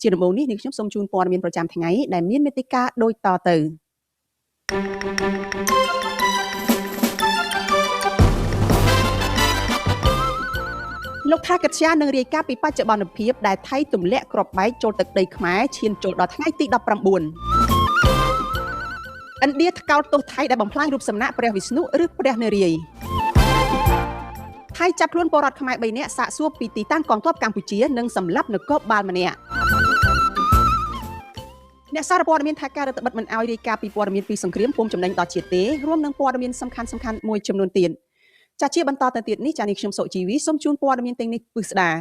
ជាដំបូងនេះនាងខ្ញុំសូមជូនព័ត៌មានប្រចាំថ្ងៃដែលមានមេតិការដូចតទៅលោកថាកត្យានឹងរាយការណ៍ពីបច្ចុប្បន្នភាពដែលថៃទម្លាក់គ្រាប់បែកចូលទឹកដីខ្មែរឈានចូលដល់ថ្ងៃទី19ឥណ្ឌាថ្កោលទោសថៃដែលបំផ្លាញរូបសំណាកព្រះវិស្ណុឬព្រះនារាយណ៍ថៃចាប់ខ្លួនពលរដ្ឋខ្មែរ3នាក់សាកសួរពីទីតាំងកងទ័ពកម្ពុជានិងសម្លាប់នគរបាលម្នាក់អ្នកសារព័ត៌មានថាការរដ្ឋបិទមិនអោយរាយការណ៍ពីព័ត៌មានពីសង្គ្រាមពុំចំណេញដល់ជាតិទេរួមនឹងព័ត៌មានសំខាន់ៗមួយចំនួនទៀតចាជាបន្តទៅទៀតនេះចានេះខ្ញុំសុជីវីសូមជូនព័ត៌មានទាំងនេះពិស្ដា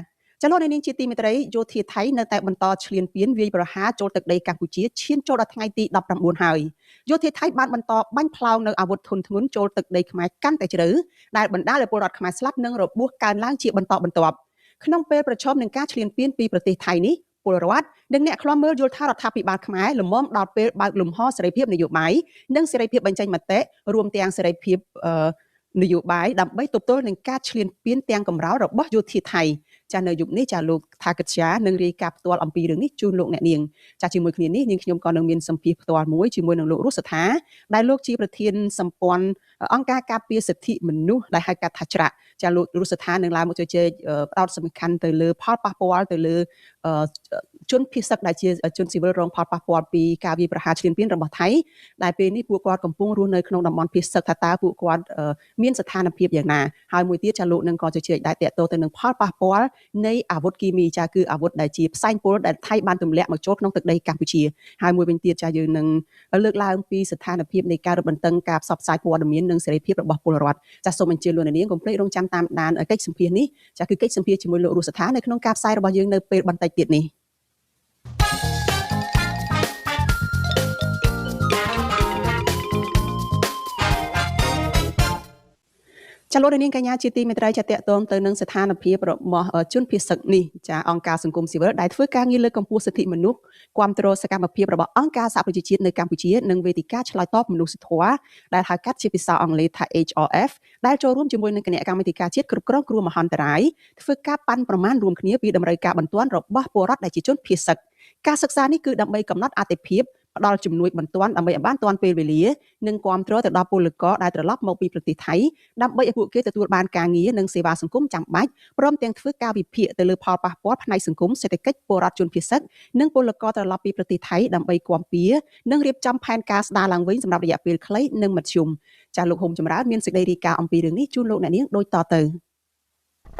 ចាលោកនាងជាទីមេត្រីយោធាថៃនៅតែបន្តឈ្លានពានវាយប្រហារចូលទឹកដីកម្ពុជាឈានចូលដល់ថ្ងៃទី19ហើយយោធាថៃបានបន្តបាញ់ផ្លោងនៅអាវុធធុនធ្ងន់ចូលទឹកដីខ្មែរកាន់តែជ្រៅដែលបណ្ដាលឲ្យពលរដ្ឋខ្មែរស្លាប់និងរបួសកើនឡើងជាបន្តបន្ទាប់ក្នុងពេលប្រឈមនឹងការឈ្លានពានពីប្រទេសថៃនេះពលរដ្ឋនិងអ្នកឃ្លាំមើលយល់ថារដ្ឋាភិបាលខ្មែរលំមដល់ពេលបើកលំហសេរីភាពនយោបាយនិងសេរីភាពបញ្ចេញមតិរួមទាំងសេរីភាពនយោបាយដើម្បីទប់ទល់នឹងការឈ្លានពានទាំងកម្រោលរបស់យោធាថៃចានៅយុគនេះចាលោកថាកត្យានឹងរាយការណ៍ផ្ទាល់អំពីរឿងនេះជូនលោកអ្នកនាងចាជាមួយគ្នានេះនាងខ្ញុំក៏នឹងមានសម្ភារផ្ទាល់មួយជាមួយនឹងលោករស់សថាដែលលោកជាប្រធានសម្ព័ន្ធអង្គការការពារសិទ្ធិមនុស្សដែលហៅកាត់ថាច្រាក់ចាលោករស់សថានឹងឡើងមកជជែកផ្ដោតសំខាន់ទៅលើផលប៉ះពាល់ទៅលើជនភៀសសឹកដែលជាជនស៊ីវិលរងផលប៉ះពាល់ពីការវាយប្រហារឈ្លានពានរបស់ថៃដែលពេលនេះពួកគាត់កំពុងរស់នៅក្នុងតំបន់ភៀសសឹកថាតើពួកគាត់មានស្ថានភាពយ៉ាងណាហើយមួយទៀតចាលោកនឹងក៏ជជែកដែរតាក់ទងទៅនឹងផលប៉ះពាល់នៃអាវុធគីមីចាគឺអាវុធដែលជាផ្សែងពុលដែលថៃបានទម្លាក់មកចូលក្នុងទឹកដីកម្ពុជាហើយមួយវិញទៀតចាយើងនឹងលើកឡើងពីស្ថានភាពនៃការរឹតបន្តឹងការផ្សព្វផ្សាយព័ត៌មាននិងសេរីភាពរបស់ពលរដ្ឋចាសូមអញ្ជើញលោកនាងកុំភ្លេចរងចាំតាមដានកិច្ចសម្ភាសន៍នេះចាគឺកិច្ចសម្ភាសន៍ជាមួយលោករស់ស្ថាននៅក្នុងការផ្សាយរបស់យើងនៅពេលបន្តិចទៀតនេះចាលោកនាងកញ្ញាជាទីមេត្រីចាតកតងទៅនឹងស្ថានភាពរបស់ជនភៀសសឹកនេះចាអង្គការសង្គមស៊ីវិលដែលធ្វើការងារលើកកម្ពស់សិទ្ធិមនុស្សគាំទ្រសកម្មភាពរបស់អង្គការសហប្រជាជាតិនៅកម្ពុជានិងវេទិកាឆ្លើយតបមនុស្សធម៌ដែលហៅកាត់ជាភាសាអង់គ្លេសថា HRF ដែលចូលរួមជាមួយនឹងគណៈកម្មាធិការជាតិគ្រប់គ្រងគ្រោះមហន្តរាយធ្វើការប៉ាន់ប្រមាណរួមគ្នាពីតម្រូវការបន្ទាន់របស់ពលរដ្ឋដែលជាជនភៀសសឹកការសិក្សានេះគឺដើម្បីកំណត់អាទិភាពផ្ដល់ជំនួយបន្ទាន់ដើម្បីឲ្យបានទាន់ពេលវេលានិងគាំទ្រទៅដល់ពលករដែលត្រឡប់មកពីប្រទេសថៃដើម្បីឲ្យពួកគេទទួលបានការងារនិងសេវាសង្គមចាំបាច់ព្រមទាំងធ្វើការវិភាគទៅលើផលប៉ះពាល់ផ្នែកសង្គមសេដ្ឋកិច្ចពលរដ្ឋជនភៀសសឹកនិងពលករត្រឡប់ពីប្រទេសថៃដើម្បីគាំពារនិងរៀបចំផែនការស្ដារឡើងវិញសម្រាប់រយៈពេលខ្លីនិងមធ្យមចាលោកហុំចម្រើនមានសេចក្តីរាយការណ៍អំពីរឿងនេះជូនលោកអ្នកនាងដូចតទៅ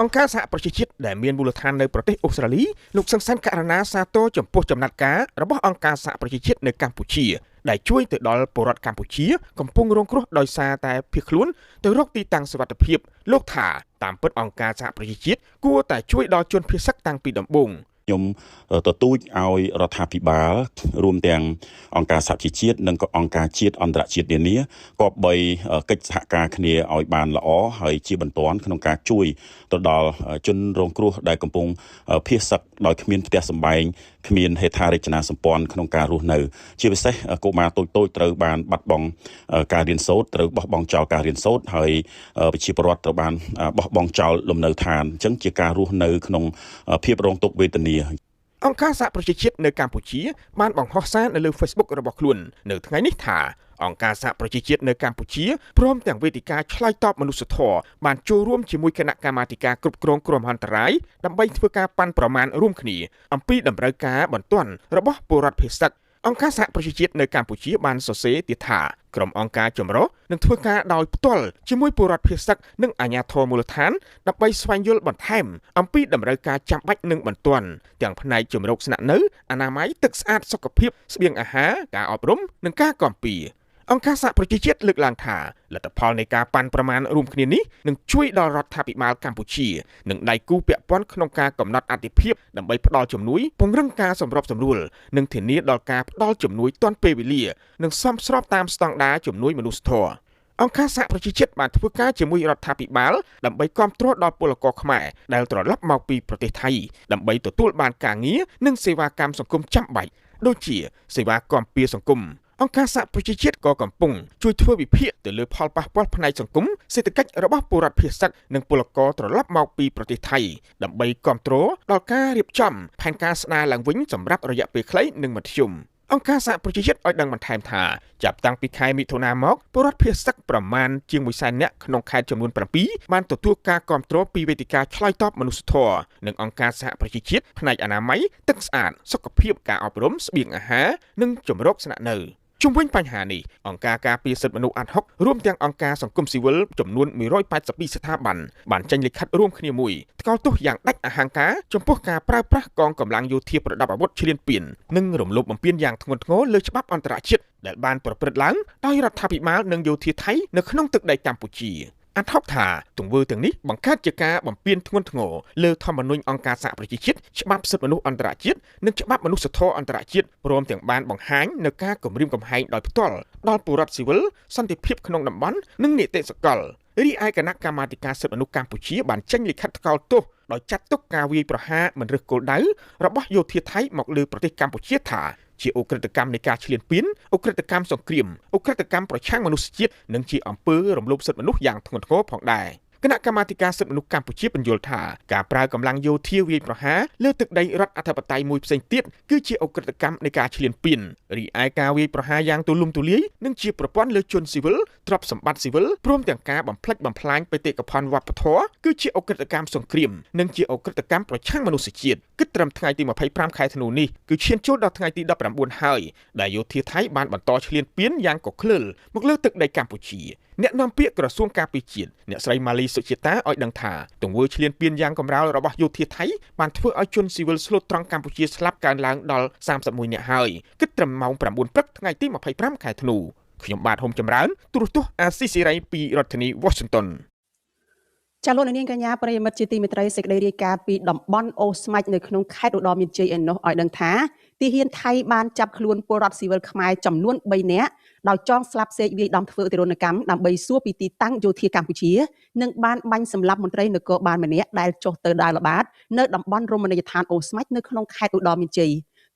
អង្គការសហប្រជាជាតិដែលមានមូលដ្ឋាននៅប្រទេសអូស្ត្រាលីលោកសង្សានករណាសាទរចំពោះចំណាត់ការរបស់អង្គការសហប្រជាជាតិនៅកម្ពុជាដែលជួយទៅដល់ពលរដ្ឋកម្ពុជាកំពុងរងគ្រោះដោយសារតែភៀសខ្លួនទៅរកទីតាំងសុវត្ថិភាពលោកថាតាមពិតអង្គការសហប្រជាជាតិគួរតែជួយដល់ជនភៀសសឹកតាំងពីដំបូងខ្ញុំទទូចឲ្យរដ្ឋាភិបាលរួមទាំងអង្គការសហប្រជាជាតិនិងក៏អង្គការជាតិអន្តរជាតិនានាគប្បីកិច្ចសហការគ្នាឲ្យបានល្អហើយជាបន្ទាន់ក្នុងការជួយទៅដល់ជនរងគ្រោះដែលកំពុងភៀសសឹកដោយគ្មានផ្ទះសម្បែងគ្មានហេដ្ឋារចនាសម្ព័ន្ធក្នុងការរស់នៅជាពិសេសកុមារតូចៗត្រូវបានបាត់បង់ការរៀនសូត្រត្រូវបោះបង់ចោលការរៀនសូត្រហើយប្រជាពលរដ្ឋត្រូវបានបោះបង់ចោលលំនៅឋានអញ្ចឹងជាការរស់នៅក្នុងភាពរងទុក្ខវេទនាអង្គការសហប្រជាជាតិនៅកម្ពុជាបានបង្ហោះសារនៅលើ Facebook របស់ខ្លួននៅថ្ងៃនេះថាអង្គការសហប្រជាជាតិនៅកម្ពុជាព្រមទាំងវេទិកាឆ្លើយតបមនុស្សធម៌បានចូលរួមជាមួយគណៈកម្មាធិការគ្រប់គ្រងគ្រោះមហន្តរាយដើម្បីធ្វើការប៉ាន់ប្រមាណរួមគ្នាអំពីតម្រូវការបន្ទាន់របស់ពលរដ្ឋភៀសសឹកអង្គការសហប្រជាជាតិនៅកម្ពុជាបានសរសេរទៀតថាក្រុមអង្គការចម្រុះនឹងធ្វើការដោយផ្ទាល់ជាមួយពលរដ្ឋភៀសសឹកនិងអាជ្ញាធរមូលដ្ឋានដើម្បីស្វែងយល់បន្ថែមអំពីតម្រូវការចាំបាច់និងបន្ទាន់ទាំងផ្នែកជម្រកស្នាក់នៅអនាម័យទឹកស្អាតសុខភាពស្បៀងអាហារការអប់រំនិងការគាំពារអង្គការសហប្រជាជាតិលើកឡើងថាលទ្ធផលនៃការប៉ាន់ប្រមាណរួមគ្នានេះនឹងជួយដល់រដ្ឋាភិបាលកម្ពុជានិងដៃគូពាក់ព័ន្ធក្នុងការកំណត់អាទិភាពដើម្បីផ្ដល់ជំនួយពង្រឹងការសម្របសម្រួលនិងធានាដល់ការផ្ដល់ជំនួយទាន់ពេលវេលានិងសមស្របតាមស្តង់ដារជំនួយមនុស្សធម៌អង្គការសហប្រជាជាតិបានធ្វើការជាមួយរដ្ឋាភិបាលដើម្បីគាំទ្រដល់ពលករខ្មែរដែលត្រឡប់មកពីប្រទេសថៃដើម្បីទទួលបានការងារនិងសេវាកម្មសង្គមចាំបាច់ដូចជាសេវាគាំពារសង្គម អង្គការសហប្រជាជាតិក៏កំពុងជួយធ្វើវិភាគទៅលើផលប៉ះពាល់ផ្នែកសង្គមសេដ្ឋកិច្ចរបស់ពលរដ្ឋភៀសសឹកនិងពលករត្រឡប់មកពីប្រទេសថៃដើម្បីគ្រប់គ្រងដល់ការរៀបចំផែនការស្ដារឡើងវិញសម្រាប់រយៈពេលខ្លីនិងមធ្យមអង្គការសហប្រជាជាតិឲ្យដឹងបន្ថែមថាចាប់តាំងពីខែមិថុនាមកពលរដ្ឋភៀសសឹកប្រមាណជាង100,000នាក់ក្នុងខេត្តចំនួន7បានទទួលការគាំទ្រពីវេទិកាឆ្លើយតបមនុស្សធម៌និងអង្គការសហប្រជាជាតិផ្នែកអនាម័យទឹកស្អាតសុខភាពការអប់រំស្បៀងអាហារនិងជម្រកស្នាក់នៅជុំវិញបញ្ហានេះអង្គការការពារសិទ្ធិមនុស្សអាដហុករួមទាំងអង្គការសង្គមស៊ីវិលចំនួន182ស្ថាប័នបានចេញលិខិតរួមគ្នាមួយថ្កោលទោសយ៉ាងដាច់អហង្ការចំពោះការប្រើប្រាស់កងកម្លាំងយោធាប្រដាប់អាវុធឈ្លានពាននិងរំលោភបំពានយ៉ាងធ្ងន់ធ្ងរលើច្បាប់អន្តរជាតិដែលបានប្រព្រឹត្តឡើងដោយរដ្ឋាភិបាលនិងយោធាថៃនៅក្នុងទឹកដីកម្ពុជាអាដហុកថាទង្វើទាំងនេះបង្កើតជាការបំពានធ្ងន់ធ្ងរលើធម្មនុញ្ញអង្គការសហប្រជាជាតិច្បាប់សិទ្ធិមនុស្សអន្តរជាតិនិងច្បាប់មនុស្សធម៌អន្តរជាតិព្រមទាំងបានបង្ហាញនូវការគំរាមកំហែងដោយផ្ទាល់ដល់ពលរដ្ឋស៊ីវិលសន្តិភាពក្នុងតំបន់និងនីតិសកលរីឯគណៈកម្មាធិការសិទ្ធិមនុស្សកម្ពុជាបានចេញលិខិតថ្កោលទោសដោយចាត់ទុកការវាយប្រហារមិនរើសគោលដៅរបស់យោធាថៃមកលើប្រទេសកម្ពុជាថាជាឧក្រិដ្ឋកម្មនៃការឈ្លានពានឧក្រិដ្ឋកម្មសង្គ្រាមឧក្រិដ្ឋកម្មប្រឆាំងមនុស្សជាតិនិងជាអំពើរំលោភសិទ្ធិមនុស្សយ៉ាងធ្ងន់ធ្ងរផងដែរគណៈកម្មាធិការសិទ្ធិមនុស្សកម្ពុជាពន្យល់ថាការប្រើកម្លាំងយោធាវាយប្រហារលើទឹកដីរដ្ឋអធិបតេយ្យមួយផ្សេងទៀតគឺជាឧក្រិដ្ឋកម្មនៃការឈ្លានពានរីឯការវាយប្រហារយ៉ាងទូលំទូលាយនិងជាប្រព័ន្ធលើជនស៊ីវិលទ្រព្យសម្បត្តិស៊ីវិលព្រមទាំងការបំផ្លិចបំផ្លាញបេតិកភណ្ឌវប្បធម៌គឺជាឧក្រិដ្ឋកម្មសង្គ្រាមនិងជាឧក្រិដ្ឋកម្មប្រឆាំងមនុស្សជាតិគិតត្រឹមថ្ងៃទី25ខែធ្នូនេះគឺឈានចូលដល់ថ្ងៃទី19ហើយដែលយោធាថៃបានបន្តឈ្លានពានយ៉ាងកក្លើលមកលើទឹកដីកម្ពុជាអ្នកនាំពាក្យក្រសួងការពារជាតិអ្នកស្រីម៉ាលីសុជាតាឲ្យដឹងថាទង្វើឈ្លានពានយ៉ាងកម្រោលរបស់យោធាថៃបានធ្វើឲ្យជនស៊ីវិលស្លូតត្រង់កម្ពុជាស្លាប់កើនឡើងដល់31នាក់ហើយគិតត្រឹមម៉ោង9ព្រឹកថ្ងៃទី25ខែធ្នូខ្ញុំបាទហុំចម្រើនទូរទស្សន៍អាស៊ីសេរីពីរដ្ឋធានី Washington ចាលោកនាងកញ្ញាប្រិយមិត្តជាទីមេត្រីសេចក្តីរាយការណ៍ពីតំបន់អូស្មាច់នៅក្នុងខេត្តឧត្តរមានជ័យឯណោះឲ្យដឹងថាទាហានថៃបានចាប់ខ្លួនពលរដ្ឋស៊ីវិលខ្មែរចំនួន3នាក់ដោយចងស្លាប់សេកវាយដំធ្វើទារុណកម្មដើម្បីសួរពីទីតាំងយោធាកម្ពុជានិងបានបាញ់សម្លាប់មន្ត្រីនគរបាលម្នាក់ដែលចុះទៅដើរល្បាតនៅតំបន់រមណីយដ្ឋានអូស្មាច់នៅក្នុងខេត្តឧត្តរមានជ័យ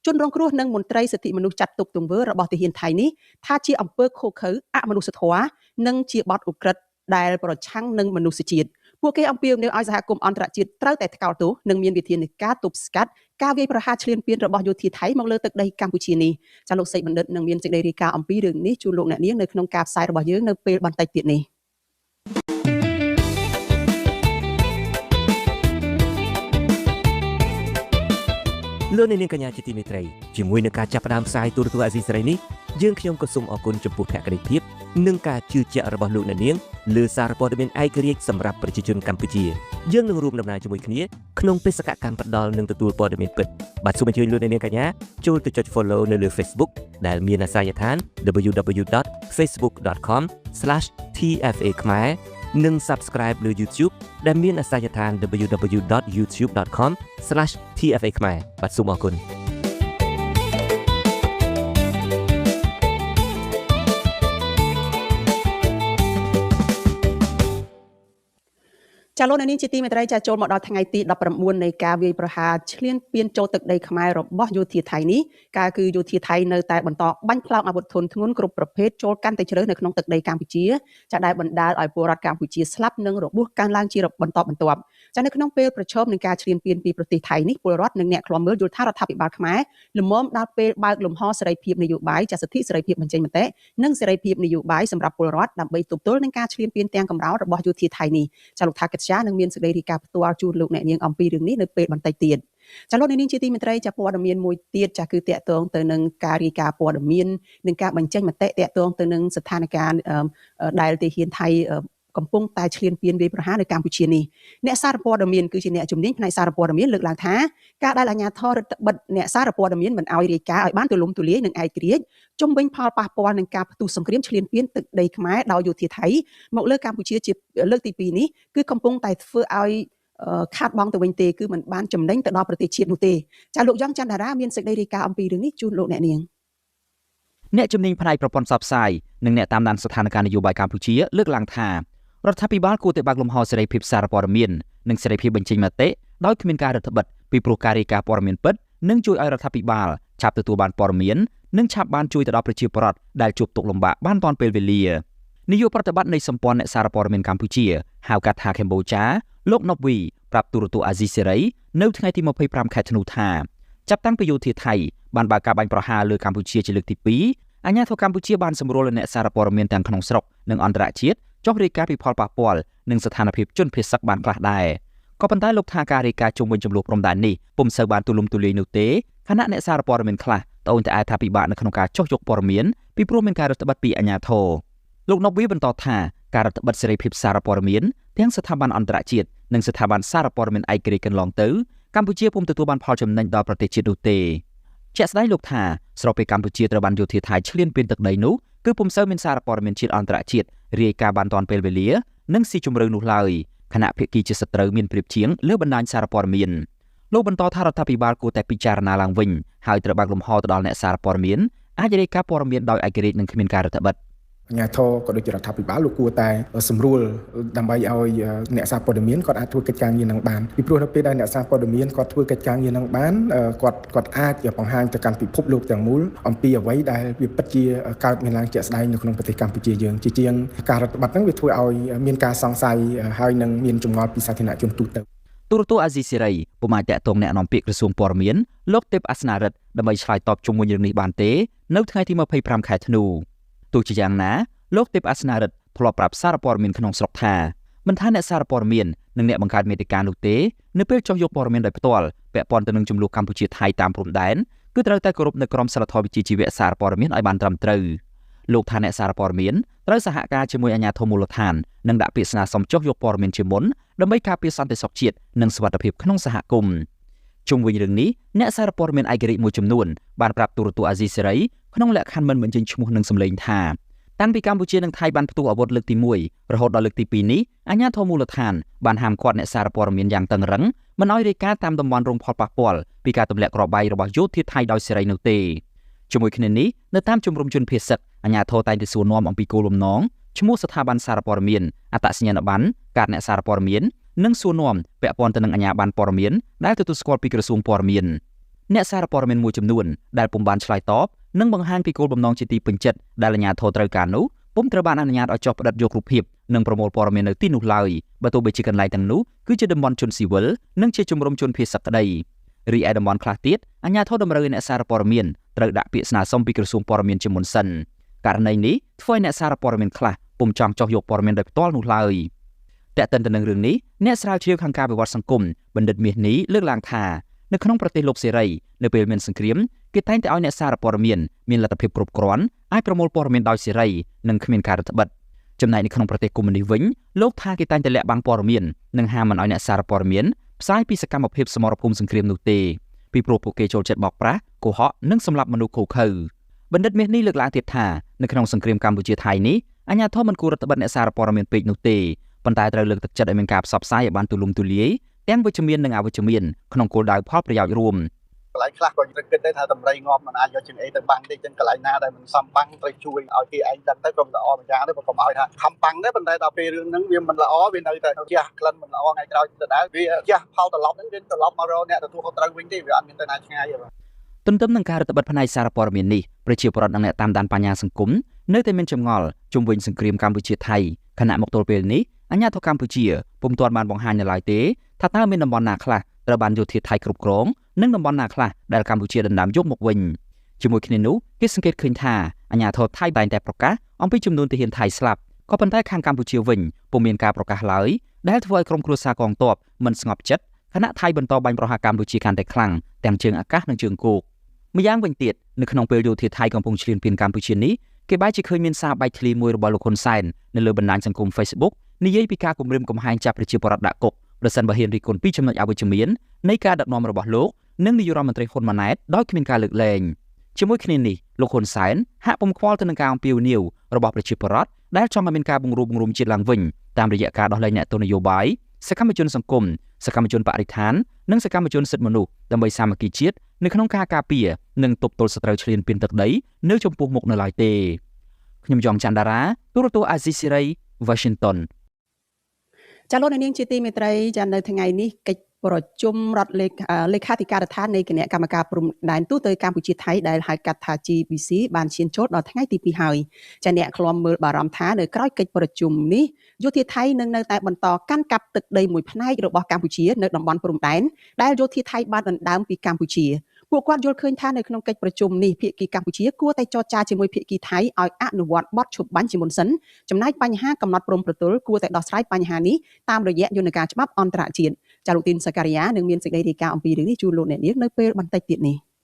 ជនរងគ្រោះនិងមន្ត្រីសិទ្ធិមនុស្សចាត់ទុកទង្វើរបស់ទាហានថៃនេះថាជាអំពើឃោរឃៅអមនុស្សធម៌និងជាបទឧក្រិដ្ឋដែលប្រឆាំងនឹងមនុស្សជាតិពួកគេអំពាវនាវឲ្យសហគមន៍អន្តរជាតិត្រូវតែថ្កោលទោសនិងមានវិធានការទប់ស្កាត់ការវាយប្រហារឈ្លានពានរបស់យោធាថៃមកលើទឹកដីកម្ពុជានេះចាលោកសេកបណ្ឌិតនឹងមានសេចក្តីរាយការណ៍អំពីរឿងនេះជូនលោកអ្នកនាងនៅក្នុងការផ្សាយរបស់យើងនៅពេលបន្តិចទៀតនេះលោកអ្នកនាងកញ្ញាជាទីមេត្រីជាមួយនឹងការចាប់ផ្ដើមផ្សាយទូរទស្សន៍អាស៊ីសេរីនេះយើងខ្ញុំក៏សូមអរគុណចំពោះភក្ដីភាពនិងការជឿជាក់របស់លោកអ្នកនាងលើសារព័ត៌មានឯករាជ្យសម្រាប់ប្រជាជនកម្ពុជាយើងនឹងរួមដំណើរជាមួយគ្នាក្នុងបេសកកម្មផ្ដល់និងទទួលព័ត៌មានពិតបាទសូមអញ្ជើញលោកអ្នកនាងកញ្ញាចូលទៅចុច Follow នៅលើ Facebook ដែលមានអាសយដ្ឋាន www.facebook.com/tfa ខ្មែរនិង Subscribe លើ YouTube ដែលមានអាសយដ្ឋាន www.youtube.com/tfa ខ្មែរបាទសូមអរគុណចាលោកអ្នកនាងជាទីមេត្រីចាចូលមកដល់ថ្ងៃទី19នៃការវាយប្រហារឈ្លានពានចូលទឹកដីខ្មែររបស់យោធាថៃនេះការគឺយោធាថៃនៅតែបន្តបាញ់ផ្លោងអាវុធធុនធ្ងន់គ្រប់ប្រភេទចូលកាន់តែជ្រៅនៅក្នុងទឹកដីកម្ពុជាចាដែលបណ្ដាលឲ្យពលរដ្ឋកម្ពុជាស្លាប់និងរបួសកើនឡើងជាបន្តបន្ទាប់ចានៅក្នុងពេលប្រឈមនឹងការឈ្លានពានពីប្រទេសថៃនេះពលរដ្ឋនិងអ្នកឃ្លាំមើលយល់ថារដ្ឋាភិបាលខ្មែរល្មមដល់ពេលបើកលំហសេរីភាពនយោបាយចាសិទ្ធិសេរីភាពបញ្ចេញមតិនិងសេរីភាពនយោបាយសម្រាប់ពលរដ្ឋដើម្បីទប់ទល់នឹងការឈ្លានពានទាំងកម្រោលរបស់យោធាថៃនេះចាលោកថាកិច្ចនឹងមានសេចក្តីរាយការណ៍ផ្ទាល់ជូនលោកអ្នកនាងអំពីរឿងនេះនៅពេលបន្តិចទៀតចាលោកអ្នកនាងជាទីមេត្រីចាព័ត៌មានមួយទៀតចាគឺតាក់ទងទៅនឹងការរាយការណ៍ព័ត៌មាននិងការបញ្ចេញមតិតាក់ទងទៅនឹងស្ថានភាពដែលទាហានថៃកំពុងតែឈ្លានពានវាយប្រហារនៅកម្ពុជានេះអ្នកសារព័ត៌មានគឺជាអ្នកជំនាញផ្នែកសារព័ត៌មានលើកឡើងថាការដែលអាជ្ញាធររឹតបន្តឹងអ្នកសារព័ត៌មានមិនឲ្យរាយការណ៍ឲ្យបានទូលំទូលាយនិងឯករាជ្យជុំវិញផលប៉ះពាល់នឹងការផ្ទុះសង្គ្រាមឈ្លានពានទឹកដីខ្មែរដោយយោធាថៃមកលើកម្ពុជាជាលើកទី2នេះគឺកំពុងតែធ្វើឲ្យខាតបង់ទៅវិញទេគឺមិនបានចំណេញទៅដល់ប្រទេសជាតិនោះទេចាលោកយ៉ងច័ន្ទតារាមានសេចក្តីរាយការណ៍អំពីរឿងនេះជូនលោកអ្នកនាងអ្នកជំនាញផ្នែកប្រព័ន្ធផ្សព្វផ្សាយនិងអ្នកតាមដានស្ថានភាពនយោបាយកម្ពុជាលើកឡើងថារដ្ឋាភិបាលគួរតែបើកលំហសេរីភាពសារព័ត៌មាននិងសេរីភាពបញ្ចេញមតិដោយគ្មានការរឹតបន្តឹងពីព្រោះការរាយការណ៍ព័ត៌មានពិតនឹងជួយឲ្យរដ្ឋាភិបាលឆាប់ទទួលបានព័ត៌មាន នឹងឆាប់បានជួយទៅដល់ប្រជាពលរដ្ឋដែលជួបទុក្ខលំបាកបានទាន់ពេលវេលានាយកប្រតិបត្តិនៃសម្ព័ន្ធអ្នកសារព័ត៌មានកម្ពុជាហៅកាត់ថាកម្ពុជាលោកណូវីប្រាប់ទូរទស្សន៍អាស៊ីសេរីនៅថ្ងៃទី25ខែធ្នូថាចាប់តាំងពីយោធាថៃបានបើកការបាញ់ប្រហារលើកម្ពុជាជាលើកទី2អាជ្ញាធរកម្ពុជាបានសម្រួលឲ្យអ្នកសារព័ត៌មានទាំងក្នុងស្រុកនិងអន្តរជាតិចុះរាយការណ៍ពីផលប៉ះពាល់និងស្ថានភាពជនភៀសសឹកបានខ្លះដែរក៏ប៉ុន្តែលោកថាការរាយការណ៍ជុំវិញចំនួនព្រំដែននេះពុំសូវបានទូលំទូលាយនោះទេខណៈអ្នកសារព័ត៌មានខ្លះត្អូញត្អែថាពិបាកនៅក្នុងការចុះយកព័ត៌មានពីព្រោះមានការរឹតបន្តឹងពីអាជ្ញាធរលោកណូវីបន្តថាការរឹតបន្តឹងសេរីភាពសារព័ត៌មានទាំងស្ថាប័នអន្តរជាតិនិងស្ថាប័នសារព័ត៌មានឯករាជ្យកន្លងទៅកម្ពុជាពុំទទួលបានផលចំណេញដល់ប្រទេសជាតិនោះទេជាក់ស្ដែងលោកថាស្របពេលកម្ពុជាត្រូវបានយោធាថៃឈ្លានពានទឹកដីនោះគឺពុំសូវមានសារព័ត៌មានជាតិអន្តរជាតិរាយការណ៍បានទាន់ពេលវេលានិងស៊ីជម្រៅនោះឡើយខណៈភាគីជាសត្រូវមានប្រៀបជាងលើបណ្ដាញសារព័ត៌មានលោកបន្តថារដ្ឋាភិបាលគួរតែពិចារណាឡើងវិញហើយត្រូវបើកលំហទៅដល់អ្នកសារព័ត៌មានអាចរាយការណ៍ព័ត៌មានដោយឯករាជ្យនិងគ្មានការរឹតបន្តឹង អាជ្ញាធរក៏ដូចជារដ្ឋាភិបាលលោកគួរតែសម្រួលដើម្បីឲ្យអ្នកសារព័ត៌មានគាត់អាចធ្វើកិច្ចការងារនឹងបានពីព្រោះនៅពេលដែលអ្នកសារព័ត៌មានគាត់ធ្វើកិច្ចការងារនឹងបានគាត់អាចបង្ហាញទៅកាន់ពិភពលោកទាំងមូលអំពីអ្វីដែលវាពិតជាកើតមានឡើងជាក់ស្ដែងនៅក្នុងប្រទេសកម្ពុជាយើងជាជាងការរដ្ឋបတ်ហ្នឹងវាធ្វើឲ្យមានការសង្ស័យហើយនឹងមានចម្ងល់ពីសាធារណជនទូទៅទូរទស្សន៍អាស៊ីសេរីពុំអាចទាក់ទងអ្នកនាំពាក្យក្រសួងព័ត៌មានលោកទេពអាសនារិទ្ធដើម្បីឆ្លើយតបជុំវិញរឿងនេះបានទេនៅថ្ងៃទី25ខែធ្នូទោះជាយ៉ាងណាលោកទេពអាសនារិទ្ធធ្លាប់ប្រាប់សារព័ត៌មានក្នុងស្រុកថាមិនថាអ្នកសារព័ត៌មាននិងអ្នកបង្កើតមាតិកានោះទេនៅពេលចុះយកព័ត៌មានដោយផ្ទាល់ពាក់ព័ន្ធទៅនឹងចំនួនកម្ពុជាថៃតាមព្រំដែនគឺត្រូវតែគោរពនៅក្រមសីលធម៌វិជ្ជាជីវៈសារព័ត៌មានឲ្យបានត្រឹមត្រូវលោកថាអ្នកសារព័ត៌មានត្រូវសហការជាមួយអាជ្ញាធរមូលដ្ឋាននិងដាក់ពាក្យស្នើសុំចុះយកព័ត៌មានជាមុនដើម្បីការពារសន្តិសុខជាតិនិងសុវត្ថិភាពក្នុងសហគមន៍ជុំវិញរឿងនេះអ្នកសារព័ត៌មានឯករាជ្យមួយចំនួនបានប្រាប់ទូរទស្សន៍អាស៊ីសេរីក្នុងលក្ខខណ្ឌមិនបញ្ចេញឈ្មោះនិងសម្លេងថាតាំងពីកម្ពុជានិងថៃបានផ្ទុះអាវុធលើកទី1រហូតដល់លើកទី2នេះអាជ្ញាធរមូលដ្ឋានបានហាមឃាត់អ្នកសារព័ត៌មានយ៉ាងតឹងរឹងមិនឲ្យរាយការណ៍តាមតំបន់រងផលប៉ះពាល់ពីការទម្លាក់គ្រាប់បែករបស់យោធាថៃដោយសេរីនោះទេជាមួយគ្នានេះនៅតាមជំរំជនភៀសសឹកអាជ្ញាធរតែងតែសួរនាំអំពីគោលបំណងឈ្មោះស្ថាប័នសារព័ត៌មានអត្តសញ្ញាណប័ណ្ណកាតអ្នកសារព័ត៌មាននិងសួរនាំពាក់ព័ន្ធទៅនឹងអាជ្ញាប័ណ្ណព័ត៌មានដែលទទួលស្គាល់ពីក្រសួងព័ត៌មានអ្នកសារព័ត៌មានមួយចំនួនដែលពុំបានឆ្លើយតបនិងបង្ហាញពីគោលបំណងជាទីពេញចិត្តដែលអាជ្ញាធរត្រូវការនោះពុំត្រូវបានអនុញ្ញាតឲ្យចុះផ្តិតយករូបភាពនិងប្រមូលព័ត៌មាននៅទីនោះឡើយបើទោះបីជាកន្លែងទាំងនោះគឺជាតំបន់ជនស៊ីវិលនិងជាជំរំជនភៀសសឹកក្តីរីឯតំបន់ខ្លះទៀតអាជ្ញាធរតម្រូវឲ្យអ្នកសារព័ត៌មានត្រូវដាក់ពាក្យស្នើសុំពីក្រសួងព័ត៌មានជាមុនសិនករណីនេះធ្វើឲ្យអ្នកសារព័ត៌មានខ្លះពុំចង់ចុះយកព័ត៌មានដោយផ្ទាល់នោះឡើយទាក់ទិនទៅនឹងរឿងនេះអ្នកស្រាវជ្រាវខាងការវិវត្តសង្គមបណ្ឌិតមាសនេះលើកឡើងថានៅក្នុងប្រទេសលោកសេរីនៅពេលមានសង្គ្រាមគេតែងតែឲ្យអ្នកសារព័ត៌មានមានលទ្ធភាពគ្រប់គ្រាន់អាចប្រមូលព័ត៌មានដោយសេរីនិងគ្មានការរឹតបន្តឹងចំណែកនៅក្នុងប្រទេសកុម្មុយនីសវិញលោកថាគេតែងតែលាក់បាំងព័ត៌មាននិងហាមមិនឲ្យអ្នកសារព័ត៌មានផ្សាយពីសកម្មភាពសមរភូមិសង្គ្រាមនោះទេពីព្រោះពួកគេចូលចិត្តបោកប្រាស់កុហកនិងសម្លាប់មនុស្សឃោរឃៅបណ្ឌិតមាសនេះលើកឡើងទៀតថានៅក្នុងសង្គ្រាមកម្ពុជាថៃនេះអាជ្ញាធរមិនគួររឹតបន្តឹងអ្នកសារព័ត៌មានពេកនោះទេប៉ុន្តែត្រូវលើកទឹកចិត្តឲ្យមានការផ្សព្វផ្សាយឲ្យបានទូលំទូលាយទាំងវិជ្ជមាននិងអវិជ្ជមានក្នុងគោលដៅផលប្រយោជន៍រួមកន្លែងខ្លះក៏ត្រូវគិតដែរថាតម្រៃងាប់មិនអាចយកជាងអីទៅបាំងទេចឹងកន្លែងណាដែលមិនសមបាំងត្រូវជួយឲ្យគេឯងដឹងទៅក៏មិនល្អម្យ៉ាងដែរបើកុំឲ្យថាខំបាំងដែរប៉ុន្តែដល់ពេលរឿងហ្នឹងវាមិនល្អវានៅតែជះក្លិនមិនល្អថ្ងៃក្រោយដដែលវាជះផលត្រឡប់ហ្នឹងវាត្រឡប់មករកអ្នកទទួលខុសត្រូវវិញទេវាអត់មានទៅណាឆ្ងាយទេបាទទន្ទឹមនឹងការរឹតបន្តឹងផ្នែកសារព័ត៌មាននេះប្រជាពលរដ្ឋនិងអ្នកតាមដានបញ្ហាសង្គមនៅតែមានចម្ងល់ជុំវិញសង្គ្រាមកម្ពុជាថៃខណៈមកទល់ពេលនេះអាជ្ញាធរកម្ពុជាពុំទាន់បានបង្ហាញនៅឡើយទេថាតើមានតំបន់ណាខ្លះត្រូវបានយោធាថៃគ្រប់គ្រងនិងតំបន់ណាខ្លះដែលកម្ពុជាដណ្ដើមយកមកវិញជាមួយគ្នានោះគេសង្កេតឃើញថាអាជ្ញាធរថៃតែងតែប្រកាសអំពីចំនួនទាហានថៃស្លាប់ក៏ប៉ុន្តែខាងកម្ពុជាវិញពុំមានការប្រកាសឡើយដែលធ្វើឲ្យក្រុមគ្រួសារកងទ័ពមិនស្ងប់ចិត្តខណៈថៃបន្តបាញ់ប្រហារកម្ពុជាកាន់តែខ្លាំងទាំងជើងអាកាសនិងជើងគោកម្យ៉ាងវិញទៀតនៅក្នុងពេលយោធាថៃកំពុងឈ្លានពានកម្ពុជានេះគេបែរជាឃើញមានសារបែកធ្លាយមួយរបស់លោកហ៊ុនសែននៅលើបណ្ដាញសង្គម Facebook និយាយពីការគំរាមកំហែងចាប់ប្រជាពលរដ្ឋដាក់គុកប្រសិនបើហ៊ានរិះគន់ពីចំណុចអវិជ្ជមាននៃការដឹកនាំរបស់លោកនិងនាយករដ្ឋមន្ត្រីហ៊ុនម៉ាណែតដោយគ្មានការលើកលែងជាមួយគ្នានេះលោកហ៊ុនសែនហាក់ពុំខ្វល់ទៅនឹងការអំពាវនាវរបស់ប្រជាពលរដ្ឋដែលចង់ឲ្យមានការបង្រួបបង្រួមជាតិឡើងវិញតាមរយៈការដោះលែងអ្នកទោសនយោបាយសកម្មជនសង្គមសកម្មជនបរិស្ថាននិងសកម្មជនសិទ្ធិមនុស្សដើម្បីសាមគ្គីជាតិនៅក្នុងការការពារនិងទប់ទល់សត្រូវឈ្លានពានទឹកដីនៅចំពោះមុខនៅឡើយទេខ្ញុំយ៉ងច័ន្ទដារាទូរទស្សន៍អាស៊ីសេរី Washington ចាលោកនាងជាទីមេត្រីចានៅថ្ងៃនេះកិច្ច ប្រជុំរដ្ឋលេខាធិការដ្ឋាននៃគណៈកម្មការព្រំដែនទូទៅកម្ពុជាថៃដែលហៅកាត់ថា GBC បានឈានចូលដល់ថ្ងៃទី2ហើយ។ចាអ្នកឃ្លាំមើលបារម្ភថានៅក្រោយកិច្ចប្រជុំនេះយោធាថៃនឹងនៅតែបន្តកាន់កាប់ទឹកដីមួយផ្នែករបស់កម្ពុជានៅតំបន់ព្រំដែនដែលយោធាថៃបានដណ្ដើមពីកម្ពុជា។ ពួកគាត់យល់ឃើញថានៅក្នុងកិច្ចប្រជុំនេះភាគីកម្ពុជាគួរតែចរចាជាមួយភាគីថៃឲ្យអនុវត្តបទឈប់បាញ់ជាមុនសិនចំណែកបញ្ហាកំណត់ព្រំប្រទល់គួរតែដោះស្រាយបញ្ហានេះតាមរយៈយន្តការច្បាប់អន្តរជាតិ។ ចាលោកទីនសការីយ៉ានឹងមានសេចក្តីរាយការណ៍អំពីរឿងនេះជូនលោកអ្នកនាងនៅពេលបន្តិចទៀតនេះ។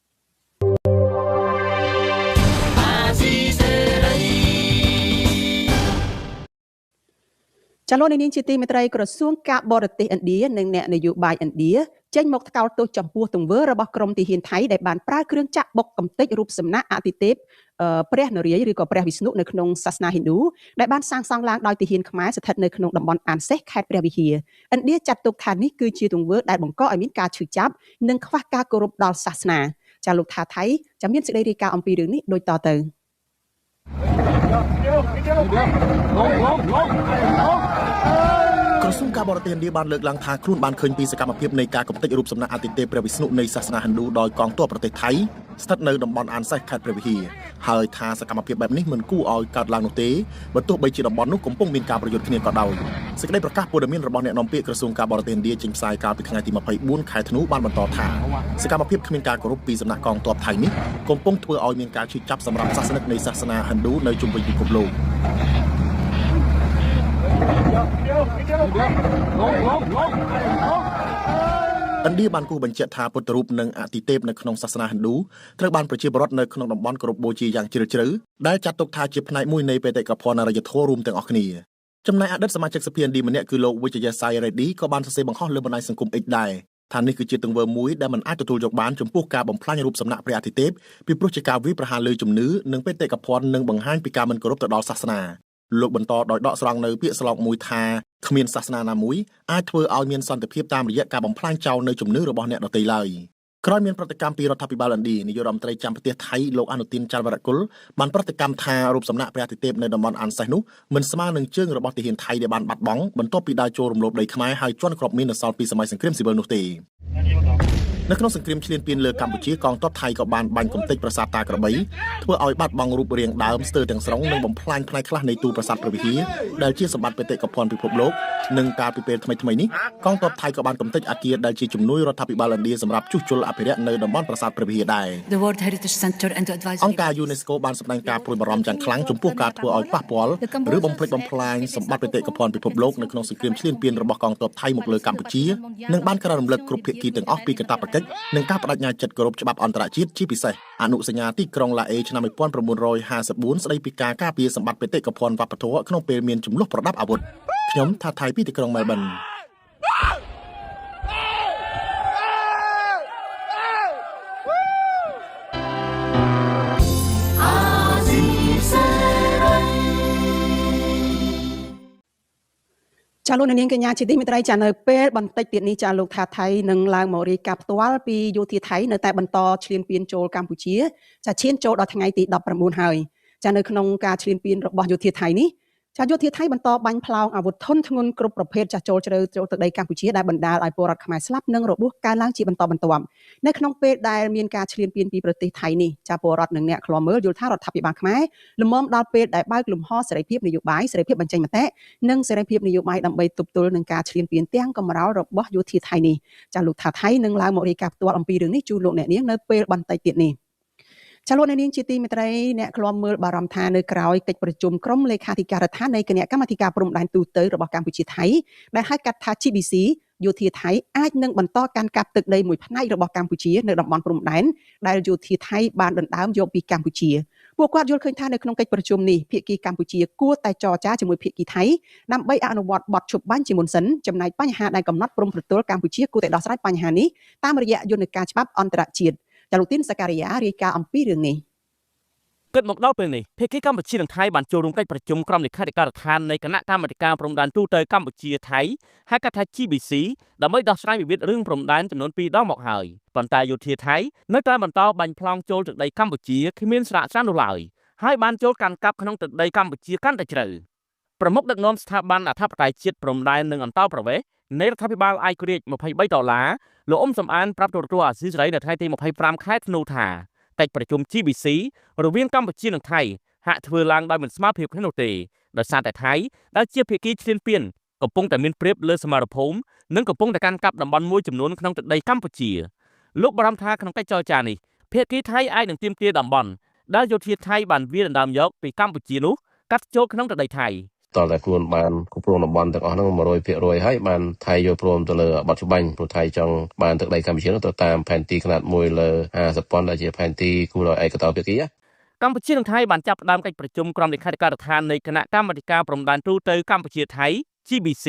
ចាលោកនាងជាទីមេត្រីក្រសួងការបរទេសឥណ្ឌានិងអ្នកនយោបាយឥណ្ឌាចេញមកថ្កោលទោសចំពោះទង្វើរបស់ក្រមទាហានថៃដែលបានប្រើគ្រឿងចាក់បុកកំទេចរូបសំណាកអតិទេពព្រះនរាយឬក៏ព្រះវិស្ណុនៅក្នុងសាសនាហិណ្ឌូដែលបានសាងសង់ឡើងដោយទាហានខ្មែរស្ថិតនៅក្នុងតំបន់អានសេះខេត្តព្រះវិហារ។ ឥណ្ឌាចាត់ទុកថានេះគឺជាទង្វើដែលបង្កឲ្យមានការឈឺចាប់និងខ្វះការគោរពដល់សាសនា។ ចាលោកថាថៃចាំមានសេចក្តីរាយការណ៍អំពីរឿងនេះដូចតទៅ។ ក្រសួងការបរទេសឥណ្ឌាបានលើកឡើងថាខ្លួនបានឃើញពីសកម្មភាពនៃការកំទេចរូបសំណាកអតិទេពព្រះវិស្ណុនៃសាសនាហិណ្ឌូដោយកងទ័ពប្រទេសថៃស្ថិតនៅតំបន់អានសេះខេត្តព្រះវិហារហើយថាសកម្មភាពបែបនេះមិនគួរឲ្យកើតឡើងនោះទេបើទោះបីជាតំបន់នោះកំពុងមានការប្រយុទ្ធគ្នាក៏ដោយ។សេចក្តីប្រកាសព័ត៌មានរបស់អ្នកនាំពាក្យក្រសួងការបរទេសឥណ្ឌាចេញផ្សាយកាលពីថ្ងៃទី24ខែធ្នូបានបន្តថាសកម្មភាពគ្មានការគោរពពីសំណាក់កងទ័ពថៃនេះកំពុងធ្វើឲ្យមានការឈឺចាប់សម្រាប់សាសនិកនៃសាសនាហិណ្ឌូនៅជុំវិញពិភពលោក។ ឥណ្ឌាបានគូសបញ្ជាក់ថាពុទ្ធរូបនិងអតិទេពនៅក្នុងសាសនាហិណ្ឌូត្រូវបានប្រជាពលរដ្ឋនៅក្នុងតំបន់គោរពបូជាយ៉ាងជ្រាលជ្រៅដែលចាត់ទុកថាជាផ្នែកមួយនៃបេតិកភណ្ឌអរិយធម៌រួមទាំងអស់គ្នា។ចំណែកអតីតសមាជិកសភាឥណ្ឌាម្នាក់គឺលោកវិជយសាយរ៉េឌីក៏បានសរសេរបង្ហោះលើបណ្ដាញសង្គម X ដែរថានេះគឺជាទង្វើមួយដែលមិនអាចទទួលយកបានចំពោះការបំផ្លាញរូបសំណាកព្រះអតិទេពពីព្រោះជាការវាយប្រហារលើជំនឿនិងបេតិកភណ្ឌនិងបង្ហាញពីការមិនគោរពទៅដល់សាសនា។ លោកបន្តដោយដកស្រង់នៅពាក្យស្លោកមួយថាគ្មានសាសនាណាមួយអាចធ្វើឲ្យមានសន្តិភាពតាមរយៈការបំផ្លាញចោលនៅជំនឿរបស់អ្នកដទៃឡើយ។ក្រោយមានប្រតិកម្មពីរដ្ឋាភិបាលឥណ្ឌានាយករដ្ឋមន្ត្រីចាំប្រទេសថៃលោកអនុទិនចាន់វរគុលបានប្រតិកម្មថារូបសំណាកព្រះអតិទេពនៅតំបន់អានសេះនោះមិនស្មើនឹងជើងរបស់ទាហានថៃដែលបានបាត់បង់បន្ទាប់ពីដើរចូលរំលោភដីខ្មែរហើយជន់គ្រាប់មីននៅសល់ពីសម័យសង្គ្រាមស៊ីវិលនោះទេ។ នៅក្នុងសង្គ្រាមឈ្លានពានលើកម្ពុជាកងទ័ពថៃក៏បានបាញ់កំទេចប្រាសាទតាក្របីធ្វើឲ្យបាត់បង់រូបរាងដើមស្ទើរទាំងស្រុងនិងបំផ្លាញផ្នែកខ្លះនៃទូប្រាសាទព្រះវិហារដែលជាសម្បត្តិបេតិកភណ្ឌពិភពលោកនិងកាលពីពេលថ្មីៗនេះកងទ័ពថៃក៏បានកំទេចអគារដែលជាជំនួយរដ្ឋាភិបាលឥណ្ឌាសម្រាប់ជួសជុលអភិរក្សនៅតំបន់ប្រាសាទព្រះវិហារដែរ។ អង្គការ UNESCO បានសម្ដែងការព្រួយបារម្ភយ៉ាងខ្លាំងចំពោះការធ្វើឲ្យប៉ះពាល់ឬបំផ្លិចបំផ្លាញសម្បត្តិបេតិកភណ្ឌពិភពលោកនៅក្នុងសង្គ្រាមឈ្លានពានរបស់កងទ័ពថៃមកលើកម្ពុជានិងបានក្រើនរំលឹកគ្រប់ភាគីទាំងអស់ពីកាតព្វកិច្ចនិងការបដិញ្ញាចិត្តគោរពច្បាប់អន្តរជាតិជាពិសេសអនុសញ្ញាទីក្រុងឡាអេឆ្នាំ1954ស្តីពីការការពារសម្បត្តិបេតិកភណ្ឌវប្បធម៌ក្នុងពេលមានចំនួនប្រដាប់អាវុធខ្ញុំថាថៃពីទីក្រុងមែលប៊ន។ ចាលោកនាងកញ្ញាជាទីមេត្រីចានៅពេលបន្តិចទៀតនេះចាលោកថាថៃនឹងឡើងមករាយការណ៍ផ្ទាល់ពីយោធាថៃនៅតែបន្តឈ្លានពានចូលកម្ពុជាចាឈានចូលដល់ថ្ងៃទី19ហើយចានៅក្នុងការឈ្លានពានរបស់យោធាថៃនេះចាយោធាថៃបន្តបាញ់ផ្លោងអាវុធធុនធ្ងន់គ្រប់ប្រភេទចាចូលជ្រៅចូលទឹកដីកម្ពុជាដែលបណ្ដាលឲ្យពលរដ្ឋខ្មែរស្លាប់និងរបួសកើនឡើងជាបន្តបន្ទាប់នៅក្នុងពេលដែលមានការឈ្លានពានពីប្រទេសថៃនេះចាពលរដ្ឋនិងអ្នកឃ្លាំមើលយល់ថារដ្ឋាភិបាលខ្មែរលំមដល់ពេលដែលបើកលំហសេរីភាពនយោបាយសេរីភាពបញ្ចេញមតិនិងសេរីភាពនយោបាយដើម្បីទប់ទល់នឹងការឈ្លានពានទាំងកម្រោលរបស់យោធាថៃនេះចាលោកថាថៃនឹងឡើងមករាយការណ៍ផ្ទាល់អំពីរឿងនេះជូនលោកអ្នកនាងនៅពេលបន្តិចទៀតនេះ។ ចាលោកអ្នកនាងជាទីមេត្រីអ្នកឃ្លាំមើលបារម្ភថានៅក្រោយកិច្ចប្រជុំក្រុមលេខាធិការដ្ឋាននៃគណៈកម្មាធិការព្រំដែនទូទៅរបស់កម្ពុជាថៃដែលហៅកាត់ថា GBC យោធាថៃអាចនឹងបន្តកាន់កាប់ទឹកដីមួយផ្នែករបស់កម្ពុជានៅតំបន់ព្រំដែនដែលយោធាថៃបានដណ្ដើមយកពីកម្ពុជាពួកគាត់យល់ឃើញថានៅក្នុងកិច្ចប្រជុំនេះភាគីកម្ពុជាគួរតែចរចាជាមួយភាគីថៃដើម្បីអនុវត្តបទឈប់បាញ់ជាមុនសិនចំណែកបញ្ហាដែលកំណត់ព្រំប្រទល់កម្ពុជាគួរតែដោះស្រាយបញ្ហានេះតាមរយៈយន្តការច្បាប់អន្តរជាតិចាលោកទីនសការីយ៉ារាយការណ៍អំពីរឿងនេះគិតមកដល់ពេលនេះភាគីកម្ពុជានិងថៃបានចូលរួមកិច្ចប្រជុំក្រុមលេខាធិការដ្ឋាននៃគណៈកម្មាធិការព្រំដែនទូទៅកម្ពុជាថៃហៅកាត់ថា GBC ដើម្បីដោះស្រាយវិវាទរឿងព្រំដែនចំនួន2ដងមកហើយប៉ុន្តែយោធាថៃនៅតែបន្តបាញ់ប្លង់ចូលទឹកដីកម្ពុជាគ្មានស្រាកស្រាន្តនោះឡើយហើយបានចូលកាន់កាប់ក្នុងទឹកដីកម្ពុជាកាន់តែជ្រៅប្រមុខដឹកនាំស្ថាប័នអធិបតេយ្យជាតិព្រំដែននិងអន្តោប្រវេសន៍ នៃរដ្ឋាភិបាលឯករាជ្យ23ដុល្លារលោកអ៊ុំសំអានប្រាប់ទូរទស្សន៍អាស៊ីសេរីនៅថ្ងៃទី25ខែធ្នូថាកិច្ចប្រជុំ GBC រវាងកម្ពុជានិងថៃហាក់ធ្វើឡើងដោយមិនស្មើភាពគ្នានោះទេដោយសារតែថៃដែលជាភាគីឈ្លានពានកំពុងតែមានប្រៀបលើសមរភូមិនិងកំពុងតែកាន់កាប់តំបន់មួយចំនួនក្នុងទឹកដីកម្ពុជាលោកបារម្ភថាក្នុងកិច្ចចរចានេះភាគីថៃអាចនឹងទាមទារតំបន់ដែលយោធាថៃបានវាយដណ្ដើមយកពីកម្ពុជានោះកាត់ចូលក្នុងទឹកដីថៃ តើតែខ្លួនបានគ្រប់គ្រងតំបន់ទាំងអស់ហ្នឹង100%ហើយបានថៃយល់ព្រមទៅលើបទច្បាញ់ព្រោះថៃចង់បានទឹកដីកម្ពុជានោះទៅតាមផែនទីខ្នាត1លើ50ពាន់ដែលជាផែនទីគូរដោយឯកតោភាគី កម្ពុជានិងថៃបានចាប់ផ្ដើមកិច្ចប្រជុំក្រុមលេខាធិការដ្ឋាននៃគណៈកម្មាធិការព្រំដែនទូទៅកម្ពុជាថៃ GBC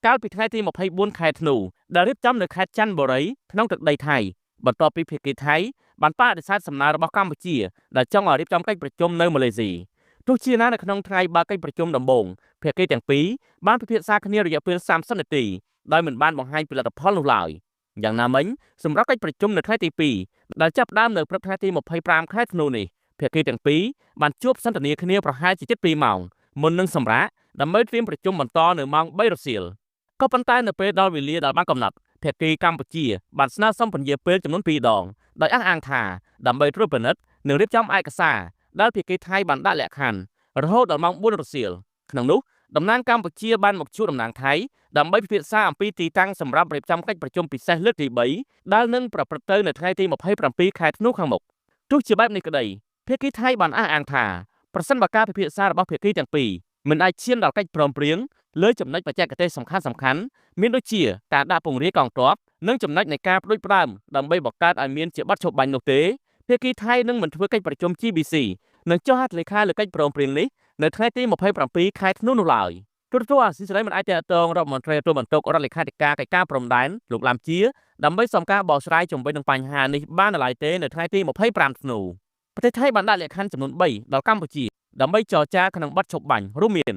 កាលពីថ្ងៃទី24ខែធ្នូដែលរៀបចំនៅខេត្តចន្ទបុរីក្នុងទឹកដីថៃបន្ទាប់ពីភាគីថៃបានបដិសេធសំណើរបស់កម្ពុជាដែលចង់ឲ្យរៀបចំកិច្ចប្រជុំនៅម៉ាឡេស៊ីទោះជាណានៅក្នុងថ្ងៃបើកកិច្ចប្រជុំដំបូងភាគីទាំងពីរបានពិភាក្សាគ្នារយៈពេល30នាទីដោយមិនបានបង្ហាញពីលទ្ធផលនោះឡើយយ៉ាងណាមិញសម្រាប់កិច្ចប្រជុំនៅថ្ងៃទី2ដែលចាប់ផ្ដើមនៅព្រឹកថ្ងៃទី25ខែធ្នូនេះភាគីទាំងពីរបានជួបសន្ទនាគ្នាប្រហែលជាជិត2ម៉ោងមុននឹងសម្រាកដើម្បីត្រៀមប្រជុំបន្តនៅម៉ោង3រសៀលក៏ប៉ុន្តែនៅពេលដល់វេលាដែលបានកំណត់ភាគីកម្ពុជាបានស្នើសុំពន្យាពេលចំនួន2ដងដោយអះអាងថាដើម្បីត្រួតពិនិត្យនិងរៀបចំឯកសារដែលភាគីថៃបានដាក់លក្ខខណ្ឌរហូតដល់ម៉ោង4រសៀលក្នុងនោះតំណាងកម្ពុជាបានមកជួបតំណាងថៃដើម្បីពិភាក្សាអំពីទីតាំងសម្រាប់រៀបចំកិច្ចប្រជុំពិសេសលើកទី3ដែលនឹងប្រព្រឹត្តទៅនៅថ្ងៃទី27ខែធ្នូខាងមុខទោះជាបែបនេះក្តីភាគីថៃបានអះអាងថាប្រសិនបើការពិភាក្សារបស់ភាគីទាំងពីរមិនអាចឈានដល់កិច្ចព្រមព្រៀងលើចំណុចបច្ចេកទេសសំខាន់ៗមានដូចជាការដាក់ពង្រាយកងទ័ពនិងចំណុចនៃការផ្ដួចផ្ដើមដើម្បីបង្កើតឲ្យមានជាបទឈប់បាញ់នោះទេភាគីថៃនឹងមិនធ្វើកិច្ចប្រជុំ GBC និងចុះហត្ថលេខាលើកិច្ចព្រមព្រៀងនេះនៅថ្ងៃទី27ខែធ្នូនោះឡើយទូរទស្សន៍អាស៊ីសេរីមិនអាចទាក់ទងរដ្ឋមន្ត្រីទទួលបន្ទុករដ្ឋលេខាធិការកិច្ចការព្រំដែនលោកឡាំជាដើម្បីសុំការបកស្រាយជុំវិញនឹងបញ្ហានេះបាននៅឡើយទេនៅថ្ងៃទី25ធ្នូប្រទេសថៃបានដាក់លក្ខខណ្ឌចំនួន3ដល់កម្ពុជាដើម្បីចរចាក្នុងបទឈប់បាញ់រួមមាន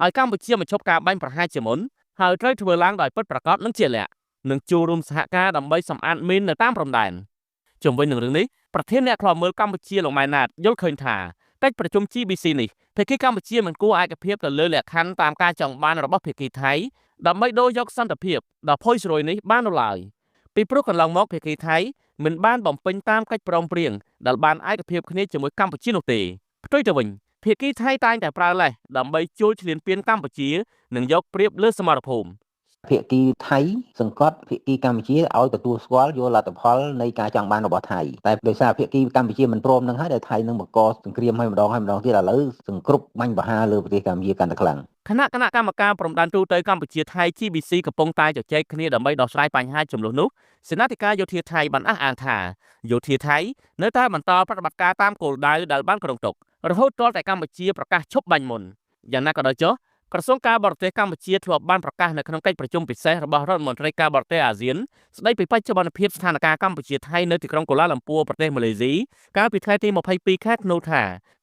ឲ្យកម្ពុជាបញ្ឈប់ការបាញ់ប្រហារជាមុនហើយត្រូវធ្វើឡើងដោយពិតប្រាកដនិងជាក់លាក់និងចូលរួមសហការដើម្បីសម្អាតមីននៅតាមព្រំដែនជុំវិញនឹងរឿងនេះប្រធានអ្នកឃ្លាំមើលកម្ពុជាលោកម៉ែនណាតយល់ឃើញថាកិច្ចប្រជុំ GBC នេះភាគីកម្ពុជាមិនគួរឯកភាពទៅលើលក្ខខណ្ឌតាមការចង់បានរបស់ភាគីថៃដើម្បីដូរយកសន្តិភាពដ៏ផុយស្រួយនេះបាននោះឡើយពីព្រោះកន្លងមកភាគីថៃមិនបានបំពេញតាមកិច្ចព្រមព្រៀងដែលបានឯកភាពគ្នាជាមួយកម្ពុជានោះទេផ្ទុយទៅវិញភាគីថៃតែងតែប្រើលេសដើម្បីជួលឈ្លានពានកម្ពុជានិងយកប្រៀបលើសមរភូមិ ភាគីថៃសង្កត់ភាគីកម្ពុជាឲ្យទទួលស្គាល់យកលទ្ធផលនៃការចង់បានរបស់ថៃតែដោយសារភាគីកម្ពុជាមិនព្រមនឹងហើយដែលថៃនឹងបង្កសង្គ្រាមឲ្យម្ដងហើយម្ដងទៀតឥឡូវសង្គ្រប់បាញ់ប្រហារលើប្រទេសកម្ពុជាកាន់តែខ្លាំង គណៈកម្មការព្រំដែនទូទៅកម្ពុជាថៃ GBC កំពុងតែជជែកគ្នាដើម្បីដោះស្រាយបញ្ហាចំនួននោះសេនាធិការយោធាថៃបានអះអាងថាយោធាថៃនៅតែបន្តប្រតិបត្តិការតាមគោលដៅដែលបានគ្រោងទុករហូតទាល់តែកម្ពុជាប្រកាសឈប់បាញ់មុនយ៉ាងណាក៏ដោយចុះក្រសួងការបរទេសកម្ពុជាធ្លាប់បានប្រកាសនៅក្នុងកិច្ចប្រជុំពិសេសរបស់រដ្ឋមន្ត្រីការបរទេសអាស៊ានស្ដីពីបច្ចុប្បន្នភាពស្ថានភាពកម្ពុជាថៃនៅទីក្រុងកូឡាឡាំពួរប្រទេសម៉ាឡេស៊ីកាលពីថ្ងៃទី22ខែធ្នូថា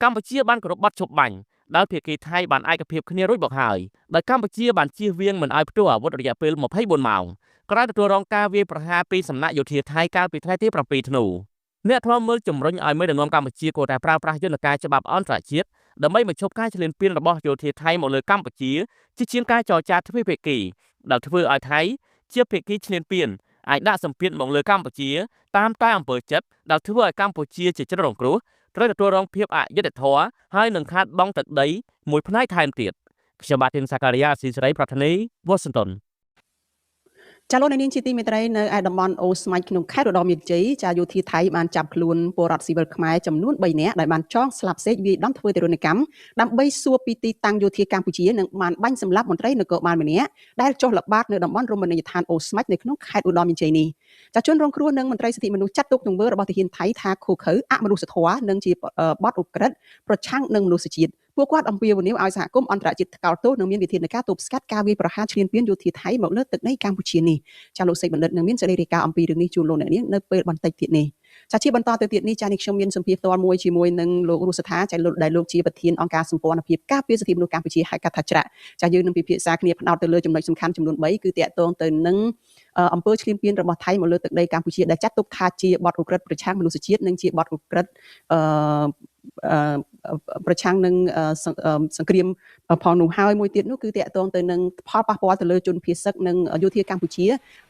កម្ពុជាបានគោរពបទឈប់បាញ់ដែលភាគីថៃបានឯកភាពគ្នារួចមកហើយដោយកម្ពុជាបានជៀសវាងមិនឲ្យផ្ទុះអាវុធរយៈពេល24ម៉ោងក្រោយទទួលរងការវាយប្រហារពីសំណាក់យោធាថៃកាលពីថ្ងៃទី7ធ្នូអ្នកធ្លាប់មើលជំរុញឲ្យមេដឹកនាំកម្ពុជាគួរតែប្រើប្រាស់យន្តការច្បាប់អន្តរជាតិដើម្បីបញ្ឈប់ការឈ្លានពានរបស់យោធាថៃមកលើកម្ពុជាជាជាងការចរចាទ្វេភាគីដែលធ្វើឲ្យថៃជាភាគីឈ្លានពានអាចដាក់សម្ពាធមកលើកម្ពុជាតាមតែអំពើចិត្តដែលធ្វើឲ្យកម្ពុជាជាជនរងគ្រោះត្រូវទទួលរងភាពអយុត្តិធម៌ហើយនឹងខាតបង់ទឹកដីមួយផ្នែកថែមទៀតខ្ញុំបាទធីនសាការីយ៉ាស៊ីសេរីប្រធានីវ៉ាស៊ីនតោន ចាលោកនាងជាទីមេត្រីនៅឯតំបន់អូស្មាច់ក្នុងខេត្តឧត្តរមានជ័យចាយោធាថៃបានចាប់ខ្លួនពលរដ្ឋស៊ីវិលខ្មែរចំនួន3នាក់ដែលបានចងស្លាប់សេកវាយដំធ្វើទារុណកម្មដើម្បីសួរពីទីតាំងយោធាកម្ពុជានិងបានបាញ់សម្លាប់មន្ត្រីនគរបាលម្នាក់ដែលចុះល្បាតនៅតំបន់រមណីយដ្ឋានអូស្មាច់នៅក្នុងខេត្តឧត្តរមានជ័យនេះចាជនរងគ្រោះនិងមន្ត្រីសិទ្ធិមនុស្សចាត់ទុកទង្វើរបស់ទាហានថៃថាឃោរឃៅអមនុស្សធម៌និងជាបទឧក្រិដ្ឋប្រឆាំងនឹងមនុស្សជាតិពួកគាត់អំពាវនាវឲ្យសហគមន៍អន្តរជាតិថ្កោលទោសនិងមានវិធានការទប់ស្កាត់ការវាយប្រហារឈ្លានពានយោធាថៃមកលើទឹកដីកម្ពុជានេះចាលោកសេកបណ្ឌិតនឹងមានសេចក្តីរាយការណ៍អំពីរឿងនេះជូនលោកអ្នកនាងនៅពេលបន្តិចទៀតនេះចាជាបន្តទៅទៀតនេះចានេះខ្ញុំមានសម្ភារផ្ទាល់មួយជាមួយនឹងលោករស់សថាចាលោកដែលលោកជាប្រធានអង្គការសម្ព័ន្ធភាពការពារសិទ្ធិមនុស្សកម្ពុជាហៅកាត់ថាច្រាក់ចាយើងនឹងពិភាក្សាគ្នាផ្ដោតទៅលើចំណុចសំខាន់ចំនួន3គឺតាក់ទងទៅនឹងអំពើឈ្លានពានរបស់ថៃមកលើទឹកដីកម្ពុជាដែលចាត់ទុកថាជាបទឧក្រិដ្ឋប្រឆាំងមនុស្សជាតិនិងជាបទឧក្រិដ្ឋ ប្រឆាំងនឹងសង្គ្រាមផងនោះហើយមួយទៀតនោះគឺតាក់ទងទៅនឹងផលប៉ះពាល់ទៅលើជនភៀសសឹកនិងយោធាកម្ពុជា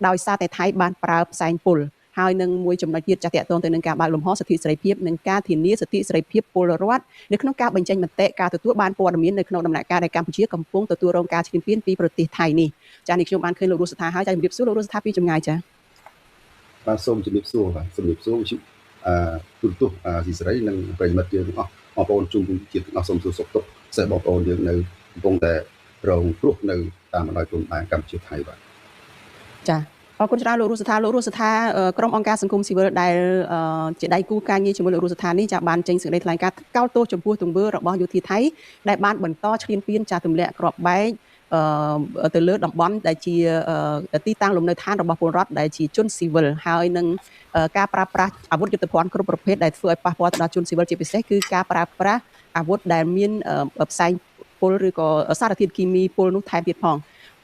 ដោយសារតែថៃបានប្រើផ្សែងពុលហើយនឹងមួយចំណុចទៀតចាស់តាក់ទងទៅនឹងការបើកលំហសិទ្ធិសេរីភាពនិងការធានាសិទ្ធិសេរីភាពពលរដ្ឋនៅក្នុងការបញ្ចេញមតិការទទួលបានព័ត៌មាននៅក្នុងដំណាក់កាលដែលកម្ពុជាកំពុងទទួលរងការឈ្លានពានពីប្រទេសថៃនេះចានេះខ្ញុំបានឃើញលោករស់ស្ថាហើយចាជំរាបសួរលោករស់ស្ថាពីចម្ងាយចាបាទសូមជំរាបសួរបាទជំរាបសួរទូរទស្សន៍អាស៊ីសេរីនិងប្រិយមិត្តយើងទាំងអស់បងប្អូនជុំវិញជាតិទាំងអស់សូមសួរសុខទុក្ខសេះបងប្អូនយើងនៅកំពុងតែរងគ្រោះនៅតាមបណ្ដោយព្រំដែនកម្ពុជាថៃបាទចាអរគុណច្រើនលោករស់ស្ថាលោករស់ស្ថាក្រុមអង្គការសង្គមស៊ីវិលដែលជាដៃគូការងារជាមួយលោករស់ស្ថានេះចាបានចេញសេចក្តីថ្លែងការណ៍កោតទោសចំពោះទង្វើរបស់យោធាថៃដែលបានបន្តឈ្លានពានចាទម្លាក់គ្រាប់បែកទៅលើតំបន់ដែលជាទីតាំងលំនៅឋានរបស់ពលរដ្ឋដែលជាជនស៊ីវិលហើយនឹងការប្រើប្រាស់អាវុធយុទ្ធភណ្ឌគ្រប់ប្រភេទដែលធ្វើឲ្យប៉ះពាល់ទៅដល់ជនស៊ីវិលជាពិសេសគឺការប្រើប្រាស់អាវុធដែលមានផ្សែងពុលឬក៏សារធាតុគីមីពុលនោះថែមទៀតផង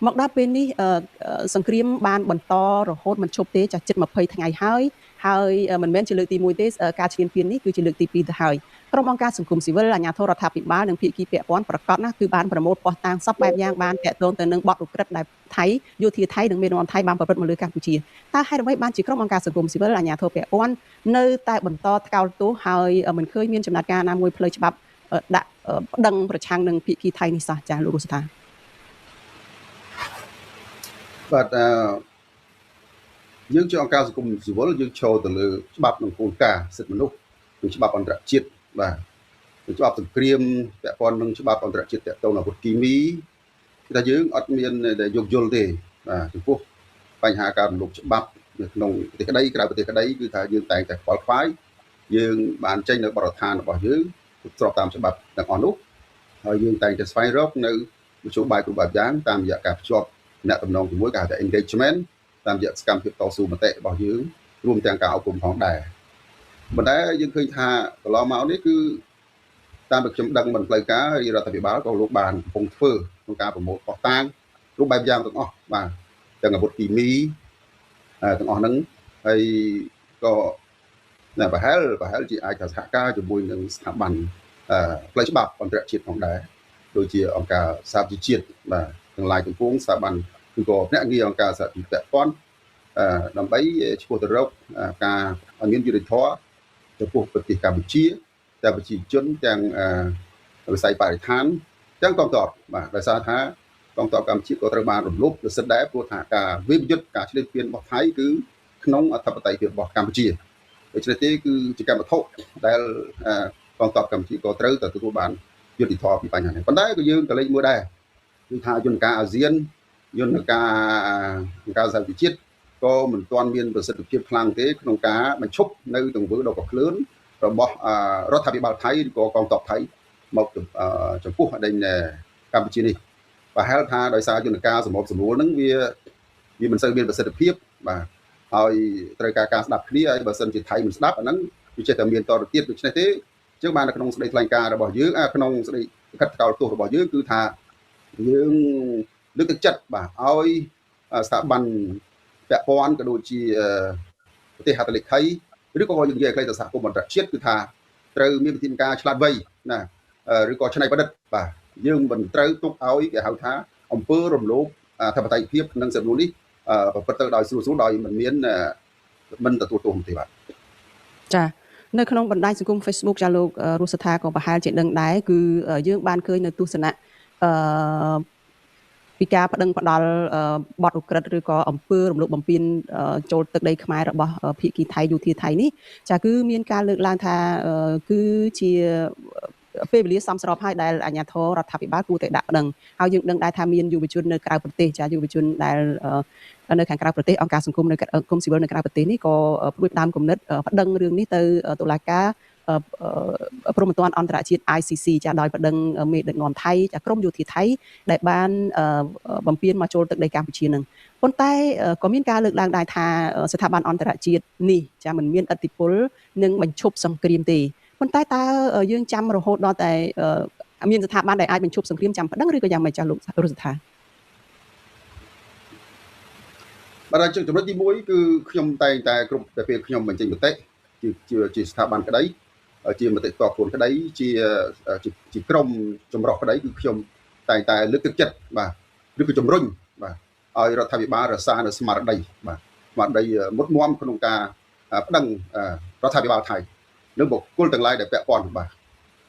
មកដល់ពេលនេះសង្គ្រាមបានបន្តរហូតមិនឈប់ទេចាស់ជិត20ថ្ងៃហើយហើយមិនមែនជាលើកទី1ទេការឈ្លានពាននេះគឺជាលើកទី2ទៅហើយក្រុមអង្គការសង្គមស៊ីវិលអាជ្ញាធររដ្ឋាភិបាលនិងភាគីពាក់ព័ន្ធប្រកាសណាគឺបានប្រមូលភស្តុតាងសពបែបយ៉ាងបានតាក់ទងទៅនឹងបទឧក្រិដ្ឋដែលថៃយោធាថៃនិងមេដឹកនាំថៃបានប្រព្រឹត្តមកលើកម្ពុជាតើហេតុអ្វីបានជាក្រុមអង្គការសង្គមស៊ីវិលអាជ្ញាធរពាក់ព័ន្ធនៅតែបន្តថ្កោលទោសហើយមិនឃើញមានចំណាត់ការណាមួយផ្លូវច្បាប់ដាក់ប្តឹងប្រឆាំងនឹងភាគីថៃនេះសោះចាស់លោករស់ស្ថាបាទយើងជាអង្គការសង្គមស៊ីវិលយើងចូលទៅលើច្បាប់និងគោលការណ៍សិទ្ធិមនុស្សនិងច្បាប់អន្តរជាតិបាទច្បាប់សង្គ្រាមពាក់ព័ន្ធនឹងច្បាប់អន្តរជាតិទាក់ទងនឹងអាវុធគីមីគឺថាយើងអត់មានយោគយល់ទេបាទចំពោះបញ្ហាការរំលោភច្បាប់នៅក្នុងប្រទេសក្តីក្រៅប្រទេសក្តីគឺថាយើងតែងតែខ្វល់ខ្វាយយើងបានចេញនៅបទដ្ឋានរបស់យើងស្របតាមច្បាប់ទាំងអស់នោះហើយយើងតែងតែស្វែងរកនៅមធ្យោបាយគ្រប់បែបយ៉ាងតាមរយៈការភ្ជាប់អ្នកតំណងជាមួយគេហៅថា engagement តាមរយៈសកម្មភាពតស៊ូមតិរបស់យើងរួមទាំងការអប់រំផងដែរប៉ុន្តែយើងឃើញថាកន្លងមកនេះគឺតាមដែលខ្ញុំដឹងមិនផ្លូវការរាជរដ្ឋាភិបាលក៏លោកបានកំពុងធ្វើក្នុងការប្រមូលភស្តុតាងរូបបែបយ៉ាងទាំងអស់បាទទាំងអាវុធគីមីទាំងអស់ហ្នឹងហើយក៏ណែប្រហែលជាអាចថាសហការជាមួយនឹងស្ថាប័នផ្លូវច្បាប់អន្តរជាតិផងដែរដូចជាអង្គការសហប្រជាជាតិបាទទាំងឡាយទាំងពួងស្ថាប័នឬក៏ភ្នាក់ងារអង្គការសហជីវពាក់ព័ន្ធដើម្បីឆ្ពោះទៅរកការឲ្យមានយុត្តិធម៌ចំពោះប្រទេសកម្ពុជាទាំងប្រជាជនទាំងវិស័យបរិស្ថានទាំងកងទ័ពបាទដោយសារថាកងទ័ពកម្ពុជាក៏ត្រូវបានរំលោភសិទ្ធិដែរព្រោះថាការវិយុទ្ធការឈ្លានពានរបស់ថៃគឺក្នុងអធិបតេយ្យភាពរបស់កម្ពុជាដូច្នេះទេគឺជាកម្មវត្ថុដែលកងទ័ពកម្ពុជាក៏ត្រូវតែទទួលបានយុត្តិធម៌ពីបញ្ហានេះប៉ុន្តែក៏យើងក៏លេចមួយដែរគឺថាយន្តការអាស៊ានយន្តការអង្គការសហប្រជាជាតិក៏មិនទាន់មានប្រសិទ្ធភាពខ្លាំងទេក្នុងការបញ្ឈប់នៅទង្វើដ៏កក្លឿនរបស់រដ្ឋាភិបាលថៃឬក៏កងទ័ពថៃមកចំពោះអតីតកម្ពុជានេះប្រហែលថាដោយសារយន្តការសម្របសម្រួលហ្នឹងវាមិនសូវមានប្រសិទ្ធភាពបាទហើយត្រូវការស្ដាប់គ្នាហើយបើសិនជាថៃមិនស្ដាប់អាហ្នឹងវាចេះតែមានតទៅទៀតដូច្នេះទេអញ្ចឹងបាននៅក្នុងសេចក្តីថ្លែងការណ៍របស់យើងក្នុងសេចក្តីលិខិតថ្កោលទោសរបស់យើងគឺថាយើងលើកទឹកចិត្តបាទឲ្យស្ថាប័នពាក់ព័ន្ធក៏ដូចជាប្រទេសហត្ថលេខីឬក៏យើងនិយាយខ្លីទៅសហគមន៍អន្តរជាតិគឺថាត្រូវមានវិធានការឆ្លាតវៃណាឬក៏ច្នៃប្រឌិតបាទយើងមិនត្រូវទុកឲ្យគេហៅថាអំពើរំលោភអធិបតេយ្យភាពនិងសិទ្ធិមនុស្សនេះប្រព្រឹត្តទៅដោយស្រួលៗដោយមិនមានមិនទទួលទោសទេបាទចានៅក្នុងបណ្ដាញសង្គម Facebook ចាលោករស់ស្ថាក៏ប្រហែលជាដឹងដែរគឺយើងបានឃើញនៅទស្សនៈពីការប្តឹងផ្ដាល់បទឧក្រិដ្ឋឬក៏អំពើរំលោភបំពានចូលទឹកដីខ្មែររបស់ភាគីថៃយោធាថៃនេះចាគឺមានការលើកឡើងថាគឺជាពេលវេលាសមស្របហើយដែលអាជ្ញាធររដ្ឋាភិបាលគួរតែដាក់ប្តឹងហើយយើងដឹងដែរថាមានយុវជននៅក្រៅប្រទេសចាយុវជនដែលនៅខាងក្រៅប្រទេសអង្គការសង្គមនៅសង្គមស៊ីវិលនៅក្រៅប្រទេសនេះក៏ព្រួយផ្ដើមគំនិតប្តឹងរឿងនេះទៅតុលាការព្រហ្មទណ្ឌអន្តរជាតិ ICC ចាដោយប្តឹងមេដឹកនាំថៃចាក្រមយោធាថៃដែលបានបំពានមកចូលទឹកដីកម្ពុជានឹងប៉ុន្តែក៏មានការលើកឡើងដែរថាស្ថាប័នអន្តរជាតិនេះចាមិនមានឥទ្ធិពលនឹងបញ្ឈប់សង្គ្រាមទេប៉ុន្តែតើយើងចាំរហូតដល់តែមានស្ថាប័នដែលអាចបញ្ឈប់សង្គ្រាមចាំប្តឹងឬក៏យ៉ាងម៉េចចាស់លោករស់ស្ថាបាទចំណុចទី1គឺខ្ញុំតែងតែគ្រប់តែពេលខ្ញុំបញ្ចេញមតិជាស្ថាប័នក្តី ជាមតិផ្ទាល់ខ្លួនក្តីជាជាក្រុមចម្រុះក្តីគឺខ្ញុំតែងតែលើកទឹកចិត្តបាទឬក៏ជំរុញបាទឲ្យរដ្ឋាភិបាលរក្សានៅស្មារតីបាទស្មារតីមុតមមក្នុងការប្តឹងរដ្ឋាភិបាលថៃនិងបុគ្គលទាំងឡាយដែលពាក់ព័ន្ធបាទ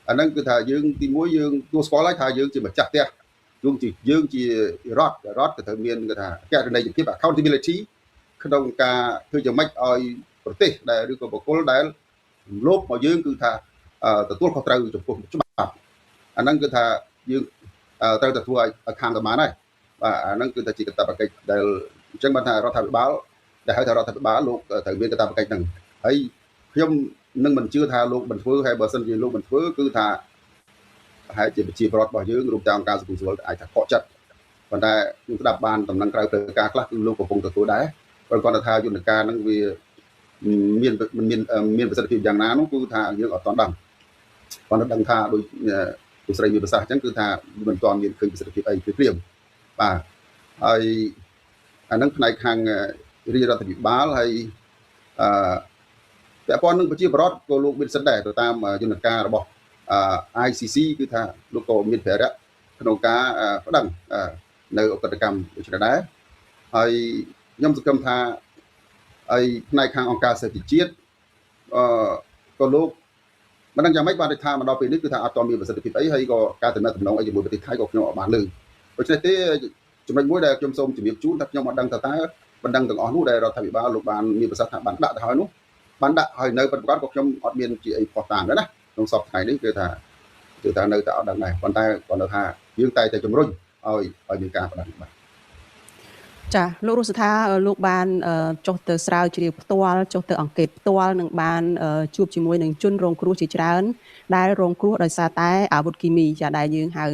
អាហ្នឹងគឺថាយើងទីមួយយើងទទួលស្គាល់ហើយថាយើងជាម្ចាស់ផ្ទះយើងជារដ្ឋក៏ត្រូវមានគេថាករណីយភាព accountability ក្នុងការធ្វើយ៉ាងម៉េចឲ្យប្រទេសដែលឬក៏បុគ្គលដែលរំលោភមកយើងគឺថាទទួលខុសត្រូវចំពោះច្បាប់អាហ្នឹងគឺថាយើងត្រូវតែធ្វើឲ្យខាងទៅបានហើយបាទអាហ្នឹងគឺថាជាកាតព្វកិច្ចដែលអញ្ចឹងបានថារដ្ឋាភិបាលដែលហៅថារដ្ឋាភិបាលលោកត្រូវមានកាតព្វកិច្ចហ្នឹងហើយខ្ញុំនឹងមិនជឿថាលោកមិនធ្វើហើយបើសិនជាលោកមិនធ្វើគឺថាប្រហែលជាប្រជាពលរដ្ឋរបស់យើងរួមទាំងអង្គការសង្គមស៊ីវិលអាចថាខកចិត្តប៉ុន្តែខ្ញុំស្ដាប់បានដំណឹងក្រៅផ្លូវការខ្លះគឺលោកកំពុងទទួលដែរប៉ុន្តែគាត់ថាយន្តការហ្នឹងវាមានមានប្រសិទ្ធភាពយ៉ាងណានោះគឺថាយើងអត់ទាន់ដឹងប៉ុន្តែដឹងថាដូចលោកស្រីមានប្រសាសន៍អញ្ចឹងគឺថាមិនទាន់មានឃើញប្រសិទ្ធភាពអីភ្លាមៗបាទហើយអាហ្នឹងផ្នែកខាងរាជរដ្ឋាភិបាលហើយអឺពាក់ព័ន្ធនឹងប្រជាពលរដ្ឋក៏លោកមានសិទ្ធិដែរទៅតាមយន្តការរបស់ ICC គឺថាលោកក៏មានភារៈក្នុងការប្តឹងនៅឧក្រិដ្ឋកម្មដូចនេះដែរហើយខ្ញុំសង្ឃឹមថាហើយផ្នែកខាងអង្គការសហប្រជាជាតិក៏លោកមិនដឹងយ៉ាងម៉េចបានថាមកដល់ពេលនេះគឺថាអត់ទាន់មានប្រសិទ្ធភាពអីហើយក៏ការតំណងអីជាមួយប្រទេសថៃក៏ខ្ញុំអត់បានលើដូច្នេះទេចំណុចមួយដែលខ្ញុំសូមជម្រាបជូនថាខ្ញុំអត់ដឹងថាតើបណ្ដឹងទាំងអស់នោះដែលរដ្ឋាភិបាលលោកបានមានប្រសាសន៍ថាបានដាក់ទៅហើយនោះបានដាក់ហើយនៅពិតប្រាកដក៏ខ្ញុំអត់មានជាអីផុសតាងដែរណាក្នុងសប្តាហ៍ថ្ងៃនេះគឺថានៅតែអត់ដឹងដែរប៉ុន្តែគាត់ថាយើងតែតែជំរុញឲ្យមានការប្តឹងបាទចាលោករស់ស្ថាលោកបានចុះទៅស្រាវជ្រាវផ្ទាល់ចុះទៅអង្កេតផ្ទាល់និងបានជួបជាមួយនឹងជនរងគ្រោះជាច្រើនដែលរងគ្រោះដោយសារតែអាវុធគីមីចាដែលយើងហៅ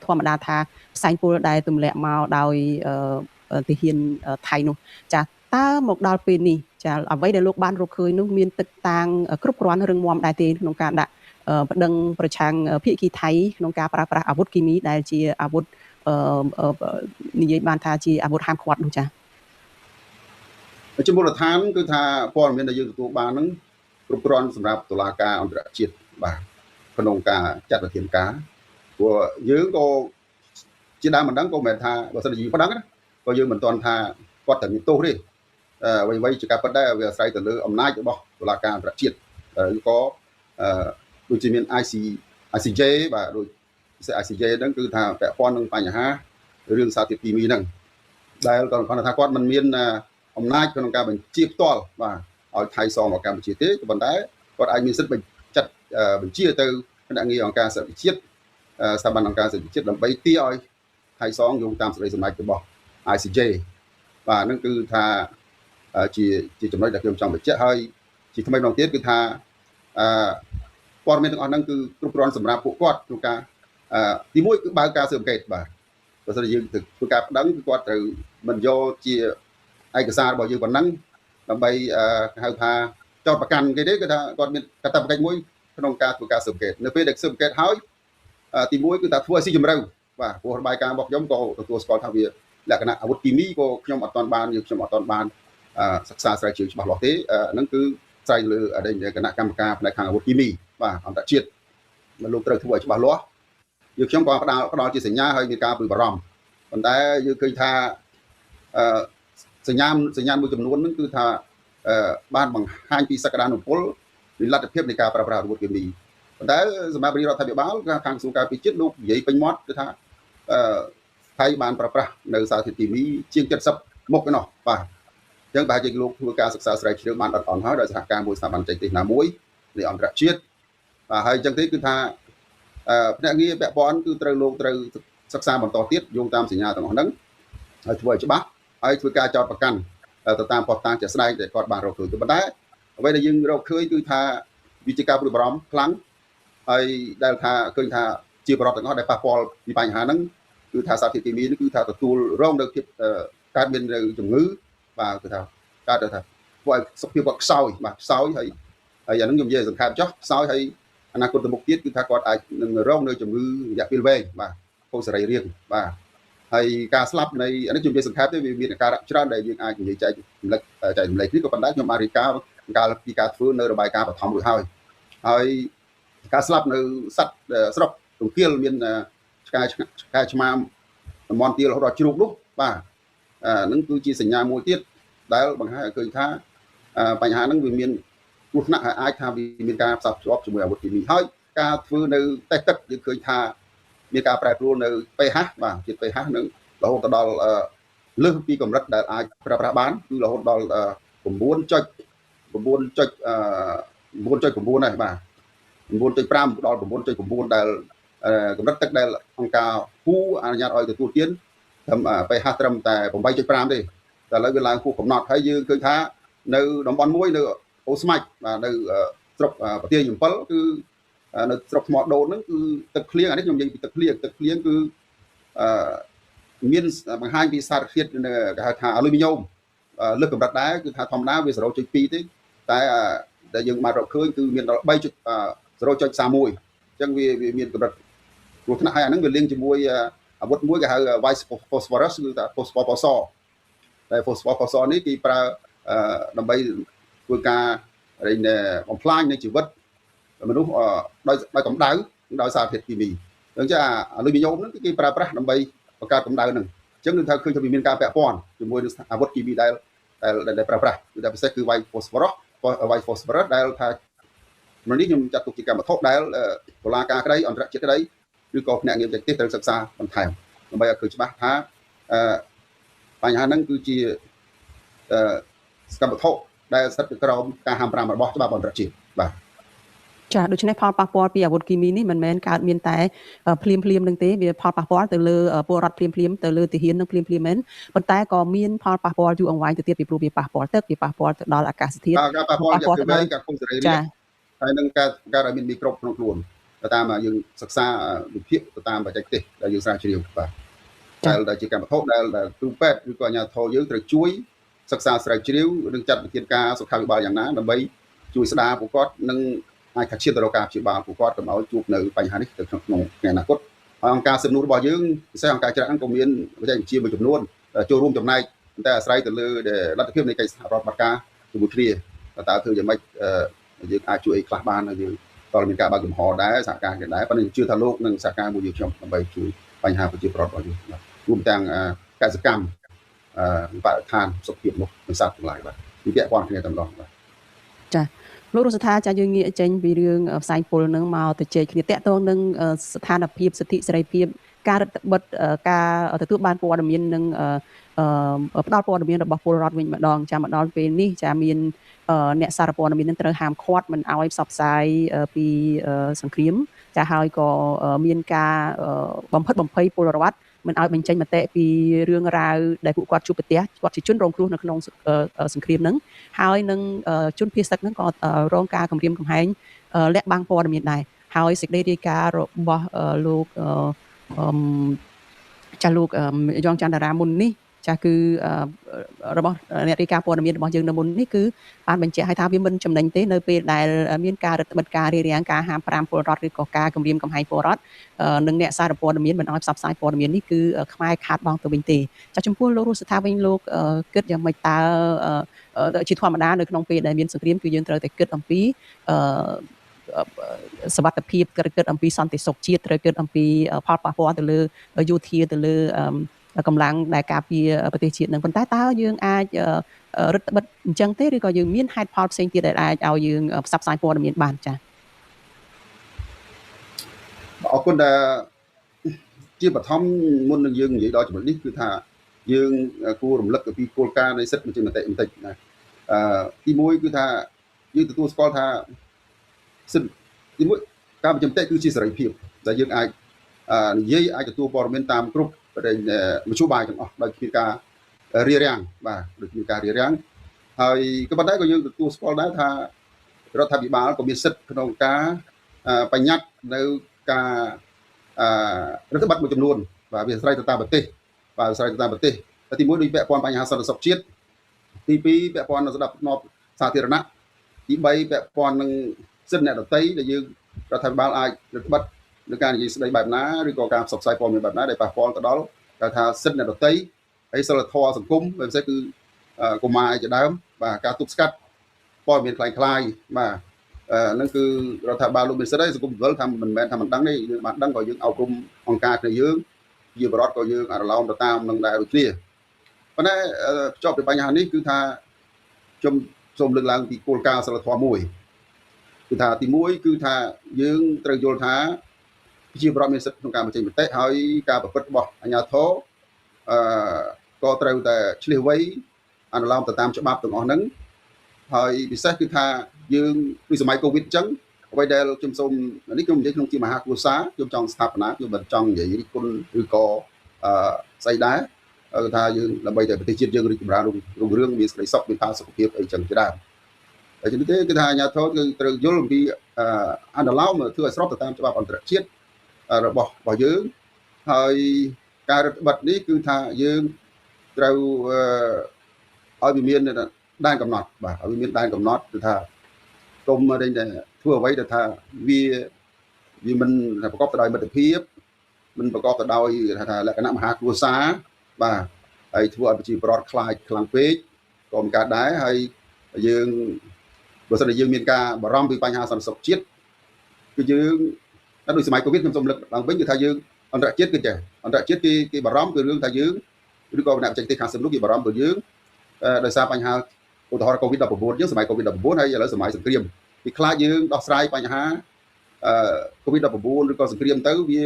ធម្មតាថាផ្សែងពុលដែលទម្លាក់មកដោយទាហានថៃនោះចាតើមកដល់ពេលនេះចាអ្វីដែលលោកបានរកឃើញនោះមានទឹកតាងគ្រប់គ្រាន់រឹងមាំដែរទេក្នុងការដាក់ប្តឹងប្រឆាំងភាគីថៃក្នុងការប្រើប្រាស់អាវុធគីមីដែលជាអាវុធនិយាយបានថាជាអាវុធហាមឃាត់នោះចាជាមូលដ្ឋានគឺថាព័ត៌មានដែលយើងទទួលបានហ្នឹងគ្រប់គ្រាន់សម្រាប់តុលាការអន្តរជាតិបាទក្នុងការចាត់វិធានការព្រោះយើងក៏ជាដើមមិនដឹងក៏មិនមែនថាបើសិនជាយើងប្តឹងណាក៏យើងមិនទាន់ថាគាត់ត្រូវមានទោសទេអ្វីៗជាការពិតដែរវាអាស្រ័យទៅលើអំណាចរបស់តុលាការអន្តរជាតិឬក៏ដូចជាមាន ICJ បាទដូច ICJ ហ្នឹងគឺថាពាក់ព័ន្ធនឹងបញ្ហារឿងសារធាតុគីមីហ្នឹងដែលគាត់គាត់ថាគាត់មិនមានអំណាចក្នុងការបញ្ជាផ្ទាល់បាទឲ្យថៃសងមកកម្ពុជាទេប៉ុន្តែគាត់អាចមានសិទ្ធិចាត់បញ្ជាទៅភ្នាក់ងារអង្គការសហប្រជាជាតិស្ថាប័នអង្គការសហប្រជាជាតិដើម្បីទារឲ្យថៃសងយោងតាមសេចក្តីសម្រេចរបស់ ICJ បាទហ្នឹងគឺថាជាចំណុចដែលខ្ញុំចង់បញ្ជាក់ហើយជាថ្មីម្ដងទៀតគឺថាព័ត៌មានទាំងអស់ហ្នឹងគឺគ្រប់គ្រាន់សម្រាប់ពួកគាត់ក្នុងការទីមួយគឺបើកការស៊ើបអង្កេតបាទបើសិនជាយើងធ្វើការប្តឹងគឺគាត់ត្រូវមិនយកជាឯកសាររបស់យើងប៉ុណ្ណឹងដើម្បីហៅថាចោទប្រកាន់គេទេគឺថាគាត់មានកាតព្វកិច្ចមួយក្នុងការធ្វើការស៊ើបអង្កេតនៅពេលដែលស៊ើបអង្កេតហើយទីមួយគឺថាធ្វើឲ្យស៊ីជម្រៅបាទព្រោះរបាយការណ៍របស់ខ្ញុំក៏ទទួលស្គាល់ថាវាលក្ខណៈអាវុធគីមីក៏ខ្ញុំអត់ទាន់បានយើងខ្ញុំអត់ទាន់បានសិក្សាស្រាវជ្រាវច្បាស់លាស់ទេហ្នឹងគឺស្រ័យលើគណៈកម្មការផ្នែកខាងអាវុធគីមីបាទអន្តរជាតិលោកត្រូវធ្វើឲ្យច្បាស់លាស់យើងខ្ញុំក៏ផ្ដល់ជាសញ្ញាឲ្យមានការព្រួយបារម្ភប៉ុន្តែយើងឃើញថាសញ្ញាមួយចំនួនហ្នឹងគឺថាបានបង្ហាញពីសក្តានុពលនៃលទ្ធភាពនៃការប្រើប្រាស់អាវុធគីមីប៉ុន្តែសម្រាប់រដ្ឋាភិបាលខាងក្រសួងការពារជាតិលោកនិយាយពេញមាត់គឺថាថៃបានប្រើប្រាស់នៅសារធាតុគីមីជាង70មុខឯណោះបាទអញ្ចឹងប្រហែលជាលោកធ្វើការសិក្សាស្រាវជ្រាវបានអត់អន់ហើយដោយសហការមួយស្ថាប័នបច្ចេកទេសណាមួយនៃអន្តរជាតិបាទហើយអញ្ចឹងទេគឺថាភ្នាក់ងារពាក់ព័ន្ធគឺត្រូវលោកត្រូវសិក្សាបន្តទៀតយោងតាមសញ្ញាទាំងអស់ហ្នឹងហើយធ្វើឲ្យច្បាស់ហើយធ្វើការចោទប្រកាន់ទៅតាមភស្តុតាងជាក់ស្ដែងដែលគាត់បានរកឃើញប៉ុន្តែអ្វីដែលយើងរកឃើញគឺថាវាជាការព្រួយបារម្ភខ្លាំងហើយដែលថាឃើញថាជាបរិបទទាំងអស់ដែលប៉ះពាល់ពីបញ្ហាហ្នឹងគឺថាសារធាតុគីមីនេះគឺថាទទួលរងនៅភាពកើតមាននៅជំងឺបាទគឺថាកើតទៅថាធ្វើឲ្យសុខភាពគាត់ខ្សោយបាទខ្សោយហើយអាហ្នឹងខ្ញុំនិយាយសង្ខេបចុះខ្សោយហើយអនាគតទៅមុខទៀតគឺថាគាត់អាចនឹងរងនៅជំងឺរយៈពេលវែងបាទខូចសរីរាង្គបាទហើយការស្លាប់នៃអានេះខ្ញុំនិយាយសង្ខេបទេវាមានអាការៈច្រើនដែលយើងអាចនិយាយចែករំលែកនេះក៏ប៉ុន្តែខ្ញុំបានរាយការណ៍កាលពីការធ្វើនៅរបាយការណ៍បឋមរួចហើយហើយ ការស្លាប់នៅសត្វស្រុកទង្គៀលមានឆ្កែឆ្កែឆ្មាតំបន់ទាលរហូតដល់ជ្រូកនោះបាទហ្នឹងគឺជាសញ្ញាមួយទៀតដែលបង្ហាញឲ្យឃើញថាបញ្ហាហ្នឹងវាមានគ្រោះថ្នាក់ហើយអាចថាវាមានការផ្សារភ្ជាប់ជាមួយអាវុធគីមីហើយការធ្វើនៅតេស្តទឹកយើងឃើញថាមានការប្រែប្រួលនៅ pH បាទជាតិ pH នឹងរហូតដល់លើសពីកម្រិតដែលអាចប្រើប្រាស់បានគឺរហូតដល់ 9.9.9.9 ដែរបាទ 9.5 ដល់ 9.9 ដែលកម្រិតទឹកដែលអង្គការ WHO អនុញ្ញាតឲ្យទទួលទានត្រឹម pH ត្រឹមតែ 8.5 ទេតែឥឡូវវាឡើងហួសកំណត់ហើយយើងឃើញថានៅតំបន់មួយនៅអូស្មាច់បាទនៅស្រុកប្រទាយ7គឺនៅស្រុកថ្មដូនហ្នឹងគឺទឹកភ្លៀងអានេះខ្ញុំនិយាយពីទឹកភ្លៀងទឹកភ្លៀងគឺមានបង្ហាញពីសារធាតុគេហៅថាអាលូមីញ៉ូមលើសកម្រិតដែរគឺថាធម្មតាវា 0.2 ទេតែដែលយើងបានរកឃើញគឺមានដល់ 3.031 អញ្ចឹងវាមានកម្រិតគ្រោះថ្នាក់ហើយអាហ្នឹងវាលាងជាមួយអាវុធមួយគេហៅ white phosphorus គឺថា phosphor ពណ៌សតែ phosphor ពណ៌សនេះគេប្រើដើម្បីធ្វើការបំផ្លាញនៃជីវិតមនុស្សដោយកម្ដៅដោយសារធាតុគីមីអញ្ចឹងអាលូមីញ៉ូមហ្នឹងគេប្រើប្រាស់ដើម្បីបង្កើតកម្ដៅហ្នឹងអញ្ចឹងនឹងថាឃើញថាវាមានការពាក់ព័ន្ធជាមួយនឹងអាវុធគីមីដែលដែលប្រើប្រាស់គឺថាពិសេសគឺ white phosphorus white phosphorus ដែលថានេះខ្ញុំចាត់ទុកជាកម្មវត្ថុដែលតុលាការក្តីអន្តរជាតិក្តីឬក៏ភ្នាក់ងារបច្ចេកទេសត្រូវសិក្សាបន្ថែមដើម្បីឲ្យឃើញច្បាស់ថាបញ្ហាហ្នឹងគឺជាកម្មវត្ថុដែលស្ថិតនៅក្រោមការហាមប្រាមរបស់ច្បាប់អន្តរជាតិបាទចាដូច្នេះផលប៉ះពាល់ពីអាវុធគីមីនេះមិនមែនកើតមានតែភ្លាមភ្លាមនឹងទេវាផលប៉ះពាល់ទៅលើពលរដ្ឋភ្លាមភ្លាមទៅលើទាហាននឹងភ្លាមភ្លាមមែនប៉ុន្តែក៏មានផលប៉ះពាល់យូរអង្វែងទៅទៀតពីព្រោះវាប៉ះពាល់ទឹកវាប៉ះពាល់ទៅដល់អាកាសធាតុការប៉ះពាល់យ៉ាងវែងការគុំសរីរាង្គហើយនឹងការកើតឲ្យមានមីក្រូបក្នុងខ្លួនទៅតាមយើងសិក្សាវិភាគទៅតាមបច្ចេកទេសដែលយើងស្រាវជ្រាវបាទដែលជាកម្មវត្ថុដែលគ្រូពេទ្យឬក៏អាជ្ញាធរយើងត្រូវជួយសិក្សាស្រាវជ្រាវនិងចាត់វិធានការសុខាភិបាលយ៉ាងណាដើម្បីជួយស្ដារពួកគាត់និងអាចថាឈានទៅរកការព្យាបាលពួកគាត់កុំឲ្យជួបនៅបញ្ហានេះទៅក្នុងថ្ងៃអនាគតហើយអង្គការសិទ្ធិមនុស្សរបស់យើងពិសេសអង្គការច្រាក់ហ្នឹងក៏មានបច្ចេកវិទ្យាមួយចំនួនចូលរួមចំណែកតែអាស្រ័យទៅលើលទ្ធភាពនៃកិច្ចសហប្រតិបត្តិការជាមួយគ្នាតើធ្វើយ៉ាងម៉េចយើងអាចជួយអីខ្លះបានហើយយើងតើមានការបើកចំហដែរសហការគ្នាដែរប៉ុន្តែខ្ញុំជឿថាលោកនឹងសហការមួយយើងខ្ញុំដើម្បីជួយបញ្ហាប្រជាពលរដ្ឋរបស់យើងបាទរួមទាំងកសិកម្មបរិស្ថានសុខភាពនោះនិងសត្វទាំងឡាយបាទវាពាក់ព័ន្ធគ្នាតែម្ដងបាទចាលោករស់ស្ថាចាយើងងាកចេញពីរឿងផ្សែងពុលនឹងមកទៅជែកគ្នាតាក់ទងនឹងស្ថានភាពសិទ្ធិសេរីភាពការរឹតបន្តឹងការទទួលបានព័ត៌មាននិងផ្ដល់ព័ត៌មានរបស់ពលរដ្ឋវិញម្ដងចាមកដល់ពេលនេះចាមានអ្នកសារព័ត៌មាននឹងត្រូវហាមឃាត់មិនឲ្យផ្សព្វផ្សាយពីសង្គ្រាមចាហើយក៏មានការបំផិតបំភ័យពលរដ្ឋមិនឲ្យបញ្ចេញមតិពីរឿងរ៉ាវដែលពួកគាត់ជួបប្រទះគាត់ជាជនរងគ្រោះនៅក្នុងសង្គ្រាមហ្នឹងហើយនឹងជនភៀសសឹកហ្នឹងក៏រងការគំរាមកំហែងលាក់បាំងព័ត៌មានដែរហើយសេចក្តីរាយការណ៍របស់លោកចាលោកយ៉ងច័ន្ទរាមុននេះចាគឺរបស់អ្នករាយការណ៍ព័ត៌មានរបស់យើងនៅមុននេះគឺបានបញ្ជាក់ឲ្យថាវាមិនចំណេញទេនៅពេលដែលមានការរឹតបន្តឹងការរារាំងការហាមប្រាមពលរដ្ឋឬក៏ការគំរាមកំហែងពលរដ្ឋនិងអ្នកសារព័ត៌មានមិនឲ្យផ្សព្វផ្សាយព័ត៌មាននេះគឺខ្មែរខាតបង់ទៅវិញទេចាចំពោះលោករស់ស្ថាវិញលោកគិតយ៉ាងម៉េចតើជាធម្មតានៅក្នុងពេលដែលមានសង្គ្រាមគឺយើងត្រូវតែគិតអំពីសុវត្ថិភាពត្រូវគិតអំពីសន្តិសុខជាតិត្រូវគិតអំពីផលប៉ះពាល់ទៅលើយោធាទៅលើកម្លាំងដែលការពារប្រទេសជាតិនឹងប៉ុន្តែតើយើងអាចរឹតបន្តឹងអញ្ចឹងទេឬក៏យើងមានហេតុផលផ្សេងទៀតដែលអាចឲ្យយើងផ្សព្វផ្សាយព័ត៌មានបានចា៎អរគុណដែលជាបឋមមុននឹងយើងនិយាយដល់ចំណុចនេះគឺថាយើងគួររំលឹកអំពីគោលការណ៍នៃសិទ្ធិបញ្ចេញមតិបន្តិចណាទីមួយគឺថាយើងទទួលស្គាល់ថាសិទ្ធិទីមួយការបញ្ចេញមតិគឺជាសេរីភាពដែលយើងអាចនិយាយអាចទទួលព័ត៌មានតាមគ្រប់មធ្យោបាយទាំងអស់ដោយគ្មានការរារាំងបាទដោយគ្មានការរារាំងហើយក៏ប៉ុន្តែក៏យើងទទួលស្គាល់ដែរថារដ្ឋាភិបាលក៏មានសិទ្ធិក្នុងការបញ្ញត្តិនៅការរដ្ឋបတ်មួយចំនួនបាទវាអាស្រ័យទៅតាមប្រទេសបាទអាស្រ័យទៅតាមប្រទេសទីមួយដូចពាក់ព័ន្ធបញ្ហាសន្តិសុខជាតិទីពីរពាក់ព័ន្ធនឹងស្ដាប់ធ្នាប់សាធារណៈទី3ពាក់ព័ន្ធនឹងសិទ្ធិអ្នកដទៃដែលយើងរដ្ឋាភិបាលអាចរដ្ឋបတ်នៅការនិយាយស្ដីបែបណាឬក៏ការផ្សព្វផ្សាយព័ត៌មានបែបណាដែលប៉ះពាល់ទៅដល់គេថាសិទ្ធិអ្នកដទៃហើយសិលធម៌សង្គមពិសេសគឺកុមារជាដើមបាទការទប់ស្កាត់ព័ត៌មានคล้ายៗបាទ ហ្នឹងគឺរដ្ឋាភិបាលលោកមានសិទ្ធិហើយសង្គមស៊ីវិលថាមិនមែនថាមិនដឹងទេយើងបានដឹងក៏យើងអប់រំអង្គការគ្នាយើងជាបរដ្ឋក៏យើងអនុលោមទៅតាមនឹងដែរដូចគ្នាប៉ុន្តែភ្ជាប់ទៅបញ្ហានេះគឺថាខ្ញុំសូមលើកឡើងពីគោលការណ៍សិលធម៌មួយគឺថាទី1គឺថាយើងត្រូវយល់ថាប្រជាពលរដ្ឋមានសិទ្ធិក្នុងការបញ្ចេញមតិហើយការប្រព្រឹត្តរបស់អាជ្ញាធរក៏ត្រូវតែឆ្លៀសវៃអនុលោមទៅតាមច្បាប់ទាំងអស់ហ្នឹងហើយពិសេសគឺថាយើងពីសម័យកូវីដអញ្ចឹងអ្វីដែលខ្ញុំសូមនេះខ្ញុំនិយាយក្នុងជាមហាគ្រួសារខ្ញុំចង់ស្ថាបនាខ្ញុំមិនចង់និយាយរិះគន់ឬក៏ស្អីដែរគឺថាយើងដើម្បីតែប្រទេសជាតិយើងរីកចម្រើនរុងរឿងមានសេចក្តីសុខមានផាសុខភាពអីចឹងជាដើមហើយនេះទេគឺថាអាជ្ញាធរគឺត្រូវយល់អំពីអនុលោមធ្វើឲ្យស្របទៅតាមច្បាប់អន្តរជាតិរបស់យើងហើយការរឹតបន្តឹងនេះគឺថាយើងត្រូវឲ្យវាមានដែនកំណត់បាទឲ្យវាមានដែនកំណត់គឺថាកុំតែធ្វើអ្វីដែលថាវាមិនប្រកបទៅដោយមិត្តភាពមិនប្រកបទៅដោយថាលក្ខណៈមហាគ្រួសារបាទហើយធ្វើឲ្យប្រជាពលរដ្ឋខ្លាចខ្លាំងពេកក៏មិនកើតដែរហើយយើងបើសិនជាយើងមានការបារម្ភពីបញ្ហាសន្តិសុខជាតិគឺយើងដូចសម័យកូវីដខ្ញុំសូមលើកឡើងវិញគឺថាយើងអន្តរជាតិគឺចេះអន្តរជាតិគេបារម្ភគឺរឿងថាយើងឬក៏អ្នកបច្ចេកទេសខាងសិទ្ធិមនុស្សគេបារម្ភគឺយើងដោយសារបញ្ហាឧទាហរណ៍ COVID-19 យើងសម័យ COVID-19 ហើយឥឡូវសម័យសង្គ្រាមគេខ្លាចយើងដោះស្រាយបញ្ហា COVID-19 ឬក៏សង្គ្រាមទៅវា